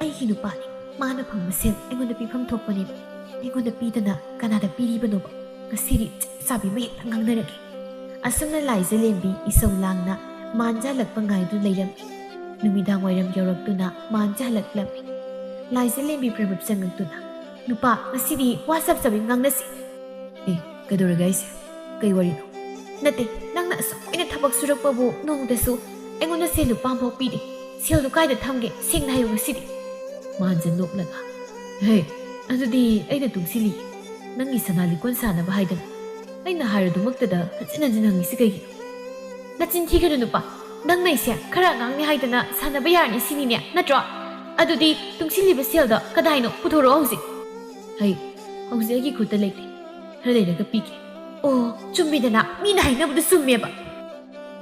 ꯑꯩꯒꯤ ꯅꯨꯄꯥꯅꯤ, ꯃꯥꯅ ꯐꯪꯕ ꯁꯦꯜ ꯑꯩꯉꯣꯟꯗ ꯄꯤꯐꯝ ꯊꯣꯛꯄꯅꯦꯕ꯫ ꯑꯩꯉꯣꯟꯗ ꯄꯤꯗꯅ ꯀꯅꯥꯗ ꯄꯤꯔꯤꯕꯅꯣꯕ? ꯉꯁꯤꯗꯤ ꯆꯞ ꯆꯥꯕꯤ ꯑꯃ ꯍꯦꯛꯇ ꯉꯥꯡꯅꯔꯒꯦ꯫ ꯑꯁꯨꯝꯅ ꯂꯥꯏꯖꯂꯦꯝꯕꯤ ꯏꯁꯧ ꯂꯥꯡꯅ ꯃꯥꯟꯁꯦ ꯍꯜꯂꯛꯄ ꯉꯥꯏꯗꯨꯅ ꯂꯩꯔꯝꯃꯤ꯫ ꯅꯨꯃꯤꯗꯥꯡ ꯋꯥꯏꯔꯝ ꯌꯧꯔꯛꯇꯨꯅ ꯃꯥꯟꯁꯦ ꯍꯜꯂꯛꯂꯝꯃꯤ꯫ ꯂꯥꯏꯖꯂꯦꯝꯕꯤ ꯄ꯭ꯔꯦꯃꯞ ꯆꯪꯉꯛꯇꯨꯅ, "ꯅꯨꯄꯥ, ꯉꯁꯤꯗꯤ ꯋꯥ ꯆꯞ ꯆꯥꯕꯤ ꯑꯃ ꯉꯥꯡꯅꯁꯤ꯫" "ꯑꯦ, ꯀꯩꯗꯧꯔꯒꯦ ꯍꯥꯏꯁꯦ? ꯀꯩ ꯋꯥꯔꯤꯅꯣ?" "ꯅꯠꯇꯦ, ꯅꯪꯅ ꯑꯁꯨꯛ ꯀꯨꯏꯅ ꯊꯕꯛ ꯁꯨꯔꯛꯄꯕꯨ ꯅꯣꯡꯃꯇꯁꯨ ꯑꯩꯉꯣꯟꯗ ꯁꯦꯜ ꯂꯨꯄꯥ ꯑꯃꯐꯥꯎ ꯄꯤꯗꯦ꯫ ꯁꯦꯜꯗꯨ ꯀꯥꯏꯗ ꯊꯝꯒꯦ? ꯁꯦꯡꯅ ꯍꯥꯏꯌꯨ ꯉꯁꯤꯗꯤ꯫" ꯃꯥꯟꯁꯦ ꯅꯣꯛꯂꯒ, "ꯍꯦ, ꯑꯗꯨꯗꯤ ꯑꯩꯅ ꯇꯨꯡꯁꯤꯜꯂꯤ꯫ ꯅꯪꯒꯤ ꯁꯅꯥ ꯂꯤꯛꯀꯣꯟ ꯁꯥꯅꯕ ꯍꯥꯏꯗꯅ ꯑꯩꯅ ꯍꯥꯏꯔꯗꯨꯃꯛꯇꯗ ꯍꯟꯖꯤꯟ ꯍꯟꯖꯤꯟ ꯍꯪꯉꯤꯁꯤ ꯀꯩꯒꯤꯅꯣ?" "ꯅꯆꯤꯟ ꯊꯤꯒꯅꯨ ꯅꯨꯄꯥ, ꯅꯪꯅ ꯑꯩꯁꯦ ꯈꯔ ꯑꯉꯥꯡꯅꯤ ꯍꯥꯏꯗꯅ ꯁꯥꯟꯅꯕ ꯌꯥꯔꯅꯤ ꯁꯤꯅꯤꯅꯦ, ꯅꯠꯇ꯭ꯔꯣ? ꯑꯗꯨꯗꯤ ꯇꯨꯡꯁꯤꯜꯂꯤꯕ ꯁꯦꯜꯗꯣ ꯀꯗꯥꯏꯅꯣ? ꯄꯨꯊꯣꯔꯛꯑꯣ ꯍꯧꯖꯤꯛ꯫" "ꯍꯩ, ꯍꯧꯖꯤꯛ ꯑꯩꯒꯤ ꯈꯨꯠꯇ ꯂꯩꯇꯦ꯫ ꯈꯔ ꯂꯩꯔꯒ ꯄꯤꯒꯦ꯫" "ꯑꯣ, ꯆꯨꯝꯃꯤꯗꯅ, ꯃꯤꯅ ꯍꯥꯏꯅꯕꯗꯨ ꯆꯨꯝꯃꯦꯕ꯫"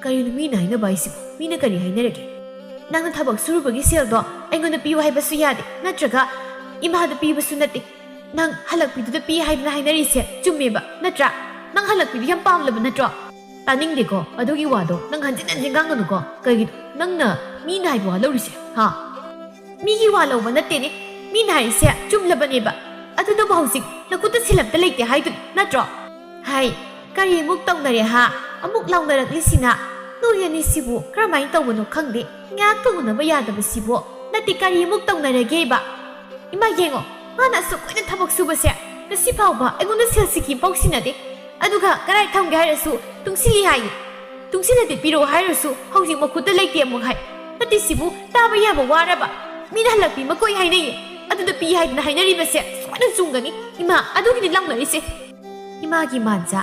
"ꯀꯔꯤꯅꯣ ꯃꯤꯅ ꯍꯥꯏꯅꯕ ꯍꯥꯏꯁꯤꯕꯨ? ꯃꯤꯅ ꯀꯔꯤ ꯍꯥꯏꯅꯔꯒꯦ? ꯅꯪꯅ ꯊꯕꯛ ꯁꯨꯔꯨꯕꯒꯤ ꯁꯦꯜꯗꯣ ꯑꯩꯉꯣꯟꯗ ꯄꯤꯌꯨ ꯍꯥꯏꯕꯁꯨ ꯌꯥꯗꯦ, ꯅꯠꯇ꯭ꯔꯒ ꯏꯃꯥꯗ ꯄꯤꯕꯁꯨ ꯅꯠꯇꯦ꯫ ꯅꯪ ꯍꯜꯂꯛꯄꯤꯗꯨꯗ ꯄꯤ ꯍꯥꯏꯗꯅ ꯍꯥꯏꯅꯔꯤꯁꯦ ꯆꯨꯝꯃꯦꯕ, ꯅꯠꯇ꯭ꯔꯥ? ꯅꯪ ꯍꯜꯂꯛꯄꯤꯗꯨ ꯌꯥꯝ ꯄꯥꯝꯂꯕ ꯅꯠꯇ꯭ꯔꯣ?" "ꯇꯥꯅꯤꯡꯗꯦꯀꯣ, ꯑꯗꯨꯒꯤ ꯋꯥꯗꯣ ꯅꯪ ꯍꯟꯖꯤꯟ ꯍꯟꯖꯤꯟ ꯉꯥꯡꯒꯅꯨꯀꯣ꯫ ꯀꯩꯒꯤꯅꯣ ꯅꯪꯅ ꯃꯤꯅ ꯍꯥꯏꯕ ꯋꯥ ꯂꯧꯔꯤꯁꯦ, ꯍꯥ?" "ꯃꯤꯒꯤ ꯋꯥ ꯂꯧꯕ ꯅꯠꯇꯦꯅꯦ, ꯃꯤꯅ ꯍꯥꯏꯔꯤꯁꯦ ꯆꯨꯝꯂꯕꯅꯦꯕ꯫ ꯑꯗꯨꯅꯕꯨ ꯍꯧꯖꯤꯛ ꯅꯈꯨꯠꯇ ꯁꯦꯜ ꯑꯝꯇ ꯂꯩꯇꯦ ꯍꯥꯏꯗꯨꯅꯤ, ꯅꯠꯇ꯭ꯔꯣ?" "ꯍꯥꯏ, ꯀꯔꯤ ꯑꯃꯨꯛ ꯇꯧꯅꯔꯦ ꯍꯥ? ꯑꯃꯨꯛ ꯂꯥꯎꯅꯔꯛꯂꯤꯁꯤꯅ? ꯅꯣꯏ ꯑꯅꯤꯁꯤꯕꯨ ꯀꯔꯝꯍꯥꯏꯅ ꯇꯧꯕꯅꯣ ꯈꯪꯗꯦ꯫ ꯉꯥꯏꯍꯥꯛꯇ ꯎꯅꯕ ꯌꯥꯗꯕꯁꯤꯕꯨ? ꯅꯠꯇꯦ, ꯀꯔꯤ ꯑꯃꯨꯛ ꯇꯧꯅꯔꯒꯦꯕ? ꯏꯃꯥ, ꯌꯦꯡꯉꯣ, ꯃꯥꯅ ꯑꯁꯨꯛ ꯀꯨꯏꯅ ꯊꯕꯛ ꯁꯨꯕꯁꯦ ꯉꯁꯤ ꯐꯥꯎꯕ ꯑꯩꯉꯣꯟꯗ ꯁꯦꯜ ꯁꯤꯀꯤ ꯑꯃꯐꯥꯎ ꯁꯤꯟꯅꯗꯦ꯫ ꯑꯗꯨꯒ ꯀꯗꯥꯏ ꯊꯝꯒꯦ ꯍꯥꯏꯔꯁꯨ ꯇꯨꯡꯁꯤꯜꯂꯤ ꯍꯥꯏꯌꯦ꯫ ꯇꯨꯡꯁꯤꯜꯂꯗꯤ ꯄꯤꯔꯛꯑꯣ ꯍꯥꯏꯔꯁꯨ ꯍꯧꯖꯤꯛ ꯃꯈꯨꯠꯇ ꯂꯩꯇꯦ ꯑꯃꯨꯛ ꯍꯥꯏ꯫ ꯅꯠꯇꯦ, ꯁꯤꯕꯨ ꯇꯥꯕ ꯌꯥꯕ ꯋꯥꯔꯕ? ꯃꯤꯅ ꯍꯜꯂꯛꯄꯤ ꯃꯀꯣꯏ ꯍꯥꯏꯅꯩꯌꯦ꯫ ꯑꯗꯨꯗ ꯄꯤ ꯍꯥꯏꯗꯅ ꯍꯥꯏꯅꯔꯤꯕꯁꯦ ꯁꯣꯏꯅ ꯆꯨꯝꯒꯅꯤ꯫ ꯏꯃꯥ, ꯑꯗꯨꯒꯤꯅꯤ ꯂꯥꯎꯅꯔꯤꯁꯦ꯫" "ꯏꯃꯥꯒꯤ ꯃꯥꯟꯖꯥ,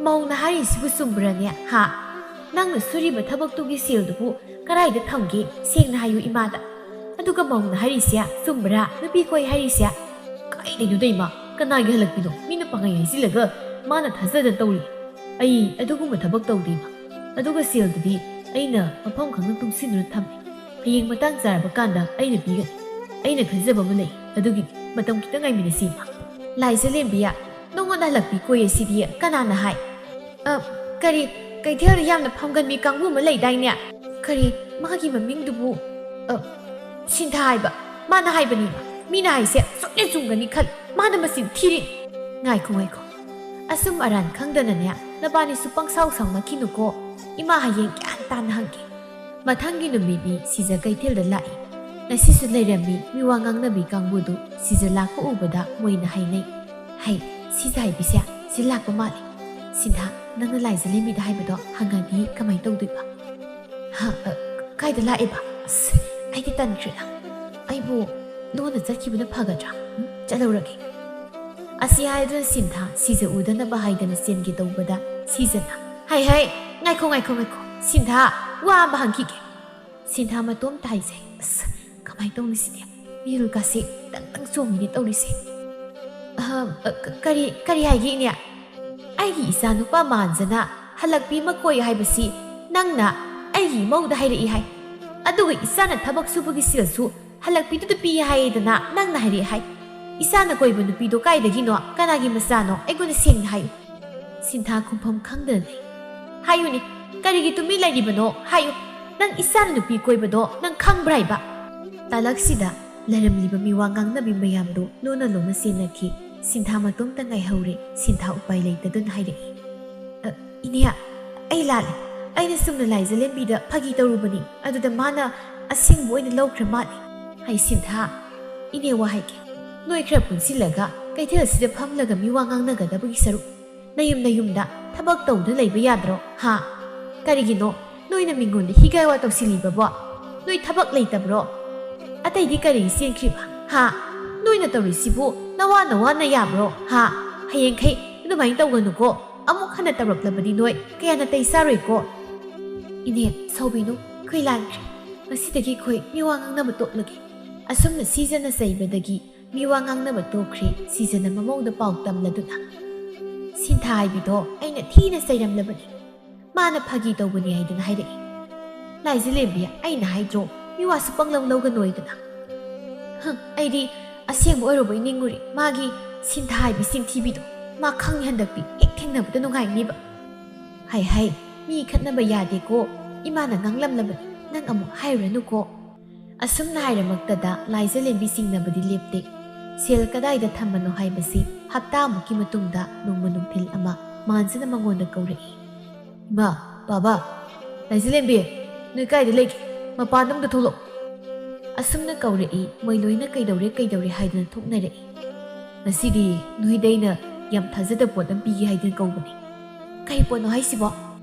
ꯃꯧꯅ ꯍꯥꯏꯔꯤꯁꯤꯕꯨ ꯆꯨꯝꯕ꯭ꯔꯅꯦ, ꯍꯥ? ꯅꯪꯅ ꯁꯨꯔꯤꯕ ꯊꯕꯛꯇꯨꯒꯤ ꯁꯦꯜꯗꯨꯕꯨ ꯀꯗꯥꯏꯗ ꯊꯝꯒꯦ? ꯁꯦꯡꯅ ꯍꯥꯏꯌꯨ ꯏꯃꯥꯗ꯫ ꯑꯗꯨꯒ ꯃꯧꯅ ꯍꯥꯏꯔꯤꯁꯦ ꯆꯨꯝꯕ꯭ꯔꯥ? ꯅꯨꯄꯤ ꯀꯣꯏ ꯍꯥꯏꯔꯤꯁꯦ?" "ꯀꯥꯏꯗꯩꯅꯣꯗ ꯏꯃꯥ, ꯀꯅꯥꯒꯤ ꯍꯜꯂꯛꯄꯤꯅꯣ? ꯃꯤꯅ ꯄꯪꯍꯥꯏ ꯍꯥꯏꯖꯤꯜꯂꯒ ꯃꯥꯅ ꯊꯥꯖꯗꯅ ꯇꯧꯔꯤ꯫ ꯑꯩ ꯑꯗꯨꯒꯨꯝꯕ ꯊꯕꯛ ꯇꯧꯗꯦ ꯏꯃꯥ꯫ ꯑꯗꯨꯒ ꯁꯦꯜꯗꯨꯗꯤ ꯑꯩꯅ ꯃꯐꯝ ꯈꯪꯅ ꯇꯨꯡꯁꯤꯟꯗꯨꯅ ꯊꯝꯃꯤ꯫ ꯍꯌꯦꯡ ꯃꯇꯥꯡ ꯆꯥꯔꯕ ꯀꯥꯟꯗ ꯑꯩꯅ ꯄꯤꯒꯅꯤ꯫ ꯑꯩꯅ ꯈꯟꯖꯕ ꯑꯃ ꯂꯩ, ꯑꯗꯨꯒꯤꯅꯤ꯫ ꯃꯇꯝ ꯈꯤꯇꯪ ꯉꯥꯏꯃꯤꯟꯅꯁꯤ ꯏꯃꯥ꯫" "ꯂꯥꯏꯖꯂꯦꯝꯕꯤ, ꯅꯉꯣꯟꯗ ꯍꯜꯂꯛꯄꯤ ꯀꯣꯏ ꯑꯁꯤꯗꯤ ꯀꯅꯥꯅ ꯍꯥꯏ?" "ꯑ, ꯀꯔꯤ, ꯀꯩꯊꯦꯜꯗ ꯌꯥꯝꯅ ꯐꯝꯒꯟꯕꯤ ꯀꯥꯡꯕꯨ ꯑꯃ ꯂꯩꯗꯥꯏꯅꯦ? ꯀꯔꯤ, ꯃꯥꯒꯤ ꯃꯃꯤꯡꯗꯨꯕꯨ, ꯑ, ꯁꯤꯟꯊꯥ ꯍꯥꯏꯕ꯫ ꯃꯥꯅ ꯍꯥꯏꯕꯅꯤ꯫ ꯃꯤꯅ ꯍꯥꯏꯁꯦ ꯁꯣꯏꯅ ꯆꯨꯝꯒꯅꯤ ꯈꯜ꯫ ꯃꯥꯅ ꯃꯆꯤꯟ ꯊꯤꯔꯤ꯫" "ꯉꯥꯏꯈꯣ, ꯉꯥꯏꯈꯣ꯫ ꯑꯁꯨꯝ ꯑꯔꯥꯟ ꯈꯪꯗꯅꯅꯦ, ꯅꯕꯥꯅꯤꯁꯨ ꯄꯪꯁꯥꯎ ꯁꯥꯎꯅꯈꯤꯅꯨꯀꯣ꯫ ꯏꯃꯥ ꯍꯌꯦꯡ ꯒ꯭ꯌꯥꯟ ꯇꯥꯅ ꯍꯪꯒꯦ꯫ ꯃꯊꯪꯒꯤ ꯅꯨꯃꯤꯠꯅꯤ ꯁꯤꯖ ꯀꯩꯊꯦꯜꯗ ꯂꯥꯛꯏ꯫ ꯉꯁꯤꯁꯨ ꯂꯩꯔꯝꯃꯤ ꯃꯤꯋꯥ ꯉꯥꯡꯅꯕꯤ ꯀꯥꯡꯕꯨꯗꯨ꯫ ꯁꯤꯖ ꯂꯥꯛꯄ ꯎꯕꯗ ꯃꯣꯏꯅ ꯍꯥꯏꯅꯩ, "ꯍꯩ, ꯁꯤꯖ ꯍꯥꯏꯕꯤꯁꯦ ꯁꯤ ꯂꯥꯛꯄ ꯃꯥꯜꯂꯦ꯫ ꯁꯤꯟꯊꯥ, ꯅꯪꯅ ꯂꯥꯏꯖ ꯂꯦꯝꯕꯤꯗ ꯍꯥꯏꯕꯗꯣ ꯍꯪꯉꯗꯤ ꯀꯃꯥꯏꯅ ꯇꯧꯗꯣꯏꯕ?" "ꯍꯥ, ꯑ, ꯀꯥꯏꯗ ꯂꯥꯛꯑꯦꯕ? ꯑꯁ, ꯑꯩꯗꯤ ꯇꯟꯈ꯭ꯔꯦꯗ꯫ ꯑꯩꯕꯨ ꯂꯣꯟꯅ ꯆꯠꯈꯤꯕꯅ ꯐꯒꯗ꯭ꯔꯥ? ꯎꯝ, ꯆꯠꯍꯧꯔꯒꯦ꯫" ꯑꯁꯤ ꯍꯥꯏꯗꯨꯅ ꯁꯤꯟꯊꯥ ꯁꯤꯖ ꯎꯗꯅꯕ ꯍꯥꯏꯗꯅ ꯆꯦꯟꯒꯦ ꯇꯧꯕꯗ ꯁꯤꯖꯅ, "ꯍꯩ, ꯍꯩ, ꯉꯥꯏꯈꯣ, ꯉꯥꯏꯈꯣ, ꯉꯥꯏꯈꯣ꯫ ꯁꯤꯟꯊꯥ, ꯋꯥ ꯑꯃ ꯍꯪꯈꯤꯒꯦ꯫" ꯁꯤꯟꯊꯥ ꯃꯇꯣꯝꯇ ꯍꯥꯏꯖꯩ꯫ "ꯑꯁ, ꯀꯃꯥꯏꯅ ꯇꯧꯅꯤ ꯁꯤꯗꯤ? ꯃꯤꯔꯨꯜꯀꯥꯁꯦ ꯇꯪ ꯇꯪ ꯆꯣꯡꯉꯤꯅꯦ ꯇꯧꯔꯤꯁꯦ꯫" "ꯑꯍ, ꯑ, ꯀ-, ꯀꯔꯤ, ꯀꯔꯤ ꯍꯥꯏꯒꯦ, ꯏꯅꯦ?" "ꯑꯩꯒꯤ ꯏꯆꯥ ꯅꯨꯄꯥ ꯃꯥꯟꯖꯅ ꯍꯜꯂꯛꯄꯤ ꯑꯃ ꯀꯣꯏ ꯍꯥꯏꯕꯁꯤ ꯅꯪꯅ ꯑꯩꯒꯤ ꯏꯃꯧꯗ ꯍꯥꯏꯔꯛꯏ ꯍꯥꯏ꯫ ꯑꯗꯨꯒ ꯏꯆꯥꯅ ꯊꯕꯛ ꯁꯨꯕꯒꯤ ꯁꯦꯜꯁꯨ ꯍꯜꯂꯛꯄꯤꯗꯨꯗ ꯄꯤ ꯍꯥꯏꯌꯦꯗꯅ ꯅꯪꯅ ꯍꯥꯏꯔꯛꯏ ꯍꯥꯏ꯫ ꯏꯆꯥꯅ ꯀꯣꯏꯕ ꯅꯨꯄꯤꯗꯣ ꯀꯥꯏꯗꯒꯤꯅꯣ, ꯀꯅꯥꯒꯤ ꯃꯆꯥꯅꯣ, ꯑꯩꯉꯣꯟꯗ ꯁꯦꯡꯅ ꯍꯥꯏꯌꯨ꯫" ꯁꯤꯟꯊꯥ ꯈꯨꯝꯐꯝ ꯈꯪꯗꯅ ꯂꯩ꯫ "ꯍꯥꯏꯌꯨꯅꯦ, ꯀꯔꯤꯒꯤ ꯇꯨꯃꯤꯟ ꯂꯩꯔꯤꯕꯅꯣ? ꯍꯥꯏꯌꯨ꯫ ꯅꯪ ꯏꯆꯥꯅ ꯅꯨꯄꯤ ꯀꯣꯏꯕꯗꯣ ꯅꯪ ꯈꯪꯕ꯭ꯔꯥ ꯍꯥꯏꯕ?" ꯇꯥꯂꯛꯁꯤꯗ ꯂꯩꯔꯝꯂꯤꯕ ꯃꯤꯋꯥ ꯉꯥꯡꯅꯕꯤ ꯃꯌꯥꯝꯗꯨ ꯂꯣꯟꯅ ꯂꯣꯟꯅ ꯆꯦꯟꯅꯈꯤ꯫ ꯁꯤꯟꯊꯥ ꯃꯇꯣꯝꯇ ꯉꯥꯏꯍꯧꯔꯦ꯫ ꯁꯤꯟꯊꯥ ꯎꯄꯥꯏ ꯂꯩꯇꯗꯨꯅ ꯍꯥꯏꯔꯛꯏ, "ꯑ, ꯏꯅꯦ, ꯑꯩ ꯂꯥꯜꯂꯦ꯫ ꯑꯩꯅ ꯆꯨꯝꯅ ꯂꯥꯏꯖ ꯂꯦꯝꯕꯤꯗ ꯐꯥꯒꯤ ꯇꯧꯔꯨꯕꯅꯤ꯫ ꯑꯗꯨꯗ ꯃꯥꯅ ꯑꯁꯦꯡꯕ ꯑꯣꯏꯅ ꯂꯧꯈ꯭ꯔ ꯃꯥꯜꯂꯦ꯫" "ꯍꯩ ꯁꯤꯟꯊꯥ, ꯏꯅꯦ ꯋꯥ ꯍꯥꯏꯒꯦ꯫ ꯅꯣꯏ ꯈꯔ ꯄꯨꯟꯁꯤꯜꯂꯒ ꯀꯩꯊꯦꯜ ꯑꯁꯤꯗ ꯐꯝꯂꯒ ꯃꯤꯋꯥ ꯉꯥꯡꯅꯒꯗꯕꯒꯤ ꯁꯔꯨꯛ ꯅꯌꯨꯝ ꯅꯌꯨꯝꯗ ꯊꯕꯛ ꯇꯧꯗꯨꯅ ꯂꯩꯕ ꯌꯥꯗ꯭ꯔꯣ? ꯍꯥ? ꯀꯔꯤꯒꯤꯅꯣ ꯅꯣꯏꯅ ꯃꯤꯉꯣꯟꯗ ꯍꯤꯒꯥꯏꯋꯥ ꯇꯧꯁꯤꯜꯂꯤꯕꯕꯣ? ꯅꯣꯏ ꯊꯕꯛ ꯂꯩꯇꯕ꯭ꯔꯣ? ꯑꯇꯩꯗꯤ ꯀꯔꯤꯒꯤ ꯆꯦꯟꯈ꯭ꯔꯤꯕ? ꯍꯥ? ꯅꯣꯏꯅ ꯇꯧꯔꯤꯁꯤꯕꯨ ꯅꯋꯥ ꯅꯋꯥꯅ ꯌꯥꯕ꯭ꯔꯣ? ꯍꯥ? ꯍꯌꯦꯡꯈꯩ ꯑꯗꯨꯃꯥꯏꯅ ꯇꯧꯒꯅꯨꯀꯣ꯫ ꯑꯃꯨꯛ ꯍꯟꯅ ꯇꯧꯔꯛꯂꯕꯗꯤ ꯅꯣꯏ ꯀꯌꯥ ꯅꯥꯇꯩ ꯆꯥꯔꯣꯏꯀꯣ꯫" "ꯏꯅꯦ, ꯁꯥꯎꯕꯤꯅꯨ, ꯑꯩꯈꯣꯏ ꯂꯥꯟꯈ꯭ꯔꯦ꯫ ꯉꯁꯤꯗꯒꯤ ꯑꯩꯈꯣꯏ ꯃꯤꯋꯥ ꯉꯥꯡꯅꯕ ꯇꯣꯛꯂꯒꯦ꯫" ꯑꯁꯨꯝꯅ ꯁꯤꯖꯅ ꯆꯩꯕꯗꯒꯤ ꯃꯤꯋꯥ ꯉꯥꯡꯅꯕ ꯇꯣꯛꯈ꯭ꯔꯦ꯫ ꯁꯤꯖꯅ ꯃꯃꯧꯗ ꯄꯥꯎ ꯇꯝꯂꯗꯨꯅ, "ꯁꯤꯟꯊꯥ ꯍꯥꯏꯕꯤꯗꯣ ꯑꯩꯅ ꯊꯤꯅ ꯆꯩꯔꯝꯂꯕꯅꯤ꯫ ꯃꯥꯅ ꯐꯥꯒꯤ ꯇꯧꯕꯅꯤ ꯍꯥꯏꯗꯨꯅ ꯍꯥꯏꯔꯛꯏ꯫ ꯂꯥꯏꯖ ꯂꯦꯝꯕꯤ, ꯑꯩꯅ ꯍꯥꯏꯗ꯭ꯔꯣ, ꯃꯤꯋꯥꯁꯨ ꯄꯪꯂꯧ ꯂꯧꯒꯅꯨ ꯍꯥꯏꯗꯨꯅ? ꯍꯝ, ꯑꯩꯗꯤ ꯑꯁꯦꯡꯕ ꯑꯣꯏꯔꯨꯕꯩ ꯅꯤꯡꯉꯨꯔꯦ꯫ ꯃꯥꯒꯤ ꯁꯤꯟꯊꯥ ꯍꯥꯏꯕꯤ ꯆꯤꯟꯊꯤꯕꯤꯗꯣ꯫ ꯃꯥ ꯈꯪꯅꯤ ꯍꯟꯗꯛꯇꯤ, ꯍꯦꯛ ꯊꯦꯡꯅꯕꯗ ꯅꯨꯡꯉꯥꯏꯅꯤꯕ꯫ ꯍꯥꯏ ꯍꯥꯏ, ꯃꯤ ꯈꯠꯅꯕ ꯌꯥꯗꯦꯀꯣ, ꯏꯃꯥꯅ ꯉꯥꯡꯂꯝꯂꯕꯅꯤ, ꯅꯪ ꯑꯃꯨꯛ ꯍꯥꯏꯔꯨꯔꯅꯨꯀꯣ꯫" ꯑꯁꯨꯝꯅ ꯍꯥꯏꯔꯃꯛꯇꯗ ꯂꯥꯏꯖ ꯂꯦꯝꯕꯤ ꯆꯤꯡꯅꯕꯗꯤ ꯂꯦꯞꯇꯦ꯫ ꯁꯦꯜ ꯀꯗꯥꯏꯗ ꯊꯝꯕꯅꯣ ꯍꯥꯏꯕꯁꯤ ꯍꯞꯇꯥꯃꯨꯛꯀꯤ ꯃꯇꯨꯡꯗ ꯅꯣꯡꯃ ꯅꯨꯡꯊꯤꯜ ꯑꯃ ꯃꯥꯟꯁꯤꯅ ꯃꯉꯣꯟꯗ ꯀꯧꯔꯛꯏ꯫ "ꯏꯃꯥ, ꯕꯥꯕꯥ, ꯂꯥꯏꯖꯂꯦꯝꯕꯤ, ꯅꯣꯏ ꯀꯥꯏꯗ ꯂꯩꯒꯦ? ꯃꯄꯥꯟꯗ ꯑꯝꯇ ꯊꯣꯛꯂꯛꯑꯣ!" ꯑꯁꯨꯝꯅ ꯀꯧꯔꯛꯏ, ꯃꯣꯏ ꯂꯣꯏꯅ "ꯀꯩꯗꯧꯔꯦ, ꯀꯩꯗꯧꯔꯦ?" ꯍꯥꯏꯗꯨꯅ ꯊꯣꯛꯅꯔꯛꯏ꯫ "ꯉꯁꯤꯗꯤ ꯅꯣꯏꯗ ꯑꯩꯅ ꯌꯥꯝ ꯊꯥꯖꯗꯕ ꯄꯣꯠ ꯑꯃ ꯄꯤꯒꯦ ꯍꯥꯏꯗꯨꯅ ꯀꯧꯕꯅꯤ꯫" "ꯀꯩ ꯄꯣꯠꯅꯣ ꯍꯥꯏꯁꯤꯕꯣ?"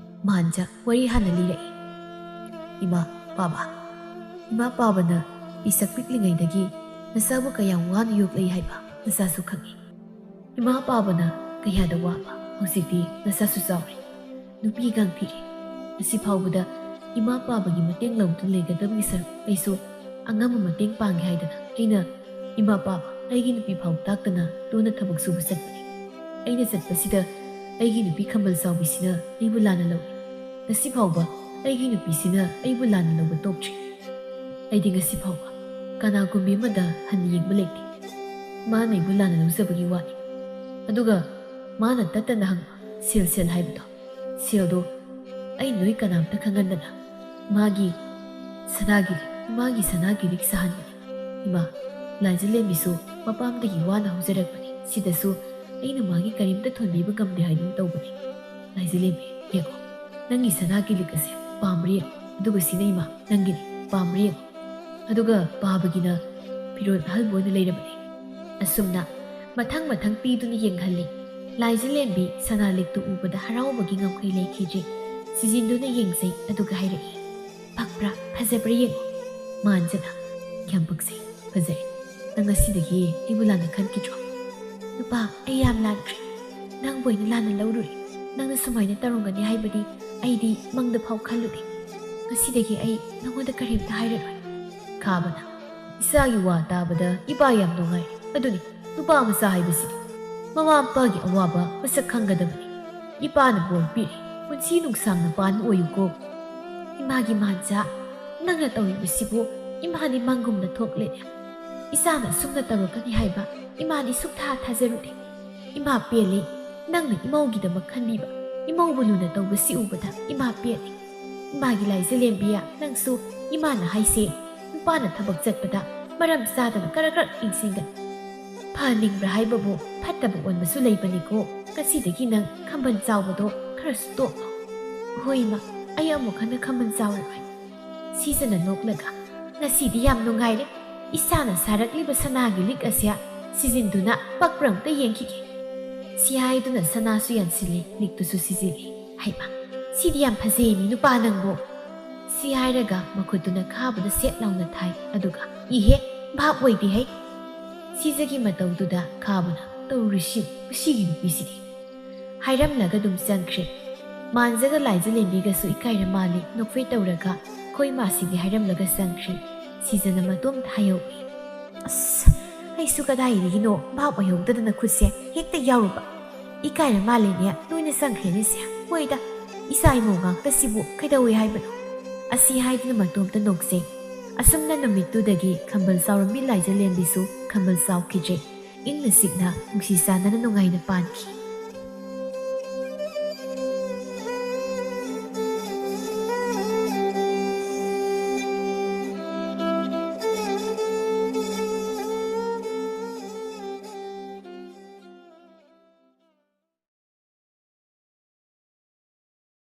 ꯃꯥꯟꯖ ꯋꯥꯔꯤ ꯍꯥꯟꯅ ꯂꯤꯔꯛꯏ꯫ "ꯏꯃꯥ ꯄꯥꯕ, ꯏꯃꯥ ꯄꯥꯕꯅ ꯄꯤꯁꯛ ꯄꯤꯛꯂꯤꯉꯩꯗꯒꯤ ꯅꯆꯥꯕꯨ ꯀꯌꯥꯝ ꯋꯥꯅ ꯌꯣꯛꯂꯛꯏ ꯍꯥꯏꯕ ꯅꯆꯥꯁꯨ ꯈꯪꯏ꯫ ꯏꯃꯥ ꯄꯥꯕꯅ ꯀꯌꯥꯗ ꯋꯥꯕ, ꯍꯧꯖꯤꯛꯇꯤ ꯅꯆꯥꯁꯨ ꯆꯥꯎꯔꯦ, ꯅꯨꯄꯤ ꯑꯉꯥꯡ ꯊꯤꯔꯦ꯫ ꯉꯁꯤ ꯐꯥꯎꯕꯗ ꯏꯃꯥ ꯄꯥꯕꯒꯤ ꯃꯇꯦꯡ ꯂꯧꯗꯨꯅ ꯂꯩꯒꯗꯕꯒꯤ ꯁꯔꯨꯛ ꯑꯩꯁꯨ ꯑꯉꯝꯕ ꯃꯇꯦꯡ ꯄꯥꯡꯒꯦ ꯍꯥꯏꯗꯅ ꯑꯩꯅ ꯏꯃꯥ ꯄꯥꯕ ꯑꯩꯒꯤ ꯅꯨꯄꯤ ꯐꯥꯎ ꯇꯥꯛꯇꯅ ꯇꯣꯟꯅ ꯊꯕꯛ ꯁꯨꯕ ꯆꯠꯄꯅꯤ꯫ ꯑꯩꯅ ꯆꯠꯄꯁꯤꯗ ꯑꯩꯒꯤ ꯅꯨꯄꯤ ꯈꯝꯕꯜ ꯆꯥꯎꯕꯤꯁꯤꯅ ꯑꯩꯕꯨ ꯂꯥꯟꯅ ꯂꯧꯏ꯫ ꯉꯁꯤ ꯐꯥꯎꯕ ꯑꯩꯒꯤ ꯅꯨꯄꯤꯁꯤꯅ ꯑꯩꯕꯨ ꯂꯥꯟꯅ ꯂꯧꯕ ꯇꯣꯛꯇ꯭ꯔꯤ꯫ ꯑꯩꯗꯤ ꯉꯁꯤ ꯐꯥꯎꯕ ꯀꯅꯥꯒꯨꯝꯕꯤ ꯑꯃꯗ ꯍꯟꯅ ꯌꯦꯡꯕ ꯂꯩꯇꯦ꯫ ꯃꯥꯅ ꯑꯩꯕꯨ ꯂꯥꯟꯅ ꯂꯧꯖꯕꯒꯤ ꯋꯥꯅꯤ꯫ ꯑꯗꯨꯒ ꯃꯥꯅ ꯇꯠꯇꯅ ꯍꯪꯕ ꯁꯦꯜ ꯁꯦꯜ ꯍꯥꯏꯕꯗꯣ, ꯁꯦꯜꯗꯣ ꯑꯩ ꯅꯣꯏ ꯀꯅꯥꯝꯇ ꯈꯪꯍꯟꯗꯅ ꯃꯥꯒꯤ ꯁꯅꯥꯒꯤ, ꯃꯥꯒꯤ ꯁꯅꯥꯒꯤ ꯂꯤꯛ ꯁꯥꯍꯟꯕꯅꯤ꯫ ꯏꯃꯥ, ꯂꯥꯏꯖꯂꯦꯝꯕꯤꯁꯨ ꯃꯄꯥꯝꯗꯒꯤ ꯋꯥꯅ ꯍꯧꯖꯔꯛꯄꯅꯤ꯫ ꯁꯤꯗꯁꯨ ꯑꯩꯅ ꯃꯥꯒꯤ ꯀꯔꯤꯝꯇ ꯊꯣꯟꯕꯤꯕ ꯉꯝꯗꯦ ꯍꯥꯏꯗꯨꯅ ꯇꯧꯕꯅꯤ꯫" "ꯂꯥꯏꯖꯂꯦꯝꯕꯤ, ꯌꯦꯡꯉꯣ, ꯅꯪꯒꯤ ꯁꯅꯥꯒꯤ ꯂꯤꯛ ꯑꯁꯦ ꯄꯥꯝꯕ꯭ꯔꯥ ꯌꯦꯡꯉꯣ, ꯑꯗꯨꯒ ꯁꯤꯅ ꯏꯃꯥ ꯅꯪꯒꯤꯅꯤ, ꯄꯥꯝꯕ꯭ꯔꯥ ꯌꯦꯡꯉꯣ꯫" ꯑꯗꯨꯒ ꯄꯥꯕꯒꯤꯅ ꯐꯤꯔꯣꯜ ꯑꯍꯜꯕ ꯑꯣꯏꯅ ꯂꯩꯔꯕꯅꯤ꯫ ꯑꯁꯨꯝꯅ ꯃꯊꯪ ꯃꯊꯪ ꯄꯤꯗꯨꯅ ꯌꯦꯡꯍꯜꯂꯤ꯫ ꯂꯥꯏꯖꯂꯦꯝꯕꯤ ꯁꯅꯥ ꯂꯤꯛꯇꯨ ꯎꯕꯗ ꯍꯔꯥꯎꯕꯒꯤ ꯉꯝꯈꯩ ꯂꯩꯈꯤꯗ꯭ꯔꯦ꯫ ꯁꯤꯖꯤꯟꯗꯨꯅ ꯌꯦꯡꯖꯩ, ꯑꯗꯨꯒ ꯍꯥꯏꯔꯛꯏ, "ꯄꯛꯄ꯭ꯔꯥ, ꯐꯖꯕ꯭ꯔꯥ ꯌꯦꯡꯉꯣ꯫" ꯃꯥꯟꯖꯅ, "ꯌꯥꯝ ꯄꯛꯆꯩ, ꯐꯖꯩ꯫ ꯅꯪ ꯉꯁꯤꯗꯒꯤ ꯑꯩꯕꯨ ꯂꯥꯟꯅ ꯈꯟꯈꯤꯗ꯭ꯔꯣ?" "ꯅꯨꯄꯥ, ꯑꯩ ꯌꯥꯝ ꯂꯥꯟꯈ꯭ꯔꯦ꯫ ꯅꯪꯕꯨ ꯑꯩꯅ ꯂꯥꯟꯅ ꯂꯧꯔꯨꯔꯦ꯫ ꯅꯪꯅ ꯁꯨꯃꯥꯏꯅ ꯇꯧꯔꯝꯒꯅꯤ ꯍꯥꯏꯕꯗꯤ ꯑꯩꯗꯤ ꯃꯪꯗ ꯐꯥꯎ ꯈꯜꯂꯨꯗꯦ꯫ ꯉꯁꯤꯗꯒꯤ ꯑꯩ ꯅꯪꯉꯣꯟꯗ ꯀꯔꯤꯝꯇ ꯍꯥꯏꯔꯔꯣꯏ꯫" ꯈꯥꯕꯅ, "ꯏꯆꯥꯒꯤ ꯋꯥ ꯇꯥꯕꯗ ꯏꯄꯥ ꯌꯥꯝ ꯅꯨꯡꯉꯥꯏ꯫ ꯑꯗꯨꯅꯤ, ꯅꯨꯄꯥ ꯃꯆꯥ ꯍꯥꯏꯕꯁꯤꯗꯤ ꯃꯃꯥ ꯃꯄꯥꯒꯤ ꯑꯋꯥꯕ ꯃꯁꯛ ꯈꯪꯒꯗꯕꯅꯤ꯫ ꯏꯄꯥꯅ ꯕꯣꯔ ꯄꯤꯔꯤ, ꯄꯨꯟꯁꯤ ꯅꯨꯡꯁꯥꯡꯅ ꯄꯥꯟꯕ ꯑꯣꯏꯌꯨꯀꯣ꯫" "ꯏꯃꯥꯒꯤ ꯃꯥꯟꯖꯥ, ꯅꯪꯅ ꯇꯧꯔꯤꯕꯁꯤꯕꯨ ꯏꯃꯥꯗꯤ ꯃꯪꯒꯨꯝꯅ ꯊꯣꯛꯂꯦꯅꯦ꯫ ꯏꯆꯥꯅ ꯑꯁꯨꯝꯅ ꯇꯧꯔꯛꯀꯅꯤ ꯍꯥꯏꯕ ꯏꯃꯥꯗꯤ ꯁꯨꯛꯊꯥ ꯊꯥꯖꯔꯨꯗꯦ꯫ ꯏꯃꯥ ꯄꯦꯜꯂꯦ, ꯅꯪꯅ ꯏꯃꯧꯒꯤꯗꯃꯛ ꯈꯟꯕꯤꯕ, ꯏꯃꯧꯕꯨ ꯂꯨꯅ ꯇꯧꯕꯁꯤ ꯎꯕꯗ ꯏꯃꯥ ꯄꯦꯜꯂꯦ꯫ ꯏꯃꯥꯒꯤ ꯂꯥꯏꯖꯂꯦꯝꯕꯤꯌꯥ, ꯅꯪꯁꯨ ꯏꯃꯥꯅ ꯍꯥꯏꯁꯦ, ꯅꯨꯄꯥꯅ ꯊꯕꯛ ꯆꯠꯄꯗ ꯃꯔꯝ ꯆꯥꯗꯅ ꯀꯔꯛ ꯀꯔꯛ ꯏꯟꯁꯤꯟꯒꯅꯨ꯫ ꯐꯍꯟꯅꯤꯡꯕ꯭ꯔꯥ ꯍꯥꯏꯕꯕꯨ ꯐꯠꯇꯕ ꯑꯣꯟꯕꯁꯨ ꯂꯩꯕꯅꯤꯀꯣ꯫ ꯉꯁꯤꯗꯒꯤ ꯅꯪ ꯈꯝꯕꯜ ꯆꯥꯎꯕꯗꯣ ꯈꯔꯁꯨ ꯇꯣꯛꯂꯣ꯫ ꯍꯣꯏ ꯏꯃꯥ, ꯑꯩ ꯑꯃꯨꯛ ꯍꯟꯅ ꯈꯝꯕꯜ ꯆꯥꯎꯔꯔꯣꯏ꯫ ꯁꯤꯖꯅ ꯅꯣꯛꯂꯒ, "ꯉꯁꯤꯗꯤ ꯌꯥꯝ ꯅꯨꯡꯉꯥꯏꯔꯦ꯫ ꯏꯁꯥꯅ ꯁꯥꯔꯛꯂꯤꯕ ꯁꯅꯥꯒꯤ ꯂꯤꯛ ꯑꯁꯦ ꯁꯤꯖꯤꯟꯗꯨꯅ ꯄꯛꯄ꯭ꯔ ꯑꯝꯇ ꯌꯦꯡꯈꯤꯒꯦ"꯫ ꯁꯤ ꯍꯥꯏꯗꯨꯅ ꯁꯅꯥꯁꯨ ꯌꯥꯟꯁꯤꯜꯂꯤ, ꯂꯤꯛꯇꯨꯁꯨ ꯁꯤꯖꯤꯜꯂꯤ꯫ "ꯍꯩꯃꯥ, ꯁꯤꯗꯤ ꯌꯥꯝ ꯐꯖꯩꯅꯤ ꯅꯨꯄꯥ ꯅꯪꯕꯨ"꯫ ꯁꯤ ꯍꯥꯏꯔꯒ ꯃꯈꯨꯠꯇꯨꯅ ꯈꯥꯕꯗ ꯁꯦꯠ ꯂꯥꯎꯅ ꯊꯥꯏ, ꯑꯗꯨꯒ, "ꯏꯍꯦ, ꯚꯥꯞ ꯑꯣꯏꯗꯦ ꯍꯩ"꯫ ꯁꯤꯖꯒꯤ ꯃꯇꯧꯗꯨꯗ ꯈꯥꯕꯅ, "ꯇꯧꯔꯤꯁꯤ ꯃꯁꯤꯒꯤ ꯅꯨꯄꯤꯁꯤꯗꯤ"꯫ ꯍꯥꯏꯔꯝꯂꯒ ꯑꯗꯨꯝ ꯆꯪꯈ꯭ꯔꯦ꯫ ꯃꯥꯟꯖꯒ ꯂꯥꯏꯖꯂꯦꯝꯕꯤꯒꯁꯨ ꯏꯀꯥꯏꯔ ꯃꯥꯜꯂꯦ, ꯅꯣꯛꯐꯦꯠ ꯇꯧꯔꯒ ꯈꯣꯏ ꯃꯥꯁꯤꯗꯤ ꯍꯥꯏꯔꯝꯂꯒ ꯆꯪꯈ꯭ꯔꯦ꯫ ꯁꯤꯖꯅ ꯃꯇꯣꯝꯇ ꯍꯥꯏꯍꯧꯏ, "ꯑꯁ, ꯑꯩꯁꯨ ꯀꯗꯥꯏꯗꯒꯤꯅꯣ ꯚꯥꯞ ꯑꯣꯏꯍꯧꯗꯗꯅ ꯈꯨꯠꯁꯦ ꯍꯦꯛꯇ ꯌꯥꯎꯔꯨꯕ꯫ ꯏꯀꯥꯏꯔ ꯃꯥꯜꯂꯦꯅꯦ, ꯂꯣꯏꯅ ꯆꯪꯈ꯭ꯔꯦꯅꯦ ꯁꯦ꯫ ꯍꯣꯏꯗ, ꯏꯆꯥ ꯏꯃꯧ ꯉꯥꯛꯇꯁꯤꯕꯨ ꯀꯩꯗꯧꯏ ꯍꯥꯏꯕꯅꯣ?" ꯑꯁꯤ ꯍꯥꯏꯗꯨꯅ ꯃꯇꯣꯝꯇ ꯅꯣꯛꯆꯩ꯫ ꯑꯁꯨꯝꯅ ꯅꯨꯃꯤꯠꯇꯨꯗꯒꯤ ꯈꯝꯕꯜ ꯆꯥꯎꯔꯝꯕꯤ ꯂꯥꯏꯖꯂꯦꯝꯕꯤꯁꯨ ꯈꯝꯕꯜ ꯆꯥꯎꯈꯤꯗ꯭ꯔꯦ꯫ ꯏꯪꯅ ꯆꯤꯛꯅ ꯅꯨꯡꯁꯤ ꯆꯥꯟꯅꯅ ꯅꯨꯡꯉꯥꯏꯅ ꯄꯥꯟꯈꯤ꯫